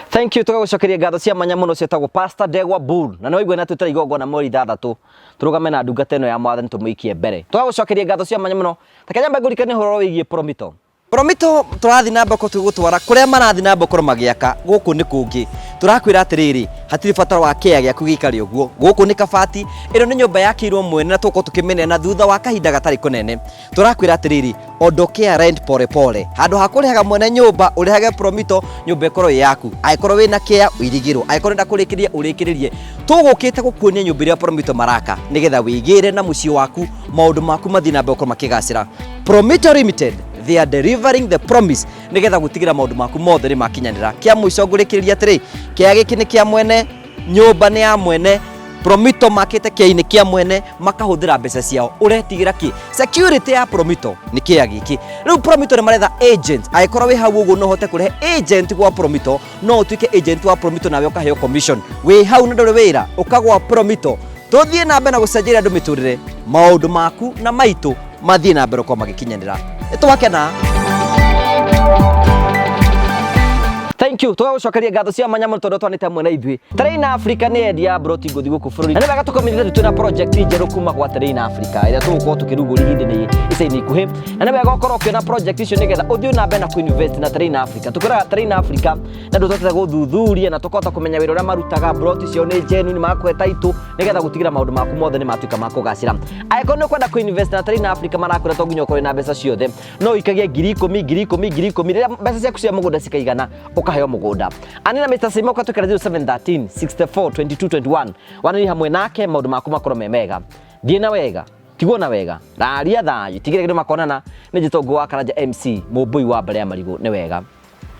Thank you, tũgagũcokeria ngatho cia mwanya mũno. Ciĩtagwo Pastor Ndegwa Bull na nĩ waigua na twĩtara igongona mweri 6, tũrũgame na ndungata ĩno ya Mwathani tũmũikie mbere. Tũgagũcokeria ngatho cia mwanya mũno. Ta kenya ngũrikanie ũhoro wĩgiĩ Promito. Promito tũrathiĩ na mbere tũgũtwara kũrĩa marathiĩ na mbere gũkorwo magĩaka. Gũkũ nĩ kũngĩ tũrakwĩra atĩrĩrĩ, hatirĩ bata wa kĩa gĩaku gĩikare ũguo. Gũkũ nĩ kabati, ĩno nĩ nyũmba yakĩirwo mwene na tũgũkorwo tũkĩmĩneana thutha wa kahinda gatarĩ kũnene. Tũrakwĩra atĩrĩrĩ, ondokea rent pole pole, handũ ha kũrĩhaga mwene nyũmba ũrĩhage Promito, nyũmba ĩkorwo ĩ yaku. Angĩkorwo wĩna kĩa ũirigĩrwo, angĩkorwo ũrenda kũrĩkĩrĩria ũrĩkĩrĩrie. Tũgũkĩte gũkuonia nyũmba ĩrĩa Promito maraka nĩgetha wĩgĩre na mũciĩ waku, maũndũ maku mathiĩ na mbere gũkorwo makĩgacĩra. Promito Limited, they are delivering the promise nĩgetha gũtigĩra maũndũ maku mothe nĩ makinyanĩra. Kĩa mũico ngũrĩkĩrĩria atĩrĩ, kĩa gĩkĩ nĩ kĩa mwene nyũmba, nĩ ya mwene. Promito makĩte kĩa-inĩ kĩa mwene, makahũthĩra mbeca ciao. Ũretigĩra kĩ? Security ya Promito nĩ kĩa gĩkĩ. Rĩu Promito nĩ maretha agent. Angĩkorwo wĩ hau ũguo no ũhote kũrehe agent gwa Promito, no ũtuĩke agent wa Promito nawe ũkaheo commission. Wĩ hau na ndũrĩ wĩra, ũkagwa Promito. Tũthiĩ na mbere na gũcenjeria andũ mĩtũrĩre, maũndũ maku na maitũ mathiĩ na mbere gũkorwo magĩkinyanĩra. Nĩ twakena. Thank you. Tũgagũcokeria ngatho cia mwanya mũno tondũ twanĩte hamwe na ithuĩ. Terrain Africa nĩ endia mburoti ngũthi gũkũ bũrũri. Na nĩ wega tũkũmenyithia twĩna project njerũ kuma gwa Terrain Africa ĩrĩa tũgũkorwo tũkĩrugũria ihinda-inĩ ica-inĩ ikuhĩ. Na nĩ wega ũkorwo ũkĩona project icio nĩgetha ũthiĩ na mbere na kũinvest na Terrain Africa. Tũkwĩraga Terrain Africa na andũ twatete gũthuthuria na tũkahota kũmenya wĩra ũrĩa marutaga, mburoti ciao nĩ genuine, magakũhe title nĩgetha gũtigĩra maũndũ maku mothe nĩ matuĩka ma kũgacĩra. Angĩkorwo nĩ ũkwenda kũinvest na Terrain Africa, marakwĩra to nginya ũkorwo na mbeca ciothe, no ũikagie 10,000, 10,000, 10,000. Rĩrĩa mbeca ciaku cia mũgũnda cikaigana, ũkaheo. mũgũnda. Anina Mr. Simo katũkĩra 0713 64 22 21 wanĩri hamwe nake maũndũ maku makorwo me mega. Thiĩ na wega, tigwo na wega, raria thayũ, tigĩrĩra kĩndũ makonana. Nĩ njĩtwo Ngũ wa Karanja MC, mũmbũi wa mbere ya marigũ. Nĩ wega.